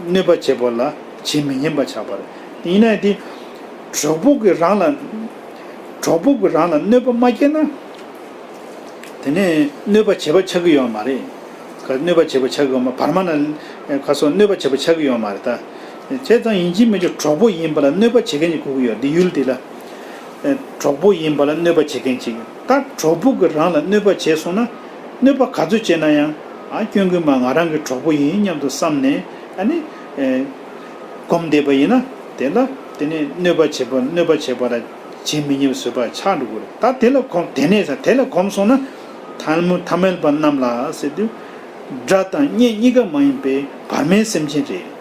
གནོད་པ་བྱེད་པ་ལ་ཇི་མི་སྙམ་པ་ཆགས་པ་རེད། དེ་ཡིན་ན་དེ་གྲོགས་པོ་གིས་རང་ལ་གྲོགས་པོ་གིས་རང་ལ་གནོད་པ་མ་བསྐྱལ་ན། དེ་ནས་གནོད་པ་བྱེད་པ་ཆགས་ཀྱི་ཡོད་མ་རེད། ག་གནོད་པ་བྱེད་པ་ཆགས་ཀྱི་ཡོད་མ། བར་མ་ན་ག་སོགས་གནོད་པ་བྱེད་པ་ཆགས་ཀྱི་ཡོད་མ་རེད་ད། བྱས་ཙང་ཡིན་གཅིག་མིན་གཅིག་གྲོགས་པོ་ཡིན་པ་ལ་གནོད་པ་བྱེད་མཁན་ཅིག་དགོས་ཀྱི་ཡོད། འདི་ཡུལ་འདི་ལ། གྲོགས་པོ་ཡིན་པ་ལ་གནོད་པ་བྱེད་མཁན་ཅིག་ད་གྲོགས་པོ་གིས་རང་ལ་གནོད་པ་བྱས་སོང་ན། གནོད་པ་ག་ཚོད་བྱས་ན་ཡང་ཨ་སྐྱོན་གྱིས་མ་ང་རང་གི་གྲོགས་པོ་ཡིན་སྙམ་དུ་བསམ་ནས་ཨ་ནི། སྒོམ་བསྡད་པ་ཡིན་ན། དེ་ལ་དེ་ནས་གནོད་པ་བྱེད་པ་གནོད་པ་བྱེད་པ་ལ་ཇི་མི་སྙམ་བཟོད་པ་ཆགས་འགྲོ་གི་རེད། ད་དེ་ལ་གོམས་དེ་ནས་ས་དེ་ལ་གོམས་སོང་ན། ཐ་མལ་ཐ་མལ་པ་རྣམས་ལ་ཟེར་དུས། དགྲ་དང་གཉེན་གཉིས་ཀ་མ་ཡིན་པའི་བར་མའི་སེམས་ཅན་རེད།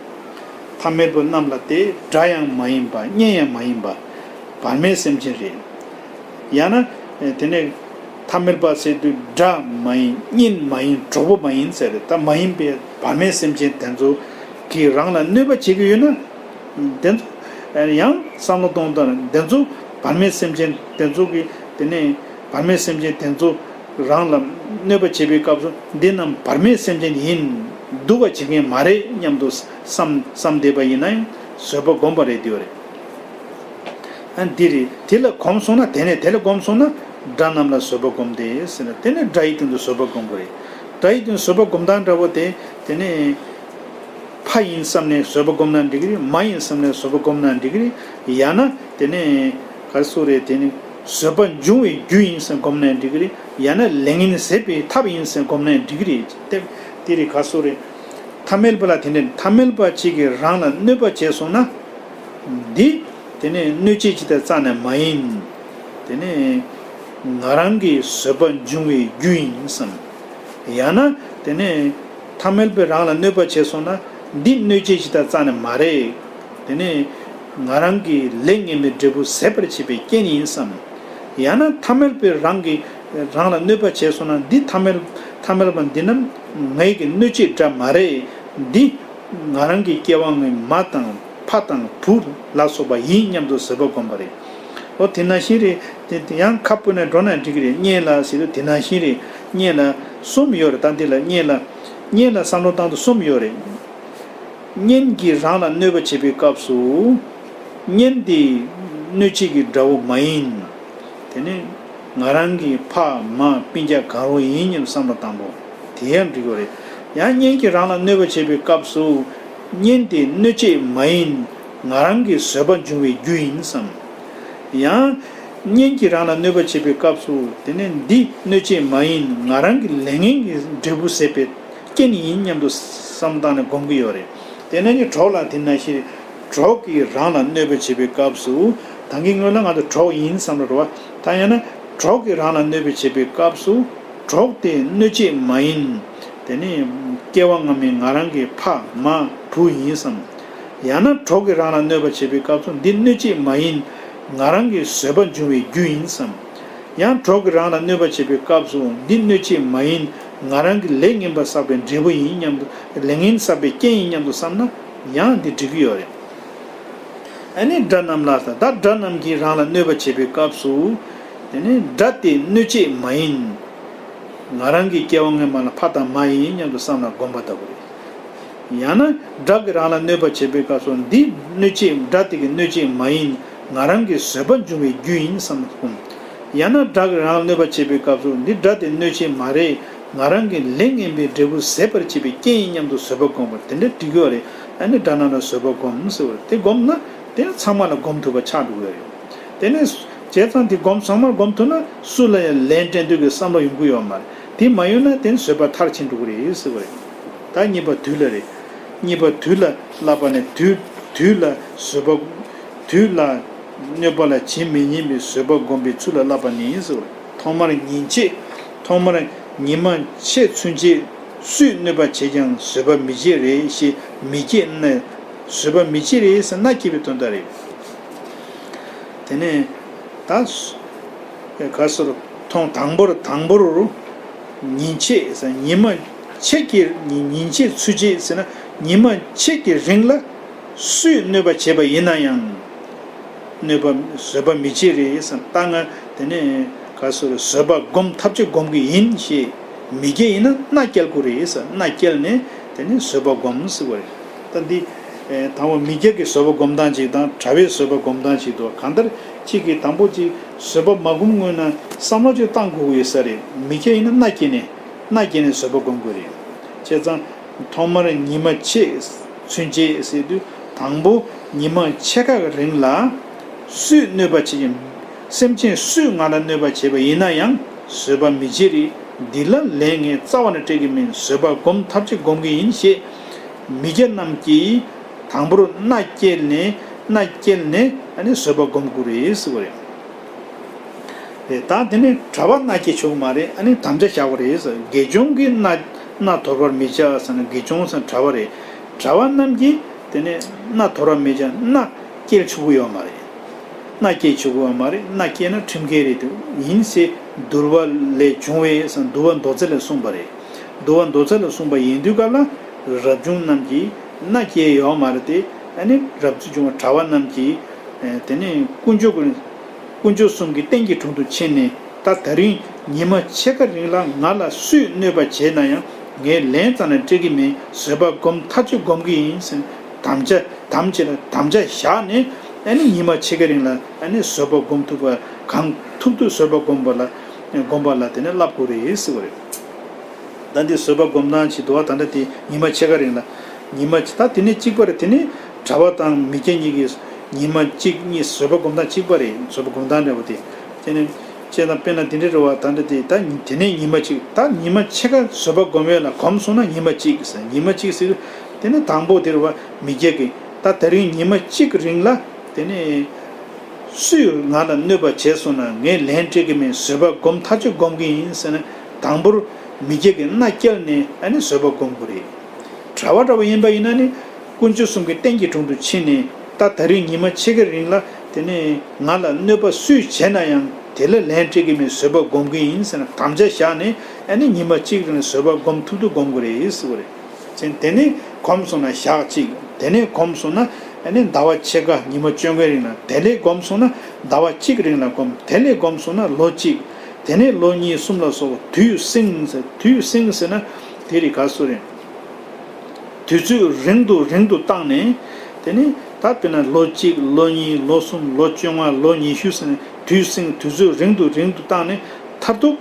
ཐ་མལ་པ་རྣམས་ལ་དེ་དགྲ་ཡང་མ་ཡིན་པ་གཉེན་ཡང་མ་ཡིན་པ། བར་མའི་སེམས་ཅན་རེད། ཡང་ན། དེ་ནས་ཐ་མལ་པ་ཟེར་དུས་དགྲ་མ་ཡིན། གཉེན་མ་ཡིན། གྲོགས་པོ་མ་ཡིན་ཟེར་རེད། ད་མ་ཡིན་པའི་བར་མའི་སེམས་ཅན་དེ་ཚོ་གིས་རང་ལ་གནོད་པ་བྱེད་ཀྱི་ཡོད་ན། དེ་ཚོ་ཡང་བསམ་བློ་གཏོང་དང་དེ་ཚོ་བར་མའི་སེམས་ཅན་དེ་ཚོ་གིས་དེ་ནས་བར་མའི་སེམས་ཅན་དེ་ཚོ་རང་ལ་གནོད་པ་བྱེད་པའི་སྐབས་སུ་འདི་རྣམས་བར་མའི་སེམས་ཅན་ཡིན། སྡུག་པ་བྱེད་མཁན་མ་རེད་སྙམ་དུ་བསམ་བསམ་བསྡད་པ་ཡིན་ན་ཡང་བཟོད་པ་སྒོམ་པ་རེད་འདོད་རེད། ཨ་འདི་རེད། དེ་ལ་གོམས་སོང་ན། དེ་ནས་དེ་ལ་གོམས་སོང་ན་དགྲ་རྣམས་ལ་བཟོད་པ་སྒོམ་སྟེ་ཟེར་ན། དེ་ནས་དགྲ་ཡི་སྟེང་དུ་བཟོད་པ་སྒོམ་དགོས་རེད། དགྲ་ཡི་སྟེང་དུ་བཟོད་པ་སྒོམ་སྟངས་འདྲ་བོ་དེ། དེ་ནས་ཕ་ཡིན་བསམ་ནས་བཟོད་པ་སྒོམ་ན་འགྲིག་གི་རེད། མ་ཡིན་བསམ་ནས་བཟོད་པ་སྒོམ་ན་འགྲིག་གི་རེད། ཡང་ན་དེ་ནས་ག་རེ་ཟེར་རེད། དེ་ནི་བཟོད་པ་འབྱུང་བའི་རྒྱུ་ཡིན་བསམ་སྒོམ་ན་འགྲིག་གི་རེད། ཡང་ན་ལས་ངན་ཟད་པའི་ཐབས་ཡིན་བསམ་སྒོམ་ན་འགྲིག་གི་རེད། དེ་དེ་རེད། ག་རེ་ཟེར་རེད། ཐ་མལ་པ་ལ་དེ་ནས་ཐ་མལ་པ་གཅིག་གིས་རང་ལ་གནོད་པ་བྱས་སོང་ན། འདི་དེ་ནས་གནོད་བྱེད་ཅིག་དང་རྩ་ནས་མ་ཡིན། དེ་ནས་ང་རང་གི་བཟོད་པ་འབྱུང་བའི་རྒྱུ་ཡིན་བསམ། ཡང་ན་དེ་ནས་ཐ་མལ་པས་རང་ལ་གནོད་པ་བྱས་སོང་ན་འདི་གནོད་བྱེད་ཅིག་དང་རྩ་ནས་མ་རེད། དེ་ནས་ང་རང་གི་ལས་ངན་པའི་འབྲས་བུ་ཟད་པར་བྱེད་པའི་རྐྱེན་ཡིན་བསམ། ཡང་ན་ཐ་མལ་པས་རང་གི་རང་ལ་གནོད་པ་བྱས་སོང་ན་འདི་ཐ་མལ་ཐ་མལ་པ་འདི་རྣམས་ངའི་གི་གནོད་བྱེད་འདྲ་མ་རེད། འདི་ང་རང་གི་སྐྱེ་བ་སྔོན་མ་དང་ཕ་དང་བུ་ལ་སོགས་པ་ཡིན་སྙམ་དུ་བཟོད་པ་སྒོམ་པ་རེད། འོ་དེ་ནང་བཞིན་རེད། དེ་དེ་ཡང་ཁ་སྤུ་ནས་འགྲོ་ན་འགྲིག་གི་རེད། གཉེན་ལ་ཟེར་དུས་དེ་ནང་བཞིན་རེད། གཉེན་ལ་གསུམ་ཡོད་རེད། ད་འདི་ལ་གཉེན་ལ་གཉེན་ལ་བསམ་བློ་བཏང་དུས་གསུམ་ཡོད་རེད། གཉེན་གྱིས་རང་ལ་གནོད་པ་བྱེད་པའི་སྐབས་སུ། གཉེན་དེ་གནོད་བྱེད་ཀྱི་དགྲ་བོ་མ་ཡིན། དེ་ནི་ང་རང་གི་ཕ་མ་སྤུན་ཀྱག་གང་རུང་ཡིན་སྙམ་བསམ་བློ་བཏང་དགོས། དེ་ཡང་འགྲིག་གི་རེད། ཡང་གཉེན་གྱིས་རང་ལ་གནོད་པ་བྱེད་པའི་སྐབས་སུ། གཉེན་དེ་གནོད་བྱེད་མ་ཡིན། ང་རང་གི་བཟོད་པ་འབྱུང་བའི་རྒྱུ་ཡིན་བསམ། ཡང་གཉེན་གྱིས་རང་ལ་གནོད་པ་བྱེད་པའི་སྐབས་སུ་དེ་ནི་འདི་གནོད་བྱེད་མ་ཡིན། ང་རང་གི་ལས་ངན་གྱི་འབྲས་བུ་ཟད་པའི་རྐྱེན་ཡིན་སྙམ་དུ་བསམ་བཏང་ནས་སྒོམ་གྱི་ཡོད་རེད། དེ་ནས་ནི་གྲོགས་ལ་དེ་ནང་བཞིན་གྲོགས་ཀྱིས་རང་ལ་གནོད་པ་བྱེད་པའི་སྐབས་སུ། ད་གིན་སྔོན་ལ་ང་ཚོ་གྲོགས་ཡིན་བསམ་རེད་བ། ད་ཡང་ན་གྲོགས་ཀྱིས་རང་ལ་གནོད་པ་བྱེད་པའི་སྐབས་སུ། གྲོགས་དེ་གནོད་བྱེད་མ་ཡིན། དེ་ནི་སྐྱེ་བ་སྔ་མའི་ང་རང་གི་ཕ་མ་བུ་ཡིན་བསམ། ཡང་ན་གྲོགས་ཀྱིས་རང་ལ་གནོད་པ་བྱེད་པའི་སྐབས་སུ་འདི་གནོད་བྱེད་མ་ཡིན། ང་རང་གི་བཟོད་པ་འབྱུང་བའི་རྒྱུ་ཡིན་བསམ། ཡང་གྲོགས་ཀྱིས་རང་ལ་གནོད་པ་བྱེད་པའི་སྐབས་སུ་འདི་གནོད་བྱེད་མ་ཡིན། ང་རང་གི་ལས་ངན་པ་བསགས་པའི་འབྲས་བུ་ཡིན་སྙམ་དུ། ལས་ངན་བསགས་པའི་རྐྱེན་ཡིན་སྙམ་དུ་བསམ་ན་ཡང་འདི་འགྲིག་གི་ཡོད་རེད། ཨ་ནི་དགྲ་རྣམས་ལ་ད་དགྲ་རྣམས་ཀྱིས་རང་ལ་གནོད་པ་བྱེད་པའི་སྐབས་སུ། དེ་ནི་དགྲ་དེ་གནོད་བྱེད་མ་ཡིན། ང་རང་གི་སྐྱེ་བ་སྔོན་མ་ལ་ཕ་དང་མ་ཡིན་སྙམ་དུ་བསམ་ལ་སྒོམ་པ་ལྟ་བུ་རེད། ཡང་ན་དགྲ་གིས་རང་ལ་གནོད་པ་བྱེད་པའི་སྐབས་སུ་འདི་གནོད་བྱེད་དགྲ་དེ་གི་གནོད་བྱེད་མ་ཡིན། ང་རང་གི་བཟོད་པ་འབྱུང་བའི་རྒྱུ་ཡིན་བསམ་ལ་སྒོམ། ཡང་ན་དགྲ་གིས་རང་ལ་གནོད་པ་བྱེད་པའི་སྐབས་སུ་འདི་དགྲ་དེ་གནོད་བྱེད་མ་རེད། ང་རང་གི་ལས་ངན་པའི་འབྲས་བུ་ཟད་པར་བྱེད་པའི་རྐྱེན་ཡིན་སྙམ་དུ་བཟོད་པ་སྒོམ་པ་དེ་འདྲ་འགྲིག་གི་ཡོད་རེད། ཨ་ནི་དགྲ་རྣམས་ལ་བཟོད་པ་སྒོམ་ཟེར་བ་རེད། དེ་སྒོམ་ན། དེ་ནི་ཚང་མ་ལ་སྒོམ་ཐུབ་པ་ཆགས་འགྲོ་གི་ཡོད་རེད། དེ་ནི་བྱས་ཙང་དེ་སྒོམ་ཚང་མར་སྒོམ་ཐུབ་ན་སུ་ལ་ཡང་ལན་སྤྲད་འདོད་ཀྱི་བསམ་བློ་ཡོང་གི་ཡོད་མ་རེད། དེ་མ་ཡོང་ན་དེ་ནི་བཟོད་པ་མཐར་ཕྱིན་འགྲོ་གི་རེད་ཟེར་བ་རེད། ད་གཉིས་པ་དུས་ལ་རེད། གཉིས་པ་དུས་ལ་བསླབ་པ་ནི་དུས་དུས་ལ་བཟོད་པ། དུས་ལ་གནོད་པ་ལ་བྱེད་མི་ཉན་པའི་བཟོད་པ་སྒོམ་པའི་ཚུལ་ལ་བསླབ་པ་ནི་ཟེར་བ་རེད། ཐོག་མར་ཉིན་ཕྱེད། ཐོག་མར་ཉི་མ་ཕྱེད་ཚུན་ཆད་སུས་གནོད་པ་བྱས་ཀྱང་བཟོད་པ་མི་བྱེད་རེད་ཞེས་མི་སྐྱེ་ན། བཟོད་པ་མི་བྱེད་རེད་ཟེར་ན་སྐྱེ་བའི་དོན་དག་རེད། དེ་ནས་ད་ག་སོར་ཐོང་དང་པོར་དང་པོར་ཉིན་ཕྱེད་ཟེར་ཉི་མ་ཕྱེད་ཀྱི་ཉིན་ཕྱེད་ཚུན་ཆད་ཟེར་ན་ཉི་མ་ཕྱེད་ཀྱི་རིང་ལ་སུས་གནོད་པ་བྱས་པ་ཡིན་ན་ཡང་། གནོད་པ་བཟོད་པ་མི་བྱེད་རེད་ཟེར། ད་ང་དེ་ནས་ག་སོ་རེད། བཟོད་པ་སྒོམ་ཐབས་ཅིག་སྒོམ་གི་ཡིན་ཞེས་མི་སྐྱེ་ཡིན་ན་མནའ་སྐྱེལ་དགོས་རེད་ཟེར། མནའ་སྐྱེལ་ནས་དེ་ནས་བཟོད་པ་སྒོམ་ཟེར་བ་རེད། ད་འདི་དང་པོ་མི་སྐྱེ་གི་བཟོད་པ་སྒོམ་སྟངས་ཅིག་དང་གྲྭ་པའི་བཟོད་པ་སྒོམ་སྟངས་ཅིག་འདུག་གང་ལྟར་གཅིག་གིས་དང་པོ་ཅིག་བཟོད་པ་མ་སྒོམ་སྔོན་ན་བསམ་བློ་ཅིག་བཏང་དགོས་ཀྱི་ཡོད་ས་རེད། མི་སྐྱེ་ཡིན་ན་མནའ་སྐྱེལ་ནས་མནའ་སྐྱེལ་ནས་བཟོད་པ་སྒོམ་དགོས་རེད། བྱས་ཙང་ཐོག་མར་ཉི་མ་ཕྱེད་ཚུན་ཆད་ཟེར་དུས་དང་པོ་ཉི་མ་ཕྱེད་ཀ་གི་རིང་ལ་སུས་གནོད་པ་བྱེད་ཀྱང་། སེམས་ཅན་སུས་ང་ལ་གནོད་པ་བྱས་པ་ཡིན་ན་ཡང་བཟོད་པ་མི་བྱེད་རེད། འདི་ལ་ལན་ངས་རྩ་བ་ནས་སྤྲད་ཀྱི་མིན། བཟོད་པ་སྒོམ་ཐབས་ཅིག་སྒོམ་གྱི་ཡིན་ཞེས་མི་སྐྱེ་རྣམས་ཀྱིས་དང་པོར་མནའ་སྐྱེལ་ནས་མནའ་སྐྱེལ་ནས་ཨ་ནི་བཟོད་པ་སྒོམ་དགོས་རེད་ཟེར་བ་རེད། རེད། ད་དེ་ནི་གྲྭ་པ་མནའ་སྐྱེལ་ཆོག་གི་མ་རེད། ཨ་ནི་དམ་བཅའ་བཞག་པ་རེད་ཟེར། དགེ་སྦྱོང་གིས་མནའ་མནའ་དོར་བར་མི་བྱ་ཟེར་ན་དགེ་སྦྱོང་ཟེར་ན་གྲྭ་པ་རེད། གྲྭ་པ་རྣམས་ཀྱིས་དེ་ནས་མནའ་དོར་བར་མི་བྱ། མནའ་སྐྱེལ་ཆོག་གི་ཡོད་མ་རེད། མནའ་སྐྱེལ་ཆོག་གི་ཡོད་མ་རེད། མནའ་སྐྱེལ་ན་ཁྲིམས་འགལ་རེད་འདུག་ཡིན་ཟེར་འདུལ་བ་ལས་བྱུང་བའི་ཟེར་ན་འདུལ་བ་མདོ་རྩ་ལས་གསུངས་པ་རེད། འདུལ་བ་མདོ་རྩ་ལས་གསུངས་པ་ཡིན་དུས་ག་ལ་རབ་བྱུང་རྣམས་ཀྱིས་མནའ་སྐྱེལ་ཡོད་མ་རེད་དེ། ཨ་ནི་རབ་བྱུང་གྲྭ་པ་རྣམས་ཀྱིས་དེ་ནས་དཀོན་མཆོག་གི་དཀོན་མཆོག་གསུམ་གྱི་རྟེན་གྱི་དྲུང་དུ་ཕྱིན་ནས། ད་དེ་རིང་ཉི་མ་ཕྱེད་ཀ་རིང་ལ་ང་ལ་སུས་གནོད་པ་བྱས་ན་ཡང་ངས་ལན་རྩ་ནས་སྤྲད་ཀྱི་མིན། བཟོད་པ་སྒོམ་ཐག་ཆོད་སྒོམ་གྱི་ཡིན་ཟེར་དམ་བཅའ་དམ་བཅའ་དམ་བཅའ་བཞག་ནས། ཨ་ནི་ཉི་མ་ཕྱེད་ཀ་རིང་ལ་ཨ་ནི་བཟོད་པ་སྒོམ་ཐུབ་པ་གང་ཐུབ་ཐུབ་བཟོད་པ་སྒོམ་པ་ལ་སྒོམ་པ་ལ་དེ་ནས་བསླབ་དགོས་རེད་ཟེར་བ་རེད། ད་འདི་བཟོད་པ་སྒོམ་སྟངས་ཅིག་འདུག་བ། ད་ལྟ་དེ་ཉི་མ་ཕྱེད་ཀ་རིང་ལ། ཉི་མ་ཕྱེད། ད་དེ་ནས་གཅིག་པ་རེད། དེ་ནས་གྲྭ་པ་དང་མི་སྐྱ་གཉིས་ཀྱིས་ཉི་མ་གཅིག་གཉིས་བཟོད་པ་སྒོམ་སྟངས་གཅིག་པ་རེད། བཟོད་པ་སྒོམ་སྟངས་འདྲ་བོ་དེ། དེ་ནས་བྱས་ཙང་དཔེར་ན་དེ་འདྲ་རེད་བ། ད་ལྟ་དེ་ད་ཉི་དེ་ནས་ཉི་མ་གཅིག་ད་ཉི་མ་ཕྱེད་ཀ་བཟོད་པ་སྒོམ་ཡས་ལ་གོམས་སོང་ན་ཉི་མ་གཅིག་ཟེར། ཉི་མ་གཅིག་ཟེར། དེ་ནས་དང་པོ་དེ་རེད་བ། མི་སྐྱ་གིས་ད་དེ་རིང་ཉི་མ་གཅིག་རིང་ལ་དེ་ནས་སུས་ང་ལ་གནོད་པ་བྱས་སོང་ན་ངས་ལན་སྤྲད་ཀྱི་མིན། བཟོད་པ་སྒོམ་ཐག་ཆོད་སྒོམ་གྱི་ཡིན་ཟེར་ན། དང་པོར་མི་སྐྱ་གིས་མནའ་བསྐྱལ་ནས་ཨ་ནི་བཟོད་པ་སྒོམ་དགོས་རེད། གྲྭ་པ་འདྲ་བོ་ཡིན་པ་ཡིན་ན་ནི་དཀོན་མཆོག་གསུམ་གྱི་རྟེན་གྱི་དྲུང་དུ་ཕྱིན་ནས། ད་དེ་རིང་ཉི་མ་ཕྱེད་ཀའི་རིང་ལ་དེ་ནས་ང་ལ་གནོད་པ་སུས་བྱས་ན་ཡང་དེ་ལ་ལན་སྤྲད་ཀྱི་མིན། བཟོད་པ་སྒོམ་གྱི་ཡིན་ཟེར་ན་དམ་བཅའ་བཞག་ནས། ཨ་ནི་ཉི་མ་གཅིག་རིང་ལ་བཟོད་པ་སྒོམ་ཐུབ་ཐུབ་སྒོམ་དགོས་རེད་ཟེར་བ་རེད། ཅན་དེ་ནས་གོམས་སོང་ན་ཞག་གཅིག་དེ་ནས་གོམས་སོང་ན་ཨ་ནི་ཟླ་བ་ཕྱེད་ཀ་ཉི་མ་བཅོ་ལྔའི་རིང་ལ། དེ་ལས་གོམས་སོང་ན་ཟླ་བ་གཅིག་རིང་ལ་གོམས། དེ་ལས་གོམས་སོང་ན་ལོ་གཅིག་དེ་ནས་ལོ་གཉིས་གསུམ་ལ་སོགས་དུས་བསྲིངས་ཟེར། དུས་བསྲིངས་ཟེར་ན་དེ་རིགས་ག་སུ་རེད། དུས་ཚོད་རིང་དུ་རིང་དུ་བཏང་ནས། དེ་ནས་ད་དཔེར་ན་ལོ་གཅིག་ལོ་གཉིས་ལོ་གསུམ་ལོ་བཅོ་ལྔ་ལོ་ཉི་ཤུ་ཟེར་ནས་དུས་བསྲིངས། དུས་ཚོད་རིང་དུ་རིང་དུ་བཏང་ནས་མཐར་ཐུག་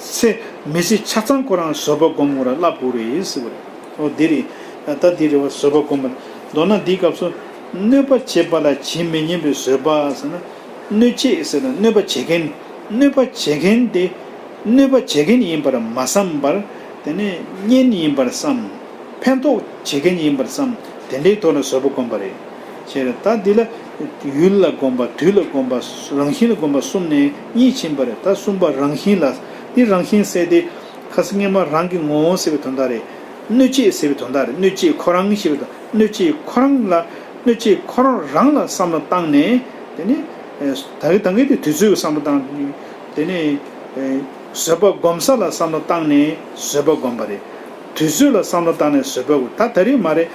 ཚེ་མི་ཚེ་ཆ་ཚང་ཁོ་རང་བཟོད་པ་སྒོམ་དགོས་ར་བསླབ་དགོས་རེད་ཟེར་བ་རེད། འོ་འདི་རེད། ད་འདི་རེད་བ། བཟོད་པ་སྒོམ་པ། མདོར་ན་འདིའི་སྐབས་སུ་གནོད་པ་བྱེད་པ་ལ་བྱེད་མི་ཉན་པའི་བཟོད་པ་ཟེར་ན། གནོད་བྱེད་ཟེར་ན་གནོད་པ་བྱེད་མཁན། གནོད་པ་བྱེད་མཁན་དེ་གནོད་པ་བྱེད་མཁན་ཡིན་པར་མ་བསམ་པར། དེ་ནས་གཉེན་ཡིན་པར་བསམ། ཕན་ཐོགས་བྱེད་མཁན་ཡིན་པར་བསམ། དེ་འདྲའི་ཐོག་ལ་བཟོད་པ་སྒོམ་པ་རེད། ཞེས་རེད། ད་འདི་ལ་ཡུལ་ལ་སྒོམ་པ། དུས་ལ་སྒོམ་པ། རང་བཞིན་ལ་སྒོམ་པ་གསུམ་ནས་གཉིས་ཕྱིན་པ་རེད། ད་གསུམ་པ་རང་བཞིན་ལ། འདི་རང་བཞིན་ཟེར་དེ་ཁ་སང་སྔས་མ་རང་གི་ངོ་བོ་ཟེར་བའི་དོན་དག་རེད། གནོད་བྱེད་ཟེར་བའི་དོན་དག་རེད། གནོད་བྱེད་ཁོ་རང་ཞེས་པའི་དོན། གནོད་བྱེད་ཁོ་རང་ལ། གནོད་བྱེད་ཁོ་རང་རང་ལ་བསམ་བློ་བཏང་ནས། དེ་ནས་ད་གི་ད་གི་དེ་དུས་ཚོད་ཀྱི་བསམ་བློ་བཏང་། དེ་ནས་བཟོད་པ་སྒོམ་ས་ལ་བསམ་བློ་བཏང་ནས་བཟོད་པ་སྒོམ་པ་རེད། དུས་ཚོད་ལ་བསམ་བློ་བཏང་ནས་བཟོད་པ་སྒོམ། ད་ད་རེས་མ་རེད།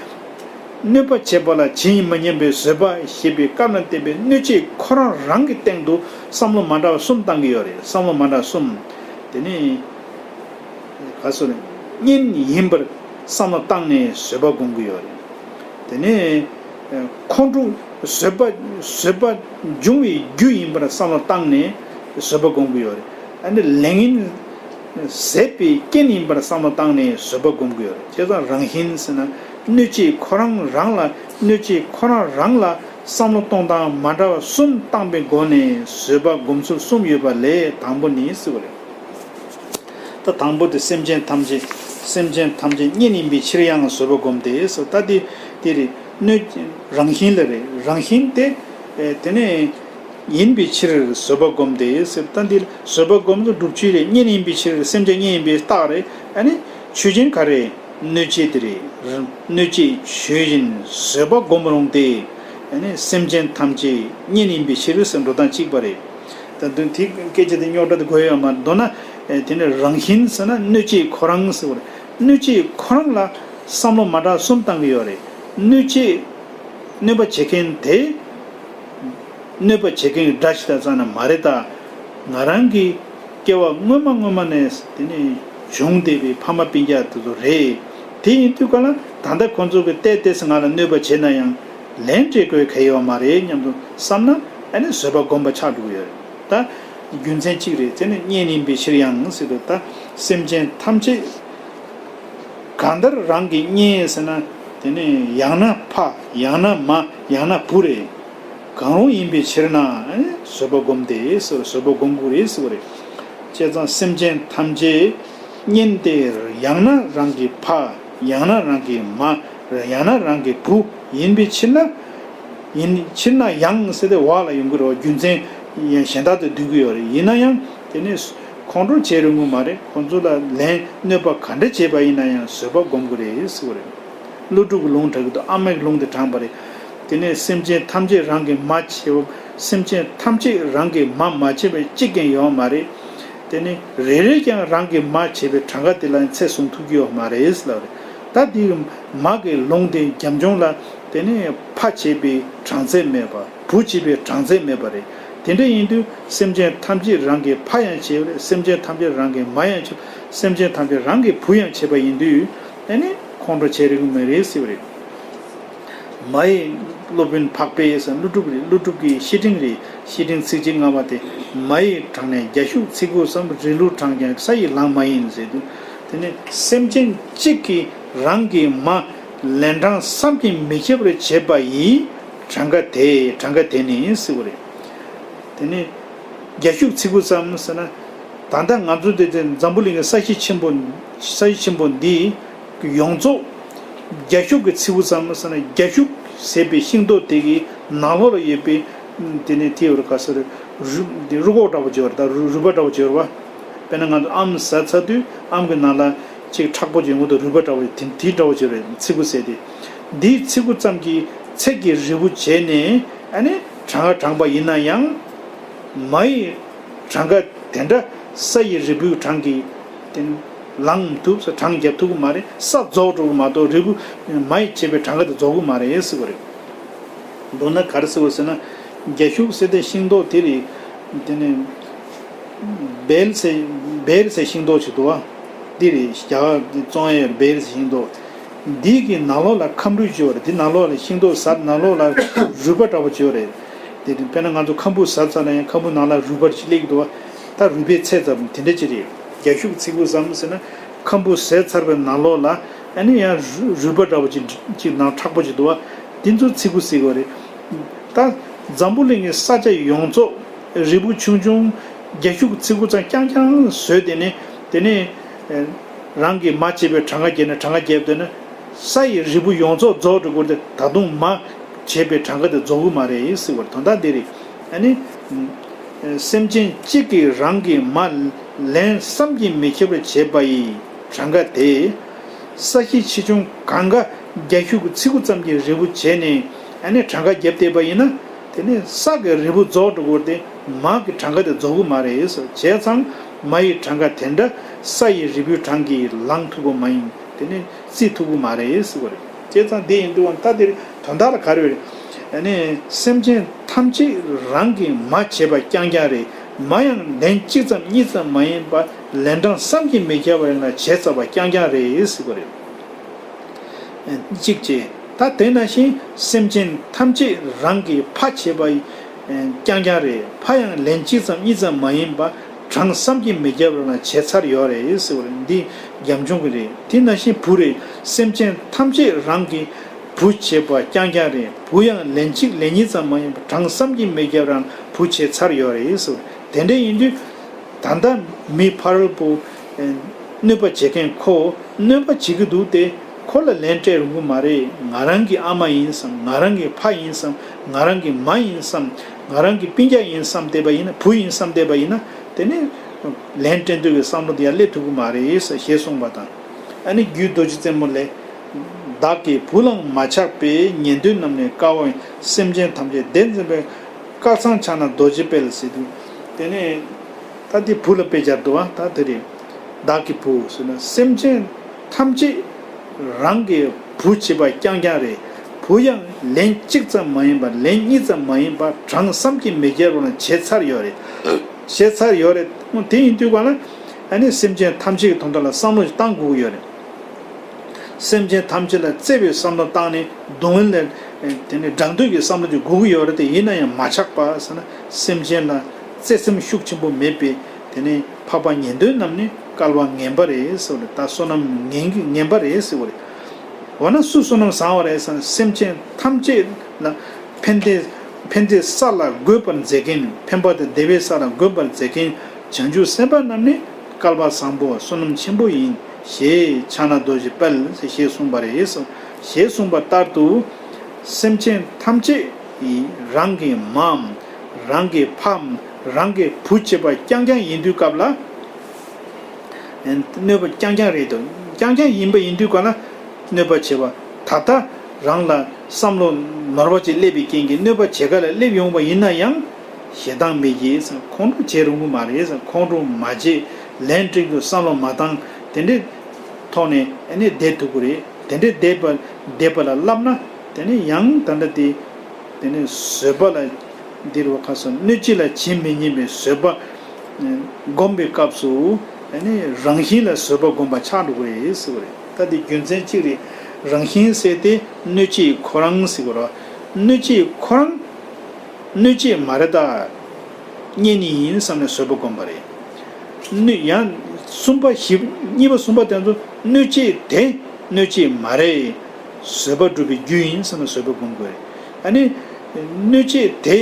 གནོད་པ་བྱེད་པ་ལ་བྱེད་མི་ཉན་པའི་བཟོད་པ་ཞེས་པའི་སྐབས་ལ་བརྟེན་པའི་གནོད་བྱེད་ཁོ་རང་རང་གི་སྟེང་དུ་བསམ་བློ་མ་འདྲ་བ་གསུམ་བཏང་གི་ཡོད་རེད། བསམ་བློ་མ་འདྲ་བ་གསུམ། དེ་ནས་ག་སོ་རེད། གཉེན་ཡིན་པར་བསམ་བློ་བཏང་ནས་བཟོད་པ་སྒོམ་གི་ཡོད་རེད། དེ་ནས་ཁོང་ཁྲོ་བཟོད་པ་བཟོད་པ་འབྱུང་བའི་རྒྱུ་ཡིན་པར་བསམ་བློ་བཏང་ནས་བཟོད་པ་སྒོམ་གི་ཡོད་རེད། ཨ་ནི་ལས་ངན་ཟད་པའི་རྐྱེན་ཡིན་པར་བསམ་བློ་བཏང་ནས་བཟོད་པ་སྒོམ་གྱི་ཡོད་རེད། བྱས་ཙང་རང་བཞིན་ཟེར་ན་གནོད་བྱེད་ཁོ་རང་རང་ལ། གནོད་བྱེད་ཁོ་རང་རང་ལ་ བསམ་བློ་གཏོང་སྟངས་མ་འདྲ་བ་གསུམ་བཏང་པའི་སྒོ་ནས་བཟོད་པ་སྒོམ་ཚུལ་གསུམ་ཡོད་པ་ལས་དང་པོ་ནི་ཟེར་བ་རེད། ད་དང་པོ་དེ་སེམས་ཅན་ཐམས་ཅད། སེམས་ཅན་ཐམས་ཅད་གཉེན་ཡིན་པའི་ཕྱིར་ཡང་བཟོད་པ་སྒོམ་སྟེ་ཟེར། ད་དེ་དེ་རེད། གནོད་རང་བཞིན་ལ་རེད། རང་བཞིན་དེ་དེ་ནས་ཡིན་པའི་ཕྱིར་བཟོད་པ་སྒོམ་སྟེ་ཟེར། ད་འདི་བཟོད་པ་སྒོམ་དུ་སྒྲུབ་བྱེད་རེད། གཉེན་ཡིན་པའི་ཕྱིར། སེམས་ཅན་གཉེན་ཡིན་པའི་རྟགས་རེད། ཨ་ནི་ཆོས་ཅན་ག་རེ། གནོད་བྱེད་དེ་རེད། གནོད་བྱེད་ཆོས་བཞིན་བཟོད་པ་སྒོམ་རུང་སྟེ། ཨ་ནི་སེམས་ཅན་ཐམས་ཅད་གཉེན་ཡིན་པའི་ཕྱིར་ཟེར་འགྲོ་སྟངས་གཅིག་པ་རེད། ད་དུང་དེ་སྐད་ཆ་དེ་རྙོག་དྲ་དེ་གོ་ཡོད་མ་རེད། མདོར་ན་དེ་ནི་རང་བཞིན་ཟེར་ན་གནོད་བྱེད་ཁོ་རང་ཟེར་བ་རེད། གནོད་བྱེད་ཁོ་རང་ལ་བསམ་བློ་མ་འདྲ་གསུམ་བཏང་གི་ཡོད་རེད། གནོད་བྱེད་གནོད་པ་བྱེད་མཁན་དེ། གནོད་པ་བྱེད་མཁན་གྱི་དགྲ་ཞིག་དང་ཙམ་ན་མ་རེད་ད། ང་རང་གི་སྐྱེ་བ་སྔོན་མ་སྔོན་མ་ནས་དེ་ནས་བྱུང་བསྡད་པའི་ཕ་མ་སྤུན་ཀྱག་དེ་ཚོ་རེད། དེ་ཡིན་དུས་ག་ལ་ད་ལྟ་ཁོང་ཚོ་གི་ཏོག་ཙམ་ང་ལ་གནོད་པ་བྱས་ན་ཡང་ལན་སྤྲད་དགོས་གལ་ཡོད་མ་རེད་སྙམ་དུ་བསམ་ན། ཨ་ནི་བཟོད་པ་སྒོམ་པ་ཆགས་འགྲོ་གི་ཡོད་རེད། ད་རྒྱུ་མཚན་གཅིག་རེད། དེ་ནི་གཉེན་ཡིན་པའི་ཕྱིར་ཡང་ཟེར་དུས། ད་སེམས་ཅན་ཐམས་ཅད་གང་ལྟར་རང་གི་གཉེན་ཟེར་ན། དེ་ནི་ཡང་ན་ཕ། ཡང་ན་མ། ཡང་ན་བུ་རེད། གང་རུང་ཡིན་པའི་ཕྱིར་ན། ཨ་ནི་བཟོད་པ་སྒོམ་སྟེ་ཟེར། བཟོད་པ་སྒོམ་དགོས་རེད་ཟེར་བ་རེད། བྱས་ཙང་སེམས་ཅན་ཐམས་ཅད་གཉེན་དེ་ཡང་ན་རང་གི་ཕ། ཡང་ན་རང་གི་མ། ཡང་ན་རང་གི་བུ་ཡིན་པའི་ཕྱིར་ན། ཡིན་ཕྱིར་ན་ཡང་ཟེར་ཏེ་འོག་ལ་ཡོང་གི་རེད་བ། རྒྱུ་མཚན་གཞན་དག་ཏུ་འདུས་ཀྱི་ཡོད་རེད། ཡིན་ན་ཡང་དེ་ནི་ཁོང་ཁྲོ་བྱེད་རུང་གི་མ་རེད། ཁོང་ཚོ་ལ་ལན་གནོད་པ་ག་འདྲ་བྱས་པ་ཡིན་ན་ཡང་བཟོད་པ་སྒོམ་དགོས་རེད་ཟེར་བ་རེད། ཀླུ་སྒྲུབ་ཀྱི་ལུང་དྲངས་ཀྱི་འདུག་ཨ་མའི་ལུང་དེ་དྲངས་པ་རེད། དེ་ནས་སེམས་ཅན་ཐམས་ཅད་རང་གི་མ་བྱས་པ། སེམས་ཅན་ཐམས་ཅད་རང་གི་མ་མ་བྱས་པ་གཅིག་ཀྱང་ཡོད་མ་རེད། དེ་ནི་རེ་རེས་ཀྱང་རང་གི་མ་བྱས་པའི་གྲངས་ཀ་དེ་ལ་ཚད་བཟུང་ཐུབ་ཀྱི་ཡོད་མ་རེད་ལབ་རེད། ད་འདི་མ་གི་ལུང་དེ་རྒྱབ་ལྗོངས་ལ་དེ་ནི་ཕ་བྱས་པའི་གྲངས་ཚད་མེད་པ། བུ་བྱས་པའི་གྲངས་ཚད་མེད་པ་རེད། དེ་འདྲ་ཡིན་དུས་སེམས་ཅན་ཐམས་ཅད་རང་གི་ཕ་ཡང་བྱས་པ་རེད། སེམས་ཅན་ཐམས་ཅད་རང་གི་མ་ཡང་བྱས། སེམས་ཅན་ཐམས་ཅད་རང་གི་བུ་ཡང་བྱས་པ་ཡིན་དུས། ཨ་ནི་ཁོང་ཁྲོ་བྱེད་རིགས་མ་རེད་ཟེར་བ་རེད། མ་ཡི་སློབ་དཔོན་འཕགས་པའི་ཟེར། ཀླུ་སྒྲུབ་རེད། ཀླུ་སྒྲུབ་ཀྱི་བཤེས་སྤྲིང་རེད། བཤེས་སྤྲིང་ཚིགས་བཅད་ལྔ་པ་དེ། མ་ཡི་གྲངས་ནི་བརྒྱ་ཤུག་ཚིག་གུ་ཙམ། རི་ལུ་གྲངས་ཀྱང་ས་ཡི་ལང་མ་ཡིན་ཟེར་དུས། དེ་ནི་སེམས་ཅན་གཅིག་གིས་རང་གི་མ་ལན་གྲངས་བསམ་གྱིས་མི་ཁྱབ་པར་བྱེད་པ་ཡི་གྲངས་ཀ་དེ། གྲངས་ཀ་དེ་ནི་ཟེར་བ་རེད། དེ་ནི་བརྒྱ་ཤུག་ཚིག་གུ་ཙམ་ཟེར་ན། ད་ལྟ་ང་ཚོ་འདི་འཛམ་བུ་གླིང་གི་ས་གཞི་ཆེན་པོ། ས་གཞི་ཆེན་པོ་འདི་ཡོངས་རྫོགས་བརྒྱ་ཤུག་གི་ཚིག་གུ་ཙམ་ཟེར་ན། བརྒྱ་ཤུག་ཟེར་བའི་ཤིང་ཏོག་དེ་གི་ནང་ལོགས་ལ་ཡོད་པའི་དེ་ནི་དེ་ཡོད་རེད། ག་ཟེར་རེད། རུ་འདི་རུས་ཁོག་འདྲ་བོ་ཅིག་ཡོད་རེད། ད་རུས་རུས་པ་འདྲ་བོ་ཅིག་ཡོད་རེད་བ། དཔེར་ན་ང་ཚོ་ཨམ་ཟ་ཚར་དུས་ཨམ་གི་ནང་ལ་ཅིག་མཁྲེགས་པོ་ཅིག་ཡོང་གི་འདུག་རུས་པ་འདྲ་བོ་དེ་དེ་འདྲ་བོ་ཅིག་རེད། ཚིག་གུ་ཟེར་དེ། འདིའི་ཚིག་གུ་ཙམ་གྱི་ཚད་ཀྱི་རིལ་བུ་བྱས་ནས་ཨ་ནི་གྲངས་ཀ་བགྲངས་པ་ཡིན་ན་ཡང་། མ་ཡི་གྲངས་ཀ་དེ་འདྲ་ས་ཡི་རིལ་བུའི་གྲངས་ཀྱིས་དེ་ལང་མི་ཐུབ་ས། གྲངས་རྒྱབ་ཐུབ་ཀྱི་མ་རེད། ས་རྫོགས་འགྲོ་གི་མ་གཏོགས་རིལ་བུ་མ་ཡིས་བྱས་པའི་གྲངས་ཀ་དེ་རྫོགས་ཀྱི་མ་རེད་ཟེར་བ་རེད། མདོར་ན་ག་རེ་ཟེར་བ་ཟེར་ན། བརྒྱ་ཤུག་ཟེར་དེ་ཤིང་ཏོག་དེ་རེད། དེ་ནས་བེལ་ཟེར། བེལ་ཟེར་ཤིང་ཏོག་ཅིག་འདུག་བ། འདི་རེད། རྒྱ་གར་བཙོང་ཡས་བེལ་ཟེར་ཤིང་ཏོག་འདི་གི་ནང་ལོགས་ལ་ཁམ་རུས་ཅིག་ཡོད་རེད། འདི་ནང་ལོགས་ལ་ཤིང་ཏོག་ཟ། ནང་ལོགས་ལ་རུས་པ་འདྲ་བོ་ཅིག་ཡོད་རེད། དེ་དཔེར་ན་ང་ཚོ་ཁམ་བུ་ཟ་ཚར་ན་ཡང་ཁམ་བུ་ནང་ལ་རུས་པ་ཅིག་སླེབས་ཀྱི་འདུག་བ། ད་རུས་པའི་ཚད་ཙམ་དེ་འདྲ་ཅིག་རེད། བརྒྱ་ཤུག་ཚིག་གུ་ཙམ་ཟེར་ན། ཁམ་བུ་ཟས་ཚར་བའི་ནང་ལོགས་ལ་ཨ་ནི་ཡང་རུས་རུས་པ་འདྲ་བོ་ཅིག་ཅིག་ནང་མཁྲེགས་པོ་ཅིག་འདུག་བ། འདི་ཚོ་ཚིག་གུ་ཟེར་གྱི་ཡོད་རེད། ད་འཛམ་བུ་གླིང་གི་ས་ཆ་ཡོངས་རྫོགས་རིལ་བུ་ཆུང་ཆུང་བརྒྱ་ཤུག་ཚིག་གུ་ཙམ་རྐྱང་རྐྱང་བཟོས། དེ་ནས་དེ་ནས་རང་གིས་མ་བྱས་པའི་གྲངས་ཀ་བརྒྱབ་ནས། གྲངས་ཀ་བརྒྱབ་བསྡད་ན་ས་ཡི་རིལ་བུ་ཡོངས་རྫོགས་རྫོགས་འགྲོ་གི་རེད། ད་དུང་མ་བྱས་པའི་གྲངས་ཀ་དེ་རྫོགས་གི་མ་རེད་ཟེར་བ་རེད། དོན་དག་འདི་རེད། ཨ་ནི་སེམས་ཅན་གཅིག་གིས་རང་གི་མ་ལན་བསམ་གྱིས་མི་ཁྱབ་པར་བྱེད་པ་ཡི་གྲངས་ཀ་དེ། ས་གཞི་ཆེ་ཆུང་གང་ག་བརྒྱ་ཤུག་གི་ཚིག་གུ་ཙམ་གྱི་རིལ་བུ་བྱས་ནས་ཨ་ནི་གྲངས་ཀ་བརྒྱབ་བསྡད་པ་ཡིན་ན། དེ་ནི་ས་གི་རིལ་བུ་རྫོགས་འགྲོ་གི་རེད་དེ། མ་གི་གྲངས་ཀ་དེ་རྫོགས་གི་མ་རེད་ཟེར། བྱས་ཙང་མ་ཡི་གྲངས་ཀ་དེ་འདྲ་ས་ཡི་རིལ་བུའི་གྲངས་ཀྱིས་ལང་ཐུབ་ཀྱི་མ་ཡིན། དེ་ནི་བརྩི་ཐུབ་ཀྱི་མ་རེད་ཟེར་བ་རེད། བྱས་ཙང་དེ་ཡིན་དུས་ད་དེར་དོན་དག་ལ་ག་རེ་རེད། ཨ་ནི་སེམས་ཅན་ཐམས་ཅད་རང་གི་མ་བྱས་པ་རྐྱང་རྐྱང་རེད། མ་ཡང་ལན་གཅིག་ཙམ་གཉིས་ཙམ་མ་ཡིན་པ། ལན་གྲངས་བསམ་གྱིས་མི་ཁྱབ་པ་ཡིན་ན་བྱས་ཚར་བ་རྐྱང་རྐྱང་རེད་ཟེར་བ་རེད། གཅིག་བྱས། ད་དེ་ནང་བཞིན་སེམས་ཅན་ཐམས་ཅད་རང་གི་ཕ་བྱས་པ་རྐྱང་རྐྱང་རེད། ཕ་ཡང་ལན་གཅིག་ཙམ་གཉིས་ཙམ་མ་ཡིན་པ། གྲངས་བསམ་གྱིས་མི་ཁྱབ་པ་ལ་བྱས་ཚར་ཡོད་རེད་ཟེར་བ་རེད། འདི་རྒྱབ་ལྗོངས་ཀྱི་རེད། དེ་ནང་བཞིན་བུ་རེད། སེམས་ཅན་ཐམས་ཅད་རང་གི་ བུ་བྱེད་པ་རྐྱང་རྐྱང་རེད། བུ་ཡང་ལན་གཅིག་ལན་གཉིས་ཙམ་མ་ཡིན་པར་གྲངས་བསམ་གྱིས་མི་ཁྱབ་རང་བུ་བྱེད་ཚར་ཡོད་རེད་ཟེར། དེ་འདྲ་ཡིན་དུས་ད་ལྟ་མི་ཕ་རོལ་པོ་གནོད་པ་བྱེད་མཁན་ཁོ་གནོད་པ་བྱེད་ཀྱི་འདུག་སྟེ། ཁོ་ལ་ལན་སྤྲད་རུང་གི་མ་རེད། ང་རང་གི་ཨ་མ་ཡིན་བསམ། ང་རང་གི་ཕ་ཡིན་བསམ། ང་རང་གི་མ་ཡིན་བསམ། ང་རང་གི་སྤུན་ཀྱག་ཡིན་བསམ་བསྡད་པ་ཡིན་ན། བུ་ཡིན་བསམ་བསྡད་པ་ཡིན་ན། དེ་ནི་ལན་སྤྲད་འདོད་ཀྱི་བསམ་བློ་དེ་ཡང་སླེབས་ཐུབ་ཀྱི་མ་རེད་ཟེར་ཞེས་གསུངས་པ་དང་། ཨ་ནི་རྒྱུད་རྡོ་རྗེ་རྩེ་མོ་ལས། བདག་གི་བུ་ལའང་མ་ཆགས་པའི། ཉན་ཐོས་རྣམས་ནི་དཀའ་བ་ཡིན། སེམས་ཅན་ཐམས་ཅད་བདེར་འཛིན་པའི། སྐལ་བཟང་ཕྱག་ན་རྡོ་རྗེ་དཔལ་ཟེར་དུས། དེ་ནས་ད་དེ་བུ་ལ་དཔེ་སྦྱར་འདུག་བ། ད་དེ་རེད། བདག་གི་བུ་ཟེར་ན་སེམས་ཅན་ཐམས་ཅད་རང་གི་བུ་བྱེད་པ་རྐྱང་རྐྱང་རེད། བུ་ཡང་ལན་གཅིག་ཙམ་མ་ཡིན་པར་ལན་གཉིས་ཙམ་མ་ཡིན་པར་གྲངས་བསམ་གྱིས་མི་ཁྱབ་པ་ལ་བྱེད་ཚར་ཡོད་རེད། བྱེད་ཚར་ཡོད་རེད། དེ་ཡིན་དུས་ག་ལ་ཨ་ནི་སེམས་ཅན་ཐམས་ཅད་ཀྱི་དོན་དག་ལ་བསམ་བློ་ཞིག་བཏང་དགོས་ཀྱི་ཡོད་རེད། སེམས་ཅན་ཐམས་ཅད་ལ་བརྩེ་བའི་བསམ་བློ་བཏང་ནས་སྡུག་བསྔལ་ལས་དེ་ནས་བསྒྲལ་འདོད་ཀྱི་བསམ་བློ་དེ་དགོས་ཀྱི་ཡོད་རེད་དེ། ཡིན་ན་ཡང་མ་ཆགས་པ་ཟེར་ན་སེམས་ཅན་ལ་བརྩེ་སེམས་ཤུགས་ཆེན་པོ་མེད་པའི་དེ་ནས་འཕགས་པ་ཉན་ཐོས་རྣམས་ནི་བསྐལ་པ་ངན་པ་རེད་ཟེར་བ་རེད། ད་བསོད་ནམས་ངན་གྱི་ངན་པ་རེད་ཟེར་བ་རེད། འོ་ན་སུ་བསོད་ནམས་བཟང་བ་རེད་ཟེར་ན་སེམས་ཅན་ཐམས་ཅད་ལ་ཕན་བདེ་ཕན་བདེ་ས་ལ་འགོད་པར་མཛད་མཁན། ཕན་པ་དང་བདེ་བའི་ས་ལ་འགོད་པར་མཛད་མཁན་བྱང་ཆུབ་སེམས་དཔའ་རྣམས་ནི་བསྐལ་པ་བཟང་པོ་བསོད་ནམས་ཆེན་པོ་ཡིན་ཞེས་ཕྱག་ན་རྡོ་རྗེ་དཔལ་ཞེས་གསུངས་པ་རེད། ཞེས་གསུངས་པ་ལྟར་དུ་སེམས་ཅན་ཐམས་ཅད་ཀྱིས་རང་གི་མའམ་རང་གི་ཕའམ་རང་གི་བུ་བྱེད་པ་རྐྱང་རྐྱང་ཡིན་དུས་སྐབས་ལ། གནོད་པ་རྐྱང་རྐྱང་རེད་དོ། རྐྱང་རྐྱང་ཡིན་པ་ཡིན་དུས་ག་ལ་གནོད་པ་བྱེད་པ། ད་ལྟ་རང་ལ་བསམ་བློ་ནོར་བ་ཅིག་སླེབས་པའི་རྐྱེན་གྱིས་གནོད་པ་བྱེད་ག་ལ་སླེབས་ཡོང་བ་ཡིན་ན་ཡང་ཞེ་སྡང་མེད་ཀྱི་ཁོང་ཁྲོ་བྱེད་རུང་གི་མ་རེད། ཁོང་ཁྲོ་མ་བྱེད། ལན་སྤྲད་དུས་བསམ་བློ་མ་བཏང་། དེ་འདྲའི་ཐོག་ནས་ཨ་ནི་བསྡད་ཐུབ་ཀྱི་རེད། དེ་འདྲའི་བསྡད་པ་བསྡད་པ་ལ་བསླབ་ན་དེ་ནི་ཡང་ད་ལྟ་དེ། དེ་ནས་བཟོད་པ་ལ་འདིར་བ་ཁ་སོ་གནོད་བྱེད་ལ་བྱེད་མི་ཉན་པའི་བཟོད་པ་བསྒོམ་པའི་སྐབས་སུ་དེ་ནས་རང་བཞིན་ལ་བཟོད་པ་བསྒོམ་པ་ཆགས་འགྲོ་གི་རེད་ཟེར་བ་རེད། ད་དེ་རྒྱུ་མཚན་གཅིག་རེད། རང་བཞིན་ཟེར་དེ་གནོད་བྱེད་ཁོ་རང་ཟེར་བ་རེད། གནོད་བྱེད་ཁོ་རང་གནོད་བྱེད་མ་རེད་ད། རྐྱེན་ཡིན་བསམ་ནས་བཟོད་པ་བསྒོམ་པ་རེད། གནོད་ཡང་གསུམ་པ་བཞི་གཉིས་པ་གསུམ་པ་དེ་ཚོ་གནོད་བྱེད་དེ་གནོད་བྱེད་མ་རེད། བཟོད་པ་སྒྲུབ་པའི་རྒྱུ་ཡིན་བསམ་ནས་བཟོད་པ་སྒོམ་དགོས་རེད། ཨ་ནི། གནོད་བྱེད་དེ་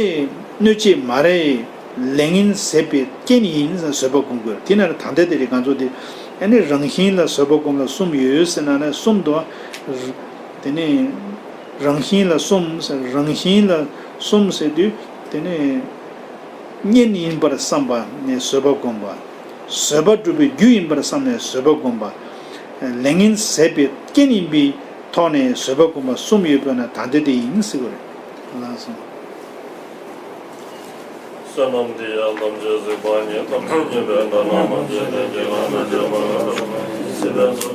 གནོད་བྱེད་མ་རེད། ལས་ངན་ཟད་པའི་རྐྱེན་ཡིན་བསམ་ནས་བཟོད་པ་སྒོམ་དགོས་རེད། དེ་ན་ད་ལྟ་དེ་རིགས་ང་ཚོ་དེ་ཨ་ནི་རང་བཞིན་ལ་བཟོད་པ་སྒོམ་ལ་གསུམ་ཡོད་ཟེར་ན་ནི་གསུམ་དུ། དེ་ནི་རང་བཞིན་ལ་གསུམ་ཟེར་རང་བཞིན་ལ་གསུམ་ཟེར་དུས་དེ་ནི། གཉེན་ཡིན་པར་བསམ་པ་ནས་བཟོད་པ་བསྒོམ་པ། བཟོད་པ་སྒྲུབ་པའི་རྒྱུ་ཡིན་པར་བསམ་ནས་བཟོད་པ་བསྒོམ་པ། ལས་ངན་ཟད་པའི་རྐྱེན་ཡིན་པའི་ཐོག་ནས་བཟོད་པ་བསྒོམ་པ་གསུམ་ཡོད་པས་ན་ད་འདི་དེ་ཡིན་ཟེར་བ་རེད། ལགས་སོ། བསོད་ནམས་འདི་ཡང་ཐམས་ཅད་གཟིགས་པ་ཉིད། ཐམས་ཅད་མཁྱེན་པའི་མཐར་སྣང་བ། ཇི་སྙེད་ཅིག་ལ་མི་བྱེད་པ་ལ་སོགས་པ་ཡི་སྲིད་པའི་མཚོ།